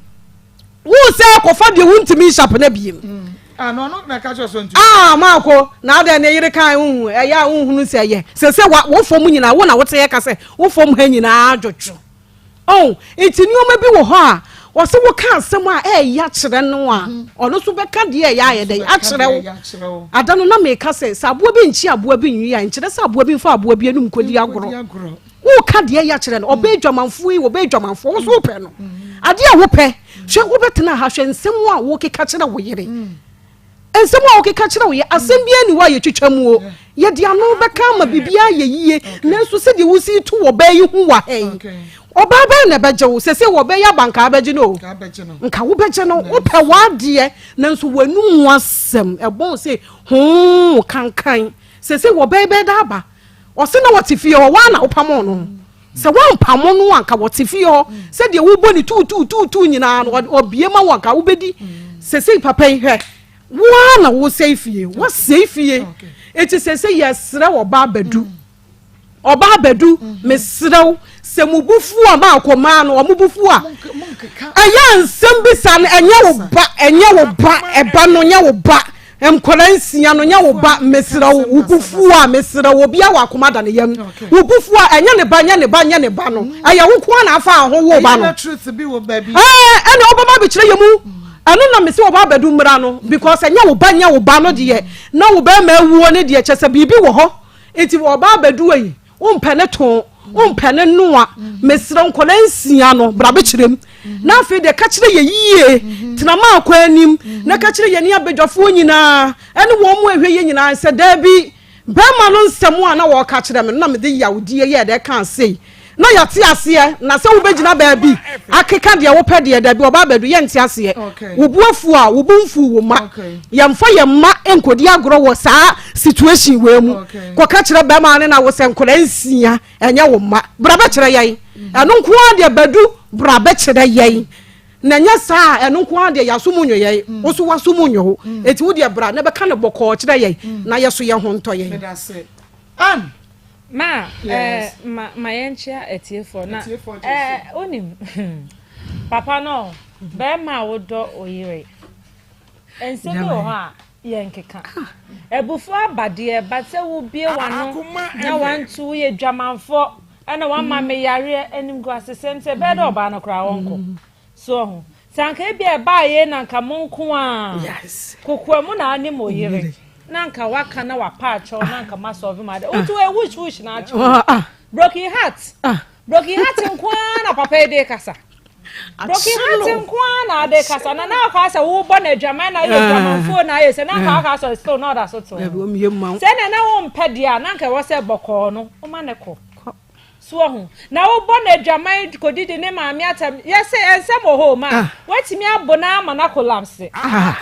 Speaker 8: Wo sɛ kɔfa deɛ wontumi nhyapena biem.
Speaker 2: Ah, no, no, na ka kyerɛ so ntumi.
Speaker 8: Ah, maako, na adɛn ne yere kan wohu, ɛyɛ a wonhunu sɛ ɛyɛ. Sɛ sɛ wo fam nyinaa, wo na wote yɛ ka sɛ wo fam ha nyinaa dwodwo. Oh, nti nneɛma bi wɔ hɔ a, ɔsɛ woka asɛm a ɛyɛ akyerɛ no a, ɔno nso bɛka deɛ ɛyɛ ayɛ dɛ akyerɛ wo. Ada no na meka sɛ, sɛ aboa bi nkye aboa bi nwi a, nkyerɛ sɛ aboa bi mfa aboa bi anum kɔdi agorɔ. Woka deɛ ɛyɛ akyerɛ no, ɔbɛ adwamanfoɔ yi, ɔbɛ adwamanfoɔ, wo so wopɛ no. Adeɛ a wopɛ, hwɛ wobɛtena ha, hwɛ nsɛm a wokeka kyerɛ wo yere. Nsɛm a wokeka kyerɛ wo yɛ, asɛm biara ni hɔ a yɛtwitwa mu o. Yɛde ano bɛka ama biribiara ayɛ yie, nanso sɛdeɛ wosi to ɔbaa yi ho wɔ ha yi, ɔbaa bɛn na ɛbɛgye wo? Sɛsɛ wɔbɛyɛ aba nka abɛgye no o. Nka wobɛgye no, wopɛ w'adeɛ, nanso w'anum asɛm ɛbɔn sɛ hoo kankan. Sɛsɛ wɔbɛyɛ bɛda aba. Ɔse na wɔte fie hɔ, woa na wopamoo no. Sɛ woampamo no a nka wɔte fie hɔ. Sɛdeɛ wobɔ ne tuutuutuutuu nyinaa no, ɔbie ma wo anka wobɛdi. Sesei papa yi hwɛ, woa na wosɛe fie, woasɛe fie. Eti sesei yɛsrɛ ɔbaa Badu, ɔbaa Badu, mesrɛ wo, sɛ mo bo fu a maakɔ maa no, ɔmo bo fu a, ɛyɛ nsɛm bi saa no, ɛnyɛ wo ba, ɛnyɛ wo ba, ɛba no nyɛ wo ba. Nkwadaa nsia no nyɛ wo ba mesrɛ wo wo bo fu a mesrɛ wo obiara wɔ akoma da ne yam wo bo fu a ɛnyɛ ne ba nyɛ ne ba nyɛ ne ba no ɛyɛ wo nko ara na afa ho wo ba no ɛɛ ɛna ɔbɛma abɛkyerɛ yɛ mu ɛno na mese wɔba abɛdu mmara no because ɛnyɛ wo ba nyɛ wo ba no deɛ na wo bɛrima awuo ne deɛ kyɛ sɛ biribi wɔ hɔ nti wɔba abɛdu ayi Wompɛ ne to, wompɛ ne noa. Mesrɛ wo, nkwadaa nsia no, bra bɛkyerɛ mu. Na afei deɛ, ka kyerɛ yɛ yie. Tena maakɔ anim, na ka kyerɛ yɛne abadwafoɔ nyinaa, ne wɔn mu ɛhwɛ yɛ nyinaa sɛ, Daabi, barima no nsɛm a na wɔreka kyerɛ me no, na mede yawdie yɛɛ dɛ kaa sei. Na yɛate aseɛ, na sɛ wobɛgyina baabi akeka deɛ wopɛ deɛ, daabi, ɔbaa bɛdu, yɛnte aseɛ. Wo bo afu a, wo bo mfuu wo mma. Yɛmfa yɛn mma nkɔdi agorɔ wɔ saa situation wei mu. Kɔka kyerɛ bɛrima ne na wo sɛ nkwadaa nsia ɛnyɛ wo mma. Bra bɛkyerɛ yɛn. Ɛno nko ara deɛ Badu bra bɛkyerɛ yɛn. Na ɛnyɛ saa a ɛno nko ara deɛ yɛaso mu nwo yɛn. Wo so waso mu nwo wo. Eti wo deɛ bra na bɛka no bɔkɔɔ kyerɛ yɛn na yɛ so yɛn ho ntɔ yɛn.
Speaker 2: Medase. Ann.
Speaker 14: Ma eh, ma ma yɛnkyea atiefoɔ na eh, wonim papa no bɛrima a wodɔ oyere Nsɛm bi wɔ hɔ a yɛnkeka. Abufuo aba deɛ but sɛ wobue w'ano na wantu woyɛ dwamanfoɔ ɛna wama me yareɛ animguasesɛm sɛ ɛbɛyɛ dɛ ɔbaa no koraa ɔnkɔ. So ɔho sɛ anka ebi a ɛbaa yei na anka mo nko a kokoa mu na anim oyere na anka waka na wapa akyɛw na anka ma solve ma ade wotu ɛ wush wush na akyɛw broken heart broken heart nko ara na papa yi de kasa. Broken heart nko ara na ade kasa na na ɔka sɛ wobɔ no adwaman na ayɛ adwamanfoɔ na ayɛ sɛ na nka ɔka sɛ still na ɔda so te sɛ na na wompɛ deɛ a na nka ɛwɔ sɛ bɔkɔɔ no woma ne kɔ so ɔho na wobɔ no adwaman kɔdidi ne maame atam yɛsɛ ɛnsɛm wɔ hɔ ma ah. watumi abo no ama no akolapse ah.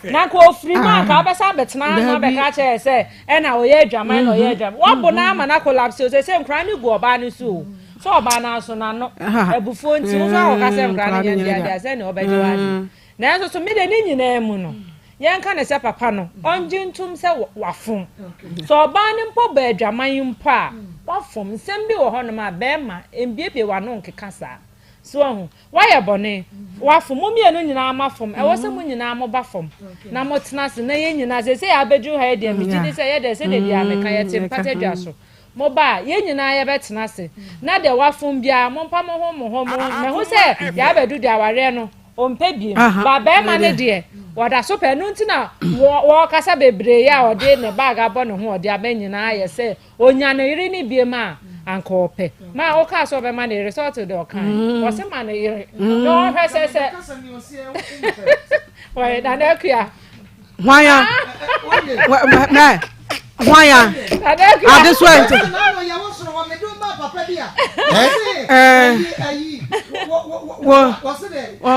Speaker 14: na nka ɔfiri mu anka ah. wobɛsa abɛtena na bɛka kyerɛ sɛ ɛna ɔyɛ adwaman na ɔyɛ adwaman wabo no ama no akolapse o sɛ sɛ nkora no gu ɔbaa no so o Sɛ ɔbaa no aso n'ano abufuo nti, wo nso akɔka sɛ nkwadaa no nyɛ ndeɛ adeɛ a, sɛdeɛ ɔbɛgye wo adi. Nanso so me deɛ ne nyinaa mu no, yɛnka no sɛ papa no, ɔngye ntom sɛ wafom. Sɛ ɔbaa no mpo bɔ adwaman mpo a, wafom. Nsɛm bi wɔ hɔnom a, barima, mbiebie w'ano nkeka saa. So wahu? Woayɛ bɔne. Woafom. Mo mmienu nyinaa moafom. Ɛwɔ sɛ mo nyinaa moba fam na motena ase na yɛn nyinaa, seesei a abɛduru ha yi deɛ, megye di sɛ yɛ deɛ, sɛdeɛ biara meka, yɛte mpata dwa so. Moba a, yɛn nyinaa yɛbɛtena ase. Na deɛ wafom biara, mompa mo ho mo ho mo ho. Mahu sɛ deɛ abɛdu deɛ awareɛ no, ɔmpɛ biem. Ba barima no deɛ, ɔda so pɛ. Ɛno nti na wɔkasa bebree yi a ɔde ne bag abɔ ne ho, ɔde aba nyinaa yɛ sɛ Onya ne yere no biem a, anka ɔpɛ. Ma wokaa sɛ ɔbɛma ne yere, sɛ ɔte deɛ ɔkae. Mm. Ɔse ma ne yere. Mm. Na ɔhwɛ sɛ sɛ. Wɔyɛ Nana Akua.
Speaker 8: Hwan ya? Mɛ hwan ya? Ade so ɛnti.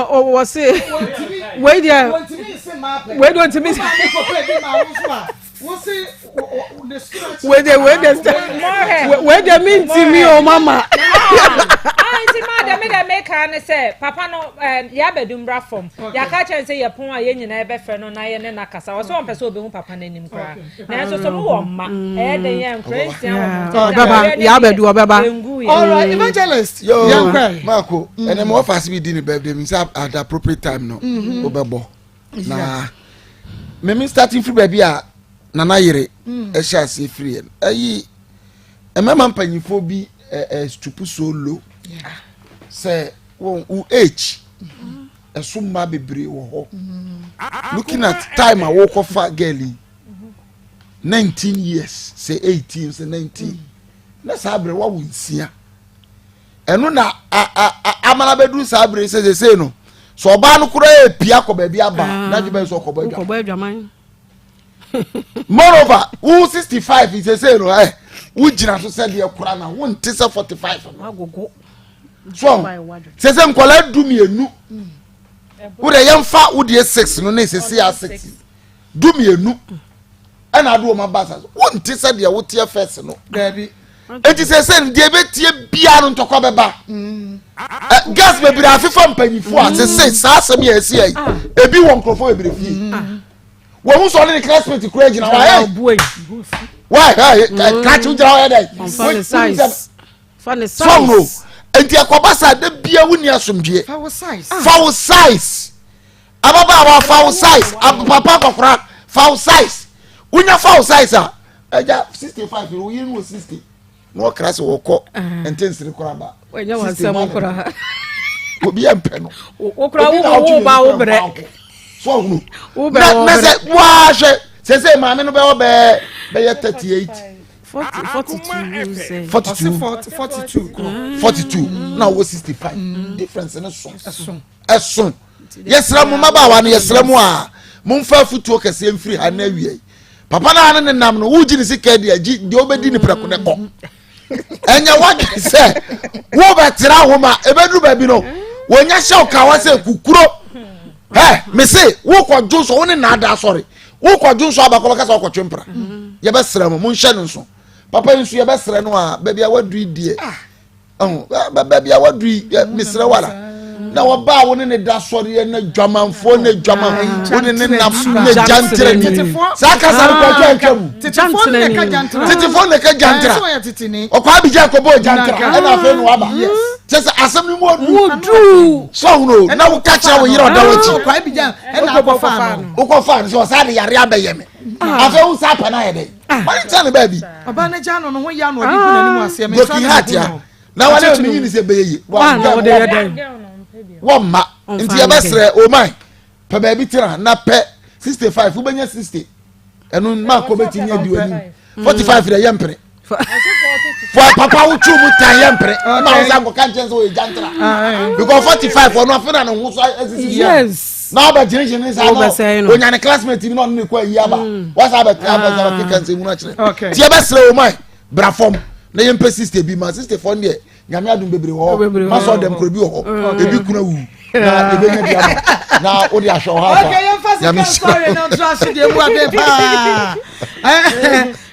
Speaker 8: Wɔse wei deɛ wei deɛ ɔntumi. Wei de wei de wei de mi nti mi o mama.
Speaker 14: Ah, nti maa dɛ mi dɛ mi ka ne sɛ papa no ɛɛ yabɛdu mbra fam yaka kyɛn sɛ yɛ pon a yɛn nyinaa yɛbɛfrɛ no na yɛ ne na kasa ɔsɛ wɔn pɛ sɛ obehu papa n'anim koraa nanso so mo wɔ mma ɛyɛ den yɛ nkora nsia wɔ mo nkyɛn
Speaker 8: ɔbɛba yabɛdu ɔbɛba.
Speaker 2: Alright evangelist
Speaker 12: yɛn kɔ. Maako ɛnɛ mo ɔfa ase bi di ne birthday mi sɛ at the appropriate time no ɔbɛbɔ. na meme starting firi baabi a nana yere mm. ɛhyɛ aseɛ firi yɛ no ɛyi mmarima mpanyinfoɔ bi ɛɛ stupu so low sɛ wɔn wo age mm-hmm. ɛso mmaa bebree wɔ hɔ mm-hmm. looking at time a wɔkɔfa girl yi 19 years sɛ 18 sɛ 19 mm. na saa abirɛ wawo nsia. ɛno na amana bɛduru saa bere sɛ sesei no sɛ ɔbaa no koraa ɛpia kɔ baabi aba ah, na adwuma sɛ ɔkɔbɔ
Speaker 8: adwaman
Speaker 12: moreover wo 65 sesei no ɛ wogyina so sɛ deɛ kora na wonte sɛ 45 no so sɛ sɛ nkɔla du mmienu wode yɛmfa wodeɛ 6 no ne sesei a 6 dumienu ɛna ade wɔn aba asase wonte sɛ deɛ woteɛ fɛs no eti sɛ sɛ deɛ ebetie biara no ntɔkwa bɛba mm. ɛ gas bebree afefa mpanyinfoɔ a sɛ sɛ saa asɛm yɛ ɛsi yɛ ah. ebi wɔ nkurɔfoɔ bebree fie mm. wɔn ho sɔ ɔne ne classmate kura gyina hɔ ɛ wɛ ɛ krakye gyina hɔ yɛ dɛ sɔn o nti ɛkɔba sa de bia wuni asomdue fa wo size. Ababaawa fa wo size, papa akɔkora fa wo size. Wonya fa wo size a, ɛgya 65 wo yere no wɔ 60. Na ɔkra sɛ wɔkɔ ah. ntensere kora ba.
Speaker 8: Wɔnyɛ wɔn asɛm kora.
Speaker 12: Obi yɛ mpɛ no.
Speaker 8: Wokora wo wo ba wo brɛ.
Speaker 12: So ɔhunu. Na na sɛ wahwɛ sɛ sɛ maame no bɛwɔ bɛɛ bɛyɛ 38.
Speaker 8: 42
Speaker 12: 42
Speaker 2: 42
Speaker 12: 42 na wɔ 65 difference no so. Ɛso. Yɛsrɛ mo mmabaawa no, yɛsrɛ mo a momfa afotuo kɛseɛ mfiri ha na awia yi. Papa no a ne ne nam no, wogye ne sika di agyi deɛ wobɛdi ne prɛko ne kɔ. Ɛnyɛ wadwene sɛ wobɛtra ho ma ɛbɛduru baabi no wɔnya hyɛ wo kawa sɛ kukuro. Ɛ mese wokɔ dwo nso wo ne naadaa sɔre wokɔ dwo nso abakɔ bɛka sɛ wokɔtwe mpra. Yɛbɛsrɛ mo monhyɛ no nso. Papa yi nso yɛbɛsrɛ no a baabi a waduru yi deɛ. Ah. Ɔho baabi a wadu yi mesrɛ wala na wɔbaa wo ne ne da sɔreɛ na dwamanfoɔ ne dwaman wo ne ne nam ne gyantra ni saa kasa no kɔtwa atwa mu
Speaker 2: tetefoɔ ne ka gyantra
Speaker 12: tetefoɔ ne ka gyantra ɔkɔ abigya kɔbɔ gyantra ɛna afei na waba kyɛ sɛ asɛm no mu ɔdu sɛ ɔhono na woka kyerɛ wo yerɛ ɔda w'akyi wokɔfaa no sɛ ɔsaa de yare abɛyɛ me afei wo saa pɛ no ayɛ dɛn wɔn nkyɛn ne baabi.
Speaker 2: ɔbaa ne gya no no ho ya no ɔde gu n'anim aseɛ
Speaker 12: mɛ broken heart ya na wɔn ayɛ mi yi ni sɛ bɛyɛ yie wɔn mma nti yɛ bɛ srɛ o man pɛ baabi tena na pɛ 65 wobɛnya 60 ɛno mmaa kɔ bɛtumi adi w'anim 45 deɛ yɛ mpere fɔ papa wo tu mu tan yɛ mpere ma wo sa nkɔka nkyɛn sɛ ɔyɛ gyantra because 45 ɔno afei na ne ho so asisi
Speaker 8: yes
Speaker 12: na ɔbɛ gyinagyina ne saa na onya ne classmate bi na ɔne ne kɔ ayi aba mm. wasa abɛ abɛ abɛ keka nsɛm mu akyerɛ tiɛ bɛ srɛ o man bra fam na yɛn mpɛ 60 bi ma 64 deɛ nyame adum bebree wɔ hɔ ma sɔ dɛm kuro bi wɔ hɔ ebi kuna wu na ebe nya bi ama na o de ahwɛ ɔha
Speaker 2: afa okay yɛn fa sika sɔre na ntura so deɛ mu aden paa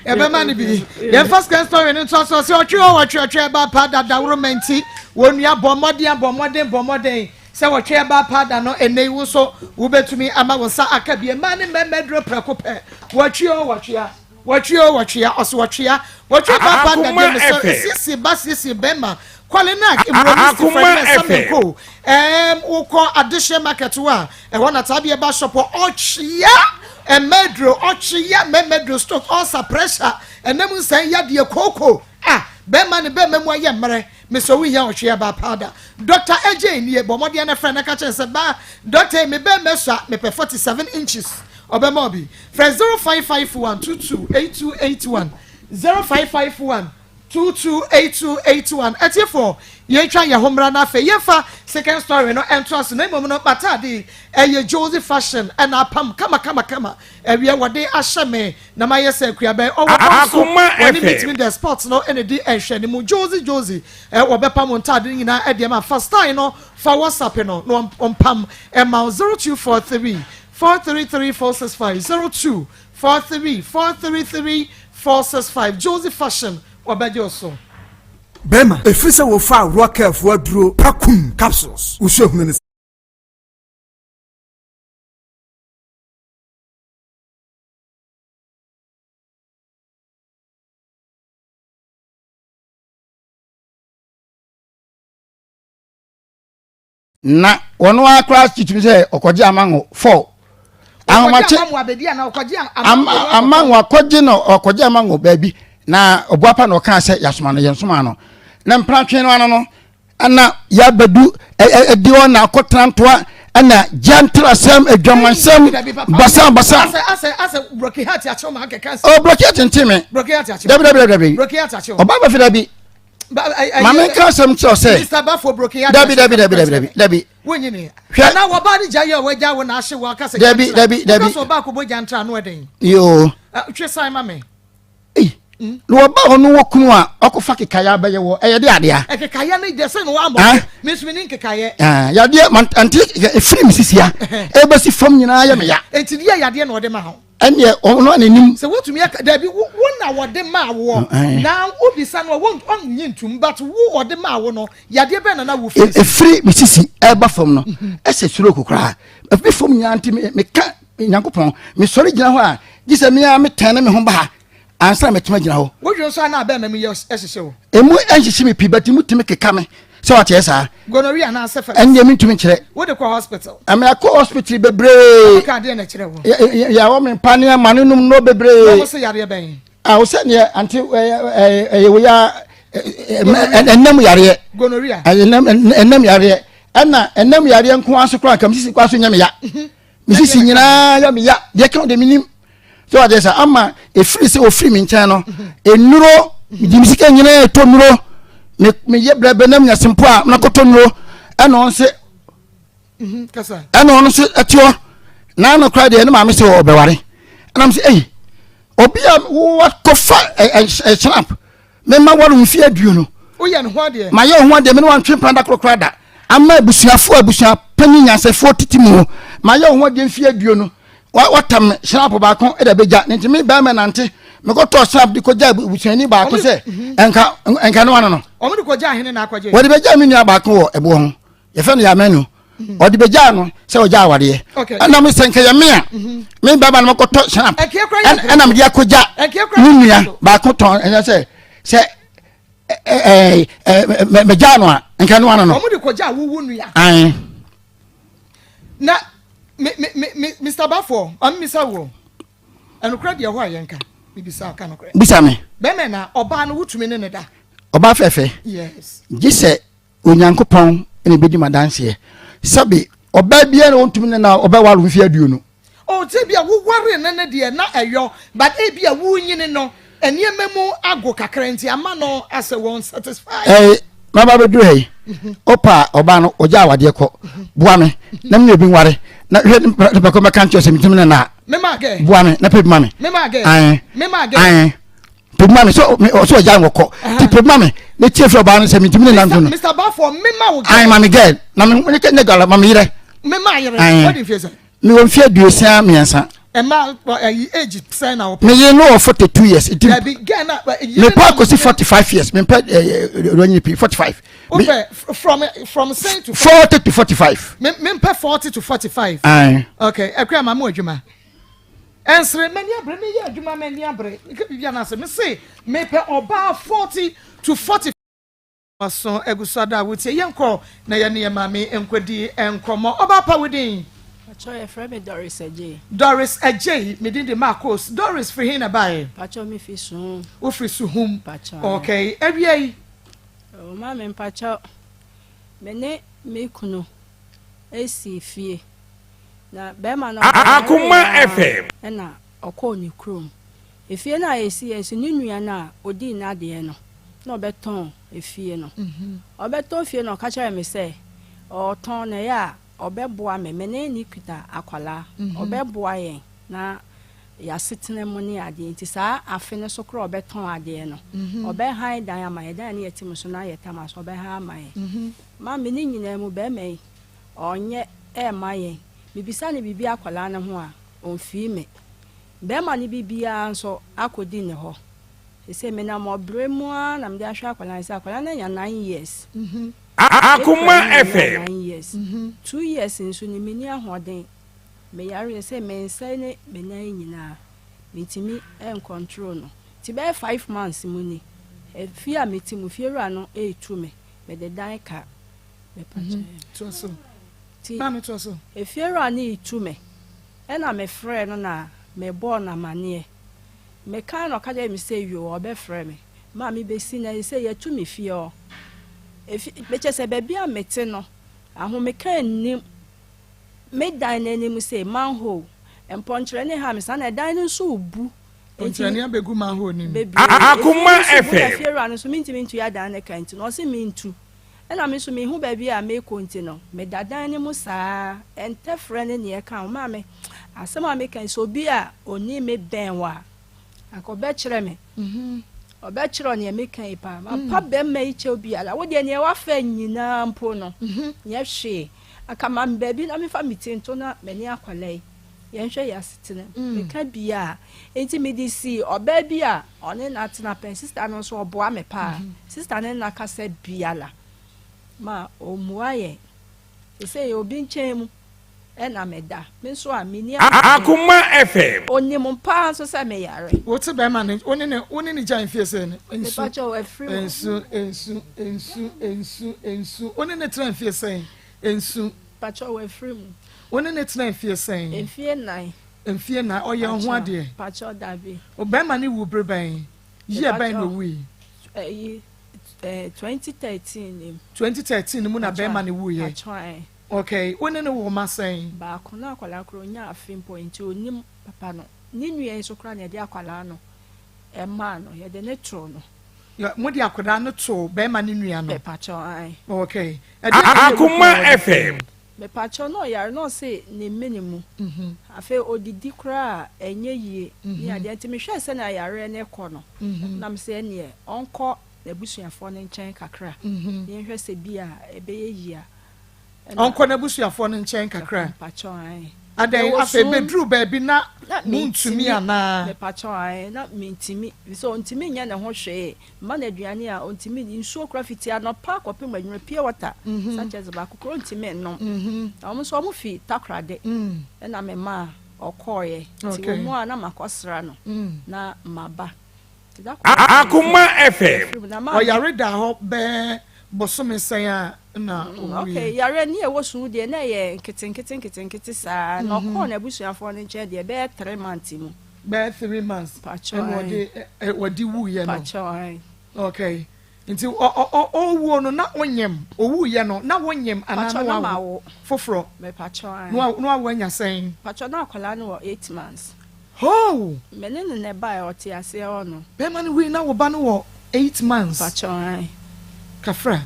Speaker 2: ɛbɛma no bi yɛn fa sika sɔre no ntura so ɔsɛ ɔtwe ɔ ɔtwe ɔtwe ɛba pa dadaworo mɛnti wɔn nua bɔ mmɔden bɔ mmɔden bɔ mmɔden sɛ wɔtwe ɛba pa da no ɛnɛ yi wo nso wobɛtumi ama wo nsa aka bi mmaa ne mmarima aduro prɛko pɛ wɔtwe ɔ wɔtwe a. Wɔtwe o wɔtwea ɔso wɔtwea wɔtwe papa dadeɛ mesɛ esiesie ba siesie bɛrima kwale nak mmuro ne fred mɛsa mɛnko ɛɛm wokɔ adehyeɛ market hɔ a ɛhɔ na taa bi ɛba shop hɔ ɔtwea ɛmɛduro ɔtwea mɛmɛduro stroke ɔsa pressure ɛnam nsɛn yadeɛ kooko a bɛrima ne bɛrima mu ayɛ mmerɛ mesɛ wohia ɔtwea ba powder Dr. AJ nie bɔ mmɔden na frɛ na ka kyerɛ sɛ ba doctor me bɛrima sua mepɛ 47 inches Ɔbɛma obi. Frɛ 0551 22 8281, 0551 22 8281. Atiefoɔ, yɛntwa yɛn ho mmra na afei yɛmfa second story no ntoa so. Na mmom no, m'ataade yi, ɛyɛ Josie Fashion ɛna apam kama kama kama. Ɛwiɛ wɔde ahyɛ me na mayɛ sɛ akuabɛn. Ɔwɔ dɔm so,
Speaker 3: Akoma
Speaker 2: wɔne
Speaker 3: FM.
Speaker 2: Meet Me The Spot no ɛna ɛdi nhwɛanimu. Josie Josie, ɛ, wɔbɛpam wo ntaade no nyinaa ɛde ama. Fa style no, fa WhatsApp no na wɔmpam ɛma wo 0243 433 465 02 43 433 465 Josie Fashion wɔbɛgye wo so.
Speaker 7: Bɛrima, ɛfiri sɛ wofaa Rockefo aduro Pakum capsules, wo suahunu ne sɛ.
Speaker 4: Na wɔn ara koraa titiri sɛ ɔkɔgye amango fɔ ahomakye amango akɔgye no ɔkɔgye amango baabi na ɔboapa na ɔkaa sɛ yasoma no yɛn soma no na mpratwe no ano no ɛna yabɛdu ɛdi hɔ na akɔtena ntoa ɛna gyantrasɛm adwamansɛm basa basa. ɔ brɔki ati nti mi dabi dabi dabi ɔba bɛ fi dabi. maame nka asɛm kyerɛ sɛ dabi dabi dabi dabi dabi dabi
Speaker 2: hwɛ na wɔba ne gya yɛ wɔagya wo na ahye wɔ akasa
Speaker 4: dabi dabi dabi
Speaker 2: sɛ ɔba akɔbɔ gya ntra no ɛdɛn
Speaker 4: yoo
Speaker 2: twe san ma me
Speaker 4: na wɔba hɔ no wɔ kunu a ɔkɔfa kekayɛ abɛyɛ wɔ ɛyɛ de adeɛ
Speaker 2: ɛkekayɛ ne deɛ sɛ na wɔamɔ me nso me ne nkekayɛ
Speaker 4: yadeɛ ante ɛfiri me sisia ɛbɛsi fam nyinaa yɛ me ya
Speaker 2: enti deɛ yadeɛ na ɔde ma ho
Speaker 4: Ɛnneɛ ɔno a n'anim.
Speaker 2: Sɛ wotumi aka dabi wo wo na wɔde maa woɔ na wobisa no a wɔn ɔnnye ntum but wo wɔde maa wo no yadeɛ bɛn na na wo face.
Speaker 4: Efiri me sisi ɛba fam no ɛsɛ stroke koraa ɛfiri fam nyinaa nti meka Nyankopɔn mesɔre gyina hɔ a gye sɛ me ara metɛn ne me ho ba ha ansa na mɛtumi agyina hɔ.
Speaker 2: Wodwo nso a na abɛn ma mu yɛ ɛhyehyɛ wo.
Speaker 4: Emu ɛnhyehye me pii but emu tumi keka me sɛ wateɛ saa.
Speaker 2: Gonorrhea anaa syphilis.
Speaker 4: Ɛnneɛ mentumi nkyerɛ.
Speaker 2: Wode kɔ hospital.
Speaker 4: Ɛmɛ akɔ hospital bebree.
Speaker 2: Wɔn ka adeɛ na ɛkyerɛ wo.
Speaker 4: Yɛawɔ me mpa ne ama ne nom no bebree.
Speaker 2: Wɔn sɛ yareɛ bɛn.
Speaker 4: Awo sɛ neɛ ante ɛyɛ ɛyɛ wei a ɛnam yareɛ.
Speaker 2: Gonorrhea.
Speaker 4: Ɛnam yareɛ ɛna ɛnam yareɛ nko ara so koraa nka mesisi koraa so nyɛ me ya. Mesisi nyinaa yɛ me ya deɛ ka deɛ menim. sɛ wagye sɛ ama ɛfiri sɛ ɔfiri me nkyɛn no nnuro mede me sika nyinaa ɛtɔ nnuro meyɛ brɛbrɛ na menya sempo a na kɔtɔ nnuro ɛna ɔno se ɛna ɔno nso ɛte hɔ na ano koraa deɛ ne maame sɛ ɔbɛware ɛna m sɛ ei obi a wakɔfa ɛhyɛnap Mema ware mfe aduonu.
Speaker 2: Woyɛ ne ho adeɛ.
Speaker 4: Mayɛ wo ho adeɛ, me ne wantwe mpena da koro koraa da. Ama abusuafoɔ, abusua panyin nyansafoɔ tete mu. Mayɛ wo ho adeɛ mfe aduonu. Watam me hyɛnapo baako de abɛgya. Ne nti me bɛrima nante. Mekɔtɔɔ hyɛnap de kɔgya abusuani baako sɛ mhm. nka nka ne wano no.
Speaker 2: Wɔn de kɔgya ahene na akɔgye.
Speaker 4: Wɔde bɛgya me nua baako wɔ ɛboɔ ho. Yɛfɛ no Yamanu. Mhm. Ɔde bɛgyaa no sɛ ɔgya awadeɛ. Ɛna me sɛ nka yɛ me a mhm. me bɛrima no mekɔtɔ hyɛnap ɛna mede akɔgya me nua baako tɔn ɛnyɛ sɛ sɛ mɛgyaa no a nka no ano no.
Speaker 2: Wɔn de kɔgya wuwu nua.
Speaker 4: Ayi.
Speaker 2: Na me me me Mr. Bafo, maame misa wo. Ɛnokorɛ deɛ hɔ a yɛnka. Mebisa ka nokorɛ.
Speaker 4: Bisa me.
Speaker 2: Bɛmɛ na ɔbaa no wotumi ne ne da.
Speaker 4: Ɔbaa fɛfɛ.
Speaker 2: Yes.
Speaker 4: Gye sɛ Onyankopɔn na ebedi m'adanseɛ. Sɛbe ɔbaa biara na ɔntumi ne na ɔbɛware mfeɛ aduonu.
Speaker 2: Oh, sɛ ebia wowaree no no deɛ na ɛyɔ, but ebia worenyini no, nneɛma mu ago kakra nti ama no asɛ wɔn satisfy.
Speaker 4: Ɛɛ, maba bɛduru ha yi, ɔpa a ɔbaa no ɔgya awadeɛ kɔ, boa me na me ne obi nware, na hwɛ nipa kɔ mɛka nkyerɛ sɛ metumi ne na a, boa me na pɛ bi ma me. Ae, ae. pɛ ma me sɛ ɔsɛ ɔgya nkɔkɔ ti pɛ ma me ne tie fɛ ɔbaa no sɛ mentumi ne nanto no
Speaker 2: Mr. Bafo mema wo
Speaker 4: girl ma me girl na me ne ne girl ma me yerɛ
Speaker 2: mema yerɛ wodi mfie sɛ
Speaker 4: mewɔ mfie 63
Speaker 2: ɛma ɛyi age sɛn na wɔpɛ
Speaker 4: meye no wɔ 42 years nti
Speaker 2: dabi girl na
Speaker 4: mepɛ akɔsi 45 years mempɛ ɛɛ pii 45
Speaker 2: wopɛ from from sɛn to
Speaker 4: 40 to 45
Speaker 2: mempɛ 40 to 45
Speaker 4: ayi
Speaker 2: okay ɛkura ma mo adwuma. Ɛnsere, m'ani abere, meyɛ adwuma m'ani abere, meka biribi anaasɛ mese mepɛ ɔbaa 40 to 40. Waso agu so ada a wotie. Yɛnkɔ na yɛne yɛn maame nkɔdi nkɔmmɔ. Ɔbaa pa wo din?
Speaker 15: Pakyɛ yɛfrɛ me Doris Agyei.
Speaker 2: Doris Agyei, me din de Marcos. Doris firi he na ɛbaeɛ?
Speaker 15: Pakyɛ me fi Suhum.
Speaker 2: Wofiri Suhum?
Speaker 15: Pakyɛ.
Speaker 2: Okay, awia yi?
Speaker 15: Oh, maame mpakyɛ me ne me kunu esi fie na bɛrima no
Speaker 3: Akoma FM.
Speaker 15: ɛna ɔkɔɔ ne kurom. Efie no a yɛsiiɛ nso, ne nua no a ɔdii n'adeɛ no na ɔbɛtɔn efie no. Ɔbɛtɔn fie no, ɔka kyerɛɛ me sɛ ɔretɔn no, ɛyɛ a ɔbɛboa me. Me ne no kuta akwadaa, ɔbɛboa yɛn na yɛn asetena mu ne adeɛ. Nti saa afe no so koraa a ɔbɛtɔn adeɛ no, ɔbɛhan dan ama yɛn. Dan a na yɛte mu so na yɛ tam aso, ɔbɛhan ama yɛn. Maame, ne nyinaa mu, barima yi, ɔnyɛ mma yɛn. Mebisa no biribi akwadaa no ho a, ɔmfii me. Bɛrima no biribiara nso akɔdi ne hɔ. Seesei menam ɔbrɛ mu ara na mede ahwɛ akwadaa no. Seesei akwadaa no anya 9 years.
Speaker 3: Akoma
Speaker 15: April mu na
Speaker 3: FM.
Speaker 15: ɔnyaa 9 years. 2 years nso ni menni ahoɔden. Meyare seesei me nsa ne me nan nyinaa mentumi ncontrol no. Nti bɛyɛ 5 months mu ni. Fie a mete mu, fiewura no retu me. Mede dan ka. Mepa
Speaker 2: Toa so.
Speaker 15: Nti
Speaker 2: Maame toa so.
Speaker 15: efiewura no retu me. Ɛna mefrɛɛ no na mebɔɔ no amanneɛ. Mekae na ɔka kyerɛɛ me sɛ yoo ɔbɛfrɛ me. Ma mebɛsi nnɛ sɛ yɛatu me fie hɔ. Efi mekyerɛ sɛ baabi a mete no, ahomeka nnim. Me dan no anim sei, manhole, mpɔnkyerɛne ha me saa na ɛdan no nso rebu.
Speaker 2: Mpɔnkyerɛne abɛgu manhole no mu.
Speaker 15: Bebree.
Speaker 3: Akoma
Speaker 15: Efie no nso bu na
Speaker 3: FM.
Speaker 15: fiewura no nso mentumi ntua dan no ka nti no ɔse mentu. Ɛna me nso menhu baabi a mekɔ nti no, meda dan no mu saa. Ɛntɛfrɛ ne nea ɛka ho. Maame, asɛm a meka yi, sɛ obi a ɔni me bɛn wo a, anka ɔbɛkyerɛ me. Ɔbɛkyerɛ wo nea meka yi paa. Mapa bɛrima yi kyɛw biara. Wo deɛ nea wafa nyinaa mpo no, nyɛ hwee. Anka ma me baabi na memfa me ti nto na me ne akwadaa yi yɛnhwɛ yɛn asetena mu. Meka biara. Enti mede sii ɔbaa bi a ɔne no atena pɛn. Sista no nso ɔboa me paa. Sista no ne no akasa biara ma ɔmmua yɛn. Seesei obi nkyɛn mu na meda. Me nso a menni ahoɔden.
Speaker 3: Akoma FM.
Speaker 15: Ɔnim paa nso sɛ meyare.
Speaker 2: Wo te bɛrima no, wo ne ne, wo ne ne gyae mfie sɛn ni? Nsu,
Speaker 15: Mepakyɛw, afiri hɔ.
Speaker 2: nsu, nsu, nsu, nsu, nsu. Wo ne ne tena mfie sɛn? Nsu.
Speaker 15: Pakyɛw, afiri mu.
Speaker 2: Wo ne ne tena mfie sɛn?
Speaker 15: Mfie nnan.
Speaker 2: Mfie nnan. Ɔyɛ wo ho adeɛ?
Speaker 15: Pakyɛw, dabi.
Speaker 2: Ɔbarima no wu bere bɛn? Year bɛn na owui?
Speaker 15: Ɛyi, eh, 2013 nim.
Speaker 2: 2013 mu na bɛrima no wuiɛ?
Speaker 15: Pakyɛw, ɛn.
Speaker 2: Okay, wo ne no wɔ mma sɛn?
Speaker 15: Baako, na akwadaa koraa ɔnnya afe mpo nti ɔnnim papa no. Ne nua yi nso koraa na yɛde akwadaa no maa no, yɛde no too no.
Speaker 2: Yɛ, mode akwadaa no too bɛrima no nua no?
Speaker 15: Mepakyɛw, ae.
Speaker 2: Okay. Ɛdeɛn na ɛyɛ wo
Speaker 3: Akoma
Speaker 2: kunu a wɔde firi
Speaker 3: FM.
Speaker 2: no?
Speaker 15: Mepakyɛw, na ɔyare na ɔse ne mene mu. Afei ɔdidi koraa a ɛnyɛ yie ne adeɛ nti mehwɛɛ sɛnea yareɛ no rekɔ no na mese ɛneɛ ɔnkɔ n'abusuafoɔ no nkyɛn kakra na yɛnhwɛ sɛ bi a ɛbɛyɛ yie a. Ɛna
Speaker 2: Ɔnkɔ n'abusuafoɔ no nkyɛn kakra.
Speaker 15: Mepakyɛw, ae.
Speaker 2: Adɛn,
Speaker 15: Mewɔ
Speaker 2: afei
Speaker 15: sum.
Speaker 2: bɛduruu baabi na
Speaker 15: Na
Speaker 2: montumi
Speaker 15: mentumi,
Speaker 2: anaa?
Speaker 15: mepakyɛw, ae, na mentumi, efisɛ ɔntumi nyɛ ne ho hwee. Mma no aduane a, ɔntumi nni. Nsuo koraa, fiti anɔpa kɔpem anwummerɛ, pure water sachet baako koraa ɔntumi nnom. Na wɔn nso wɔfi Takoradi ɛna memaa ɔkɔeɛ. Nti wɔ mu a na makɔsra no na maba. Nti da koro
Speaker 3: Akoma FM.
Speaker 15: Ɛfiri mu na maame.
Speaker 2: Ɔyare daa hɔ bɛyɛ bosome sɛn a na ɔwuiɛ?
Speaker 15: Okay, yareɛ ne ɛwɔ sum deɛ na ɛyɛ nketenkete nketenkete saa. Na ɔkɔɔ n'abusuafoɔ no nkyɛn deɛ ɛbɛyɛ 3 months mu.
Speaker 2: Bɛyɛ 3 months
Speaker 15: Pakyɛw,
Speaker 2: ɛna
Speaker 15: ae.
Speaker 2: ɔde ɛ wɔde wuiɛ no?
Speaker 15: Pakyɛw, ae.
Speaker 2: Okay, nti ɔ ɔ ɔ ɔwuo no na wonyem, owuiɛ no na wonyem anaa
Speaker 15: Pakyɛw,
Speaker 2: na
Speaker 15: na
Speaker 2: wawo
Speaker 15: mawo.
Speaker 2: foforɔ?
Speaker 15: Mepakyɛw, ae.
Speaker 2: Na wa na wawo anya sɛn?
Speaker 15: Pakyɛw, na akwadaa no wɔ 8 months.
Speaker 2: Hoo!
Speaker 15: Me ne no na ɛbaeɛ, ɔte aseɛ hɔ no.
Speaker 2: Bɛrima no wui na wo ba no wɔ 8 months.
Speaker 15: Pakyɛw, ae.
Speaker 2: Kafra,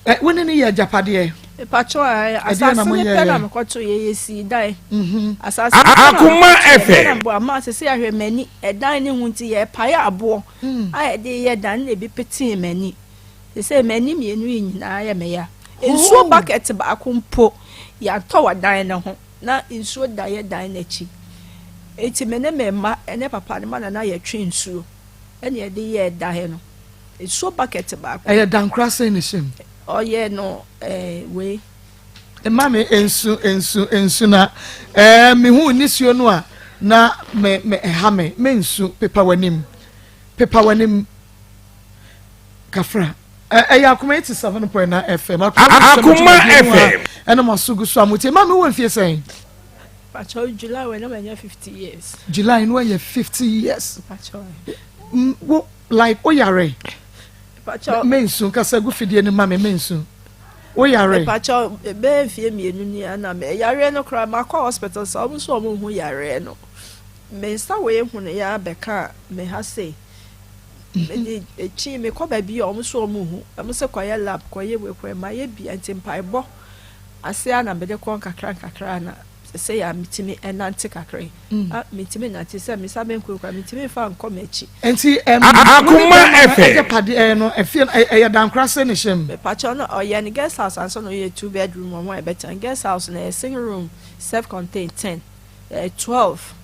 Speaker 2: ɛ wo ne no yɛ agyapadeɛ?
Speaker 15: Mepakyɛw, ae.
Speaker 2: Ɛdeɛn na
Speaker 15: Asase no pɛ na
Speaker 2: moyɛeɛ?
Speaker 15: mekɔtoo yɛ, yɛsii dan. Asase no pɛ na
Speaker 3: Akoma
Speaker 15: mekɔtoo yɛ, me na
Speaker 3: FM.
Speaker 15: meboa maa seesei ahwɛ m'ani, ɛdan no ho nti yɛrepae aboɔ a yɛde reyɛ dan no na ebi petee m'ani. Seesei m'ani mmienu yi nyinaa yɛ me ya. Nsuo
Speaker 2: Hoo!
Speaker 15: bucket baako mpo yɛantɔ wɔ dan no ho. Na nsuo da yɛ dan no akyi. Enti me ne me mma ne papa no ma na na yɛtwe nsuo ɛna yɛde yɛɛ dan no. Nsuo bucket baako.
Speaker 2: Ɛyɛ dankora sɛn na ɛhyɛ mu?
Speaker 15: Ɔyɛ no ɛɛ wei.
Speaker 2: Mma me nsu nsu nsu na ɛɛ mehu nisuo no a. na me me ɛha me mensu pepa w'anim pepa w'anim kafra ɛyɛ akoma 87.9 fm
Speaker 3: akoma fm
Speaker 2: ɛna mo aso gu so a mo tie maame wɔ mfie sɛn.
Speaker 15: Pacho July wɛ na ma nya 50 years.
Speaker 2: July no yɛ 50 years.
Speaker 15: Pacho.
Speaker 2: Wo like wo yare.
Speaker 15: Pacho.
Speaker 2: Mensu kasa gu fidie no ma me mensu. Wo yare.
Speaker 15: Pacho bɛyɛ mfie mmienu ni ana me yare no koraa makɔ hospital sɛ ɔmo nso ɔmo nhu yare no. Me nsa wei hunu ya bɛka me ha sei. Mede ekyi mekɔ baabi a ɔmo nso ɔmo nhu. Ɔmo sɛ kɔyɛ lab kɔyɛ wei kɔyɛ mayɛ bia nti mpaebɔ ase a na mede kɔ nkakra nkakra na sɛsɛi a metumi nante kakra yi mm. ah, metumi nante sɛ me nsa benkum kora metumi nfa nkɔ m'akyi.
Speaker 2: Nti ɛm
Speaker 3: Akoma FM
Speaker 2: ɛgyapadeɛ ɛyɛ no ɛfie no ɛyɛ dankora sɛ ne hyɛm.
Speaker 15: Mepakyɛw no ɔyɛ no guest house ansa na ɔyɛ two bedroom wɔn a ɛbɛtena guest house no ɛyɛ single room self contained 10 ɛyɛ 12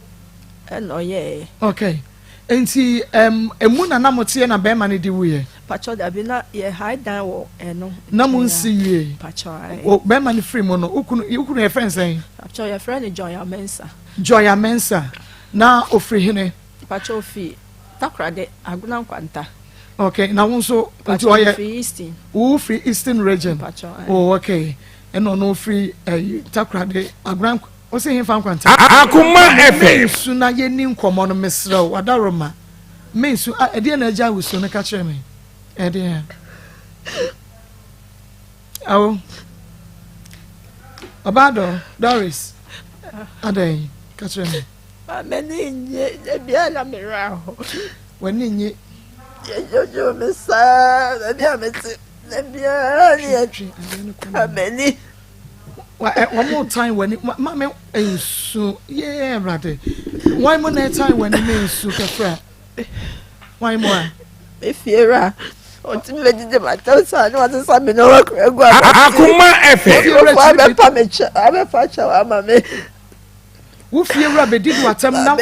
Speaker 15: ɛna ɔyɛɛ.
Speaker 2: Okay. Nti ɛm emu na na mo teɛ na bɛrima no de wuiɛ?
Speaker 15: Pakyɛw dabi na yɛ hae dan wɔ ɛno.
Speaker 2: Na mo nsi wie?
Speaker 15: Pakyɛw ae.
Speaker 2: O bɛrima no firi mu no wo kunu wo kunu yɛfrɛ no sɛn?
Speaker 15: Pakyɛw yɛfrɛ no Joy Amensah.
Speaker 2: Joy Amensah na ofiri hene?
Speaker 15: Pakyɛw ofi Takoradi Agona Nkwanta.
Speaker 2: Okay na wo nso nti
Speaker 15: ɔyɛ? Pakyɛw mefiri Eastern.
Speaker 2: Wo firi Eastern region?
Speaker 15: Pakyɛw ae.
Speaker 2: Oh okay ɛna ɔno ofiri ɛyi Takoradi Agona Wo se hefa nkwanta?
Speaker 3: Akoma FM.
Speaker 2: Me nsu na yɛnni nkɔmmɔ no mesrɛ wo Adaworoma me nsu ah ɛdeɛn na agya wo su no ka kyerɛ me ɛdeɛn awo ɔbaa dɔ Doris adɛn ka kyerɛ me.
Speaker 15: M'ani nnye da biara na me werɛ aho.
Speaker 2: W'ani nnye.
Speaker 15: Yɛdwodwo me saa baabi a mete da biara ne yɛtwe m'ani.
Speaker 2: Wɔn tan w'ani ma me nsu yee awurade wɔn mu na ɛtan w'ani me nsu kɛfra wɔn mu a.
Speaker 15: Me fie ra ɔtumi bɛ didi ma tɛw saa ne wasesa me nneɛma kura gu abɔnten.
Speaker 3: Akoma FM.
Speaker 15: Nkurɔfoɔ abɛpa me kyɛ abɛfa kyɛw ama me.
Speaker 2: Wo fie wura bɛdidi w'atɛm na.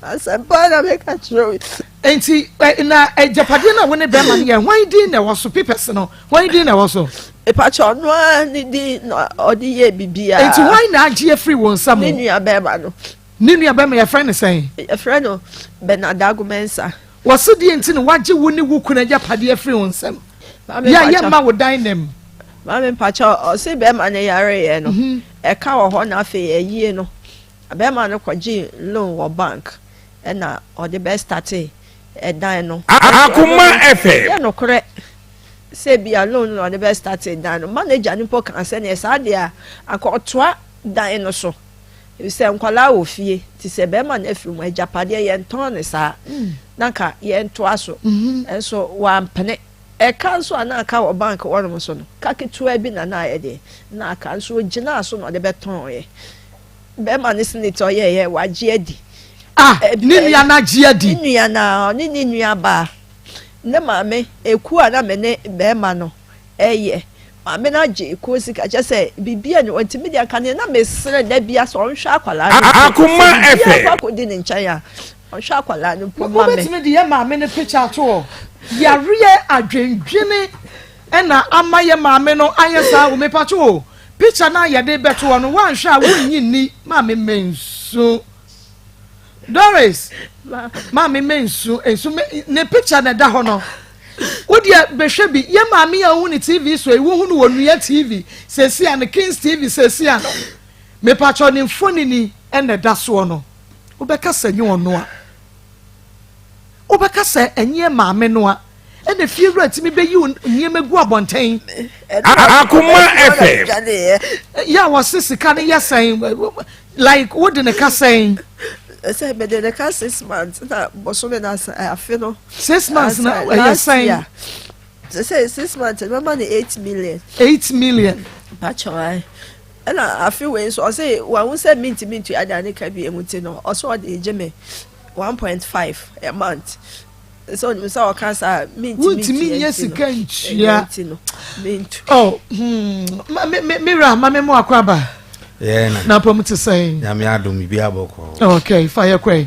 Speaker 15: Asɛmpa na meka kyerɛ wo.
Speaker 2: Nti na agyapadeɛ no a wo ne bɛrima no yɛ hwan din na ɛwɔ so papers no hwan din na ɛwɔ so.
Speaker 15: Mepakyɛ ɔno ara ne din na ɔde yɛ biribiara.
Speaker 2: Nti hwan na agye afiri wo nsa mu.
Speaker 15: Ne nua bɛrima no.
Speaker 2: Ne nua bɛrima yɛfrɛ no sɛn.
Speaker 15: Yɛfrɛ no Bernard Ago-Mensah.
Speaker 2: Wɔse deɛ nti na wagye wo ne wo kunu agyapadeɛ afiri wo nsam. Yɛ a yɛmma wo dan nam.
Speaker 15: Maame mpakyɛ ɔse bɛrima no yareɛ no ɛka wɔ hɔ na afei ayie no bɛrima no kɔgye loan wɔ bank ɛna ɔde bɛ starte ɛdan no.
Speaker 3: Akoma FM.
Speaker 15: Ɛyɛ nokorɛ sɛ ebia loan no na ɔde bɛ starte dan no manager no mpo kaa sɛ neɛ saa deɛ a anka ɔtoa dan no so. Efisɛ nkwadaa wɔ fie, nti sɛ bɛrima no afiri mu a, agyapadeɛ yɛntɔn no saa, na nka yɛntoa so. Nso wampene. Ɛka nso a na aka wɔ bank hɔnom nso no, ka ketewa bi na na ayɛ deɛ, na aka. Nso ɔgyinaa so na ɔde bɛtɔneeɛ. Bɛrima no senate ɔyɛeɛ, wagye adi.
Speaker 2: Ah, ne nua no agye adi?
Speaker 15: Ne nua no ara, ɔne ne nuabaa, ne maame, ekuo a na me ne bɛrima no Ɛyɛ. Maame no agye ekuo sika kyerɛ sɛ biribi a nti me deɛ nka neɛ na mesrɛ da bia sɛ ɔnhwɛ akwadaa no mpo
Speaker 3: Akoma
Speaker 15: sɛ biribi
Speaker 3: FM.
Speaker 15: akɔ akɔdi ne nkyɛn a ɔnhwɛ akwadaa no mpo ma me.
Speaker 2: Wobɛtumi de yɛ maame no picture ato hɔ. Yareɛ adwendwene ɛna ama yɛ maame no ayɛ saa o mepatwo o picture no a yɛde bɛto hɔ no woanhwɛ a wonnye nni maame mensu. Doris, maame me nsu nsu me ne picture na ɛda hɔ no. Wo deɛ bɛhwɛ bi yɛ maame a wohu ne TV so yi wohu no wɔ Nua TV sɛsi a no Kings TV sɛsi a no. Mepakyɛw ne mfonini ɛna ɛda soɔ no. Wobɛka sɛ nyɛ ɔno a. Wobɛka sɛ ɛnyɛ maame no a. Ɛna fie wura tumi bɛyi wo nneɛma gu abɔnten.
Speaker 3: Akoma FM.
Speaker 2: Yɛ a wɔse sika no yɛ sɛn like wode ne ka sɛn.
Speaker 15: Sɛ mede ne ka six months na bosome na afe no.
Speaker 2: Six months na ɛyɛ sɛn.
Speaker 15: Sɛ 6 months no mɛma no 8 million.
Speaker 2: 8 million.
Speaker 15: Pakyɛw ayi ɛna afe wei nso ɔsɛ wɔn sɛ mintimi ntua dan ne ka bi emu ti no ɔsɛ ɔde gye me 1.5 a month sɛ onim sɛ ɔka saa mintimi
Speaker 2: wontumi nyɛ sika ntua
Speaker 15: nti no mentu.
Speaker 2: Oh me me me wura ma me mu akɔ aba.
Speaker 16: Yeah, na.
Speaker 2: Na pɔm te sɛn.
Speaker 16: Nyame adom bibi abɔkɔ.
Speaker 2: Okay, fa yɛ kɔɛ.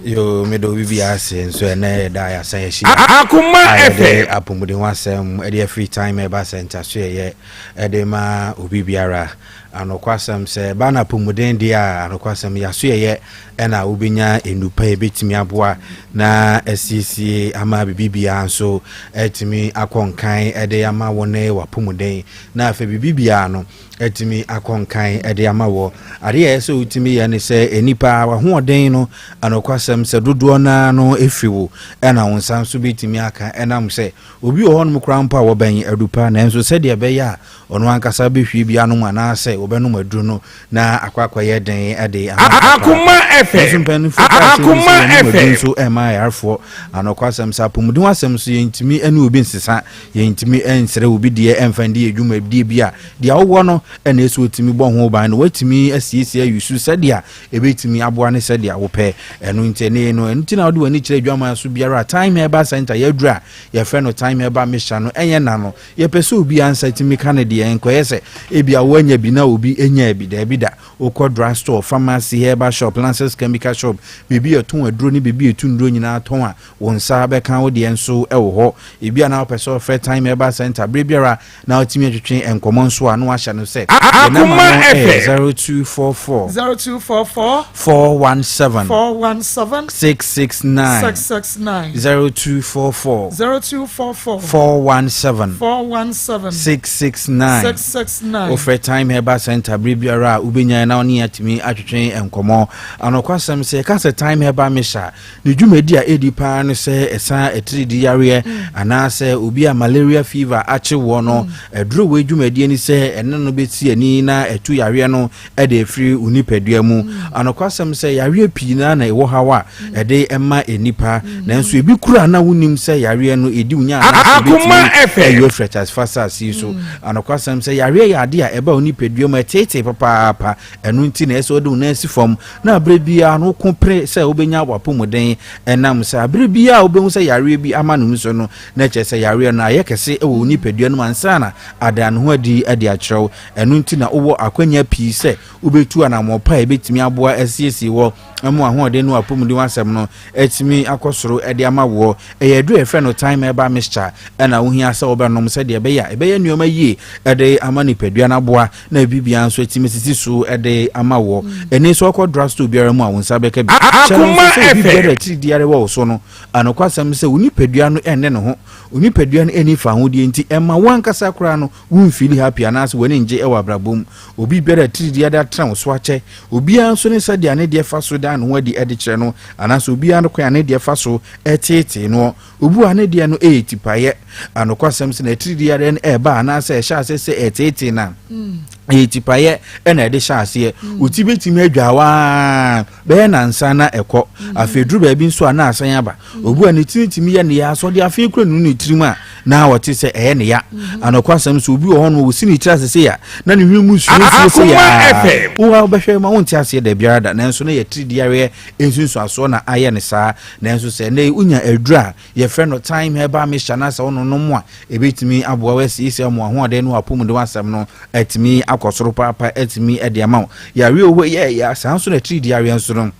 Speaker 16: Yoo, meda obi biara ase nso ɛnɛ yɛda yɛasan ahyia
Speaker 3: Akoma
Speaker 16: a yɛde
Speaker 3: FM.
Speaker 16: apɔmuden ho asɛm ɛde afiri Time Herbal Center so yɛyɛ ɛde ma obi biara. Anokwasɛm sɛ ɛba no apɔmuden deɛ a anokwasɛm yɛaso yɛyɛ ɛna wobɛnya nnupa a ɛbɛtumi aboa na asiesie ama biribi biara nso atumi akɔ nkan ɛde ama wo ne w'apɔmuden na afei biribi biara no atumi akɔ nkan de ama wɔ. Adeɛ a ɛyɛ sɛ wotumi yɛ ne sɛ nnipa w'ahoɔden no anokwasɛm sɛ dodoɔ no ara no ɛfiri wo ɛna wo nsa nso bɛtumi aka ɛnam sɛ obi wɔ hɔnom koraa mpo a wɔbɛn adupa nanso sɛdeɛ ɛbɛyɛ a ɔno ankasa bɛhwie bi anom anaasɛ wɔbɛnom aduro no na akɔ akɔyɛ den de ama
Speaker 3: Akoma
Speaker 16: nanso
Speaker 3: FM.
Speaker 16: mpanimfoɔ kaa sɛ bi sɛ
Speaker 3: Akoma
Speaker 16: yɛnom aduro
Speaker 3: FM.
Speaker 16: nso ɛma ayarefoɔ anokwasɛm sɛ apɔmuden asɛm so yɛntumi ne obi nsesa Yɛntumi nsrɛ obi deɛ ɛmfa ndi yɛn dwumadie bi a, deɛ wowɔ no na ɛsɛ wotumi bɔ ho ban na woatumi asiesie ayi su sɛdeɛ ɛbɛtumi aboa ne sɛdeɛ wopɛ. Ɛno nti ɛne no, ɛno nti na wode w'ani kyerɛ adwaman so biara a Thyme Herbal Center yɛaduru a yɛfrɛ no Thyme Herbal Mixture no ɛnyɛ na no. Yɛpɛ sɛ obiara nsa tumi ka ne deɛ, ɛnkɔyɛ sɛ ebia woanya bi na obi nyaa bi, daabi da. Wokɔ drug store, pharmacy, herbal shop, Lancers chemical shop, baabi a yɛtɔn aduro ne baabi a yɛtu nnuro nyinaa tɔn a, Wo nsa bɛka wo deɛ nso wɔ hɔ. Ebia na wopɛ sɛ wofrɛ Time Herbal Centre berɛ biara na wotumi atwetwe nkɔmmɔ nso a, na woahyɛ no sɛ yɛn nɔma
Speaker 3: Akoma
Speaker 16: no yɛ
Speaker 3: FM.
Speaker 16: 0244
Speaker 2: 0244
Speaker 16: 417
Speaker 2: 417
Speaker 16: 669
Speaker 2: 669
Speaker 16: 0244
Speaker 2: 0244
Speaker 16: 417
Speaker 2: 417
Speaker 16: 669
Speaker 2: 669
Speaker 16: Wofrɛ Time Herbal Centre berɛ biara a wobɛnya na wo ne yɛn atumi atwetwe nkɔmmɔ. Anokwasɛm sɛ yɛka sɛ Time Herbal Mixture a, Ne dwumadi a edi paa ne sɛ ɛsa atiridii yareɛ anaasɛ obi a malaria fever akye woɔ no. Aduro wei dwumadie ne sɛ ɛne no bɛsi ani na ɛtu yareɛ no de afiri wo nipadua mu. Anokwasɛm sɛ yareɛ pii no ara na ɛwɔ haw a ɛde ma nnipa, nanso ebi kura na wonim sɛ yareɛ no ɛdi wo nya anaasɛ
Speaker 3: Akoma
Speaker 16: ɛbɛtumi
Speaker 3: FM.
Speaker 16: ayi wo afiri akyasfa asase yi so. Anokwasɛm sɛ yareɛ yɛ adeɛ a ɛba wo nipadua mu ɛteetee papaapa. Ɛno nti na ɛsɛ sɛ wode wo nan si fam na berɛ biara no woko pere sɛ wobɛnya w'apɔmuden. Ɛnam sɛ berɛ biara a wobɛhu sɛ yareɛ bi ama ne ho so no, na kyerɛ sɛ yareɛ no ayɛ kɛse wɔ wo nipadua no mu ansa na ada ne ho adi de akyerɛ wo. Ɛno nti na wowɔ akwanya pii sɛ wobɛtu anammɔn pa a ɛbɛtumi aboa asiesie wɔ ma w'ahoɔden ne w'apɔmuden ho asɛm no atumi akɔ soro de ama woɔ. Ɛyɛ aduro a yɛfrɛ no Thyme Herbal Mixture na wohia sɛ wobɛnom sɛdeɛ ɛbɛyɛ a ɛbɛyɛ nneɛma yie de ama nipadua no aboa na biribiara nso atumi asisi so de ama woɔ. Ɛnni sɛ wokɔ drugstore biara mu a wo nsa bɛka bi. Hyɛ no nso sɛ obi biara a atiridii wɔ wo so no, anokwasɛm ne sɛ wo nipadua no ɛnne ne ho. Wo nipadua no nni fawohodie nti ɛmma wo ankasa koraa no womfeeli happy anaasɛ w'ani ngye wɔ abrabɔ mu. Obi biara a atiridii ade atena wo so akyɛ, obiara nso ne sɛdeɛ ne deɛ fa so da ne ho adi de kyerɛ no anaasɛ obiara no kwan a ne deɛ fa so teetee noɔ. Obu a ne deɛ no yɛ tipaeɛ. Anokwasɛm sɛ n'atiridii yareɛ no reba anaasɛ ɛhyɛ aseɛ sɛ ɛreteetee no a, ɛyɛ tipaeɛ na ɛde hyɛ aseɛ. Wo ti bɛtumi adwa wo ara bɛyɛ nansa na ɛkɔ. Afei duru baabi nso a na asan aba. Obu a ne tiri tumi yɛ ne ya sɛ ɔde afei kura nunu ne tirim a na ɔte sɛ ɛyɛ ne ya. Anokwasɛm sɛ obi wɔ hɔ no wɔsi ne tiri ase sei a na ne hwene mu nsuo nsuo sei a wo a wobɛhwɛ ma wonte aseɛ da biara da nanso na yɛ tiridii yareɛ nsunsuansoɔ na ayɛ no saa. Nanso sɛ nnɛ yi wonya aduru a yɛfrɛ no thyme herbal mixture na sɛ wononom a, ɛbɛtumi aboa wo asiesie ama w'ahoɔden ne w'apɔmuden ho asɛm no atumi akɔ soro paapa atumi de ama wo. Yareɛ wɔ hɔ yi ɛyɛ saa nso na atiridii yareɛ nso no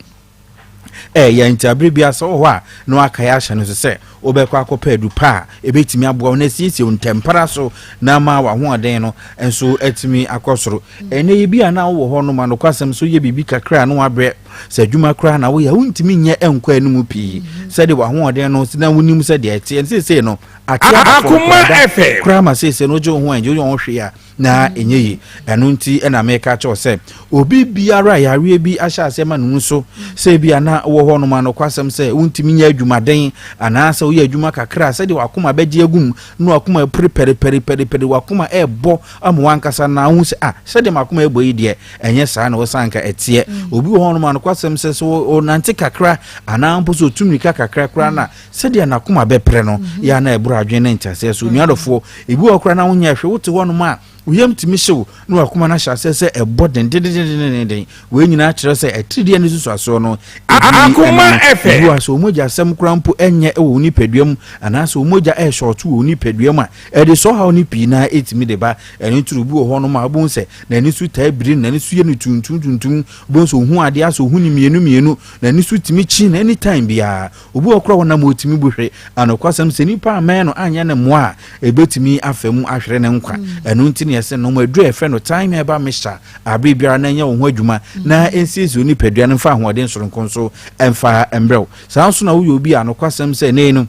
Speaker 16: ɛyɛ nti abere biara sɛ wɔ hɔ a na wakae ahyɛ no so sɛ wobɛkɔ akɔpɛ adu pa a ɛbɛtumi aboa wo na asiesie wo ntɛmpara so na ama w'ahoɔden no nso atumi akɔ soro. Ɛnnɛ yi bi a na wowɔ hɔ nom a nokwasɛm so yɛ biribi kakra a na wabrɛ. Sɛ adwuma koraa na woyɛ a wontumi nyɛ nkɔ anim pii sɛdeɛ w'ahoɔden no na wonim sɛ deɛ ɛteɛ no seesei no ate aba fam koraa da koraa ma seesei no wogye wo ho ɛngye woyɛ wo ho hwee a na ɛnyɛ yie. Ɛno nti na meka kyerɛ wo sɛ obi biara a yareɛ bi ahyɛ aseɛ ma ne ho so sɛ ebi a na wɔ hɔ nom a nokwasɛm sɛ wontumi nyɛ adwumaden anaasɛ woyɛ adwuma kakra a sɛdeɛ w'akoma bɛgye agu mu na w'akoma apure pɛrepɛrepɛrepɛre w'akoma ɛrebɔ ama w'ankasa na wohu sɛ ah sɛdeɛ m'akoma ɛrebɔ yi deɛ ɛnyɛ saa na wɔsan nka ɛteɛ. Obi wɔ hɔnom a nokwasɛm sɛ sɛ ɔnante kakra anaa mpo sɛ ɔtu mmirika kakra koraa no a sɛdeɛ n'akoma bɛprɛ no yɛ a na ɛboro adwene ne nteaseɛ so. Onua dɔfoɔ, ebi wɔ hɔ koraa na wonyɛ hwee, wote hɔnom a Wo yam tumi hye wo na w'akoma no ahyɛ aseɛ sɛ ɛbɔ dendendendenden. Wei nyinaa kyerɛ sɛ atiridii ne nsusuasoɔ no, ebi
Speaker 3: Akoma
Speaker 16: ɛno no.
Speaker 3: FM.
Speaker 16: Ebi wɔ ha sɛ wo mogya asɛm koraa mpo nyɛ wɔ wo nipadua mu anaasɛ wo mogya ɛreshɔɔto wɔ wo nipadua mu a, ɛde saa ɔhaw no pii no ara ɛtumi de ba. Ɛno nti no obi wɔ hɔnom a wobɛhu sɛ n'ani so taa biri no, n'ani so yɛ no tuntum tuntum, wobɛhu sɛ ɔhu adeɛ asɛ ɔhu no mmienu mmienu, n'ani so tumi kyi no anytime biara. Obi wɔ hɔ koraa a ɔnam a ɔtumi bu hwe. Anokwasɛm sɛ nipa ammɛn no anyɛ no mmoa a, ɛbɛtumi afa mu ahwere ne nkwa. Ɛno nti na yɛse nom aduru a yɛfrɛ no Thyme Herbal Mixture bere biara na ɛnyɛ wo ho adwuma na ɛnsiesie wo nipadua no mfa ahoɔden soronko nso mfa mbrɛ wo. Saa nso na woyɛ obi a nokwasɛm sɛ ɛnnɛ yi no,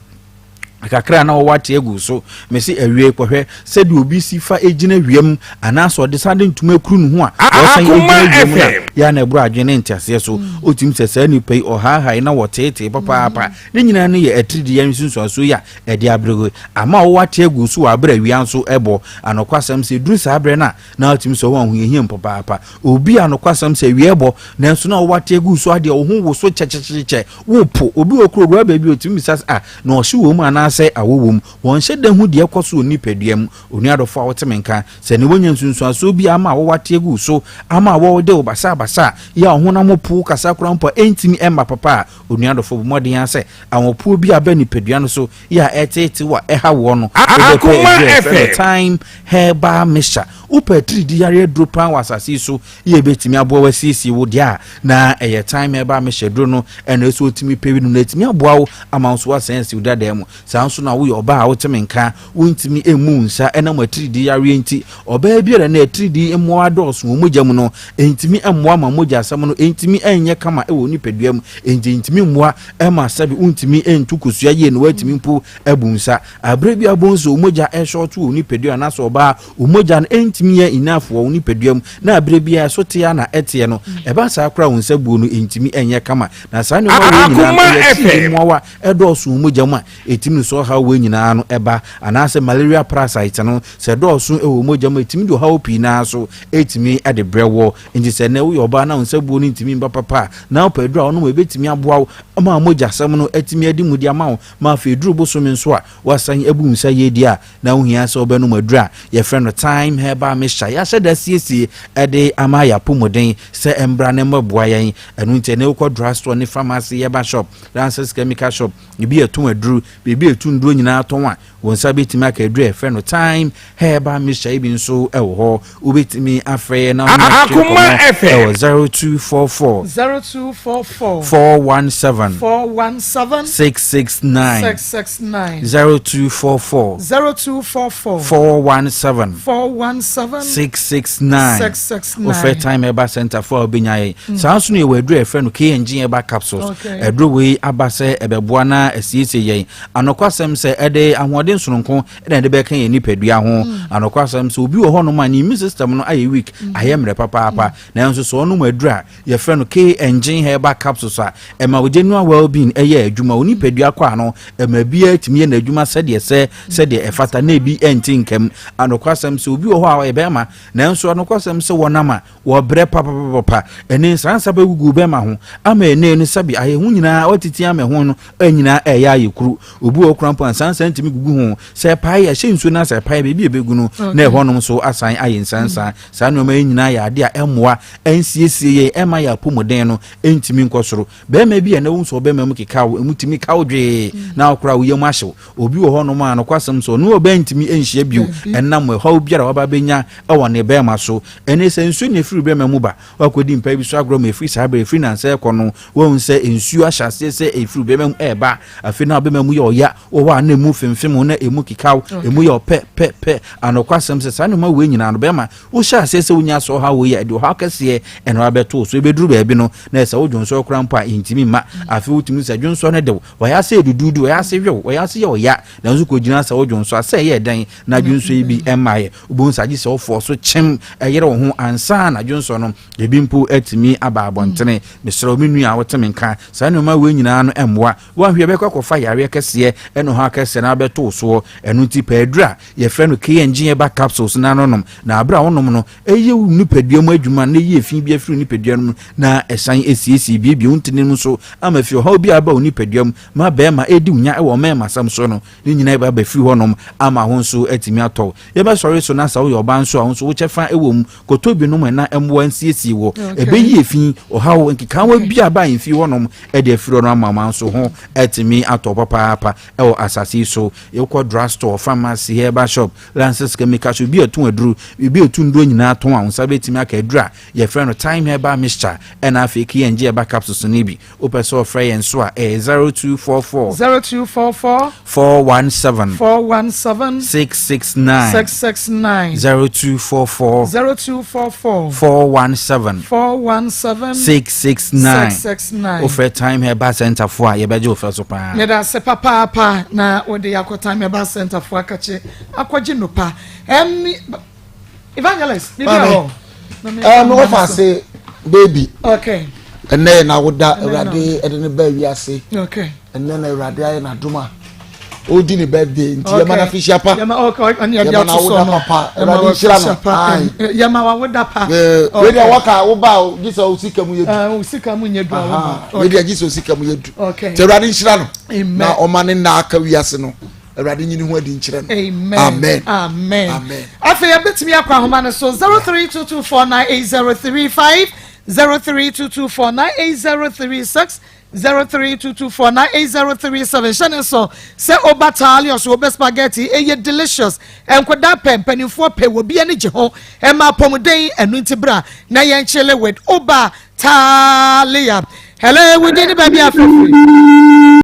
Speaker 16: kakra a na wɔwɔ ate agu so. Mese awiei kɔhwɛ sɛdeɛ obi si fa gyina wiem anaasɛ ɔde san de ntoma akuru ne ho a ɔsan
Speaker 3: Akoma
Speaker 16: gyina wiem no a
Speaker 3: FM.
Speaker 16: yɛ a na ɛboro adwene ne nteaseɛ so. Ɔtumi sɛ saa nipa yi ɔhaahae na wɔteetee papaapa. Ne nyinaa no yɛ atiridii nsunsuansoɔ yi a ɛde abrɛ ama wɔwɔ ate agu so wɔ aberɛ a awia nso bɔ. Anokwasɛm sɛ ɛduru saa berɛ no a na ɔtumi sɛ ɔwɔ ahohiahia mu papaapa. Obi a nokwasɛm sɛ awia bɔ nanso na ɔwɔ ate agu so adeɛ wo ho woso kyɛkyɛkyɛkyɛ wopo. Obi wɔ kuro wura baabi a ɔtumi bisa sɛ ah na ɔhye wɔ mu anaasɛ awɔ wɔ mu. Wɔnhyɛ da hu deɛ ɛkɔ so wɔ nipadua mu. Onua dɔfo a wote me nka, sɛ ne woanya nsunsuansoɔ bi ama a wɔwɔ ate agu so ama a wɔde wo basabasa a yɛ a wo honam po kasa koraa mpo a ɛntumi mma papa a, onua dɔfo bɔ mmɔden ara sɛ ahopoɔ bi a aba nipadua no so yɛ a ɛreteetee wo a ɛha woɔ no, wobɛpɛ
Speaker 3: Akoma
Speaker 16: aduro a yɛfrɛ no
Speaker 3: FM.
Speaker 16: Thyme Herbal Mixture. Wopɛ atiridii yareɛ aduro paa wɔ asase yi so yɛ a ɛbɛtumi aboa wo asiesie wo deɛ a, na ɛyɛ Thyme Herbal Mixture aduro no ɛna ɛsɛ wotumi pɛ bi nom na ɛtumi aboa wo ama wo nso woasan asi wo dadaa mu. Saa nso na woyɛ ɔbaa a wote me nka, wontumi mmu wo nsa ɛnam atiridii yareɛ nti. Ɔbaa biara na atiridii mmoawa dɔɔso wɔ mogya mu no, ɛntumi mmoa ma mogya asɛm no ɛntumi nyɛ kama wɔ nipadua mu, enti ɛntumi mmoa ma sɛbe wontumi ntu kosua yie na woatumi mpo abu nsa. Aberɛ bi a wobɛhu sɛ wo mogya ɛreshɔɔto wɔ wo nipadua anaasɛ ɔbaa wo mogya no ɛntumi yɛ enough wɔ wo nipadua mu na aberɛ biara ɛso te ara na ɛteɛ no, ɛba saa koraa a wo nsa buo no ɛntumi nyɛ kama. Na saa nneɛma wei nyinaa no
Speaker 3: Akoma
Speaker 16: ɛyɛ atiridii
Speaker 3: FM.
Speaker 16: mmoawa ɛdɔɔso wɔ mogya mu a, ɛtumi de saa ɔhaw wei nyinaa no ɛba. Anaasɛ malaria parasite no, sɛ ɛdɔɔso wɔ mogya mu a, ɛtumi de ɔhaw pii no ara so ɛtumi de brɛ woɔ. Enti sɛ nnɛ woyɛ ɔbaa na wo nsa buo no ntumi mba papa a, na wopɛ aduru a wonom a ɛbɛtumi aboa wo ma mogyasɛm no atumi adi mu de ama wo ma afei ɛduru bosome nso a woasan abu wo nsa yie deɛ a, na wohia sɛ wobɛnom aduru a yɛfrɛ no Thyme Herbal Mixture. Yɛahyɛ da asiesie de ama yɛn apɔmuden sɛ ɛmbra na ɛmmɛboa yɛn. Ɛno nti ɛnnɛ wokɔ drug store ne pharmacy, herbal shop, Lances Chemical Shop, baabi a yɛtɔn aduru, baabi a yɛtu nnuro nyinaa tɔn a, Wo nsa bɛtumi aka aduru a yɛfrɛ no Thyme Herbal Mixture yi bi nso wɔ hɔ. Wobɛtumi afrɛ yɛn na wo ne yɛn atwetwe
Speaker 3: Akoma
Speaker 16: nkɔmmɔ
Speaker 3: FM.
Speaker 16: wɔ 0244
Speaker 2: 0244
Speaker 16: 417
Speaker 2: 417
Speaker 16: 669
Speaker 2: 669
Speaker 16: 0244
Speaker 2: 0244
Speaker 16: 417
Speaker 2: 417
Speaker 16: 669
Speaker 2: 669
Speaker 16: Wofrɛ Thyme Herbal Center fo a wobɛnya yɛn.
Speaker 2: Mm.
Speaker 16: Saa nso na yɛwɔ aduru a yɛfrɛ no KNG Herbal Capsules.
Speaker 2: Okay.
Speaker 16: Aduro wei aba sɛ ɛbɛboa na asiesie yɛn Anokwasɛm sɛ, ɛde ahoɔden sononko na ɛde bɛka yɛn nipadua ho. Anokwasɛm sɛ, obi wɔ hɔnom a ne immune system no ayɛ weak, ayɛ mmerɛ papaapa. Nanso sɛ ɔnom aduru a yɛfrɛ no K-Engine Herbal Capsules a, ɛma wo general well-being yɛ adwuma. Wo nipadua kɔ ano, ɛma biara tumi yɛ n'adwuma sɛdeɛ ɛsɛ, sɛdeɛ ɛfata, na ebi nte nka mu. Anokwasɛm sɛ, obi wɔ hɔ a ɔyɛ bɛrima, nanso anokwasɛm sɛ wɔnam a, Wɔbrɛ papapapapa. Ɛnne nsa nsa bɛgugu bɛma ho ama ɛnne no sɛbe ayɛ ho nyinaa watiti ama ɛho no nyinaa ɛyɛ ayɛ kuru. Obi wɔ kora mpo a nsa nsa ntumi gugu ho. Sɛ ɛpae ɛhyɛ nsuo no asɛ ɛpae baabi a ɛbɛgu no na ɛhɔnom nso asan ayɛ nsa nsa. Saa nneɛma yi nyinaa yɛ adeɛ a ɛmmoa ɛnsiesie yɛn ɛmma yɛn apɔmuden no ntumi nkɔ soro. Barima bi a na wohu sɛ ɔbɛma mu keka wo, emu tumi ka wo dwee na wo koraa wo yam ahyew. Obi wɔ hɔnom a nokwasɛm sɛ ɔne ɔbaa ntumi nhyia bio ɛnam ɛhaw biara a waba abɛnya wɔ ne bɛrima so. Ɛne sɛ nsuo na ɛfiri bɛrima mu ba. Wakɔdi mpa bi so agorɔ ma ɛfiri saa berɛ ɛfiri nansa ɛkɔ no wahu sɛ nsuo ahyɛ aseɛ sɛ ɛfiri bɛrima mu ɛreba. Afei na ɔbɛrima mu yɛ ɔya wɔ hɔ a na emu femfem wo na emu keka wo, emu yɛ ɔpɛ pɛ pɛ. Anokwasɛm sɛ saa nneɛma wei nyinaa no bɛrima Wohyɛ aseɛ sɛ wonya saa ɔhaw wei a, ɛde ɔhaw kɛseɛ na wabɛto wo so. Ɛbɛduru baabi no, na ɛsɛ wo dwonsɔ koraa mpo a, ɛntumi mma. Afei wotumi sɛ dwonsɔ no de wo, wɔyɛ ase yɛ duduudu, wɔyɛ ase wew, wɔyɛ ase yɛ ɔya, nanso kɔgyina sɛ wo dwonsɔ a, sɛ ɛyɛ dɛn na dwonsɔ yi bi mmaeɛ. Wobɛhu sɛ agye sɛ wofɔɔ so kyem yere wo ho ansa na dwonsɔ no ebi mpo atumi aba abɔntene. Mesrɛ wo, me nua a wote me nka, saa nneɛma wei nyinaa no mmoa. Woanhwɛ a, ɛbɛkɔ akɔfa yareɛ kɛseɛ ne ɔhaw kɛseɛ na abɛto wo so. soɔ. Ɛno nti pɛ aduru a yɛfrɛ no KNG Herbal Capsules na ano nom, na berɛ a wonom no, ɛyɛ wo nipadua mu adwuma na ɛyi efi bi afiri wo nipadua no mu na ɛsan ɛsiesie biebie wo ntini mu nso ama fi ɔhaw bi a aba wo nipadua mu ma bɛrima ɛredi wo nya wɔ mmarima so no ne nyinaa ɛba bɛfiri hɔnom ama ho nso atumi atɔ wo. Yɛbɛsɔre so na sɛ woyɛ ɔbaa nso a wo nso wo kyɛfa wɔ mu kɔtɔ bi nom ɛna mmoa nsiesie wɔ ɛbɛyi efi ɔhaw nkekaawa bi a ba ahemfie hɔnom ɛde afiri hɔ no ama ma nso ho atumi atɔ papaapa ɛwɔ asase yi so. Yɛkɔ drug store, pharmacy, herbal shop, lances chemical shop, bi a ɛtɔn aduro, bi a ɛtu nduro nyinaa tɔn a wo nsa bɛtumi aka aduro a yɛfrɛ no Thyme Herbal Mixture ɛna afei KNG Herbal Capsules no bi. Wopɛ sɛ ɔfrɛ yɛn nso a ɛyɛ 0244.
Speaker 2: 0244.
Speaker 16: 417.
Speaker 2: 417.
Speaker 16: 669.
Speaker 2: 669.
Speaker 16: 0244.
Speaker 2: 0244.
Speaker 16: 417.
Speaker 2: 417.
Speaker 16: 669.
Speaker 2: 669.
Speaker 16: Wofrɛ Thyme Herbal Center fo a yɛbɛgye wo fɛ so paa.
Speaker 2: Meda ase papaapa na wode akɔ Thyme Herbal Center fo akakye akɔgye nnopa. Ɛm Evangelist, biribi wɔ hɔ.
Speaker 12: Ɛɛ me wɔfa ase baby.
Speaker 2: Okay.
Speaker 12: Ɛnɛ yɛ n'awoda awurade ɛde ne ba wiase.
Speaker 2: Okay.
Speaker 12: Ɛnɛ na awurade ayɛ n'adom a ɔredi ne birthday nti yɛma no afehyia pa.
Speaker 2: Yɛma okay ɔne yɛde
Speaker 12: ato so no. Papa awurade nhyira no.
Speaker 2: Yɛma wawoda pa.
Speaker 12: Wei deɛ wɔka wo ba o gye sɛ o sika mu yɛ
Speaker 2: du. O sika mu nyɛ du a
Speaker 12: wo ba. Wei deɛ gye sɛ o sika mu yɛ du.
Speaker 2: Okay.
Speaker 12: Nti awurade nhyira no. Na ɔma ne nna aka wiase no. Awurade nyi ne ho adi nkyerɛ
Speaker 2: no. Amen. Amen. Amen. Amen. Afei yɛbɛtumi akɔ ahoma no so 0322498035 0322498036 0322498037 hyɛ ne nso sɛ oba taalios oba spaghetti ɛyɛ delicious nkwadaa pɛ mpanimfoɔ pɛ wɔ bi ani gye ho ɛma apɔmuden ɛno nti bra na yɛn kyele with oba taalia hello within ne baabi afɛfiri.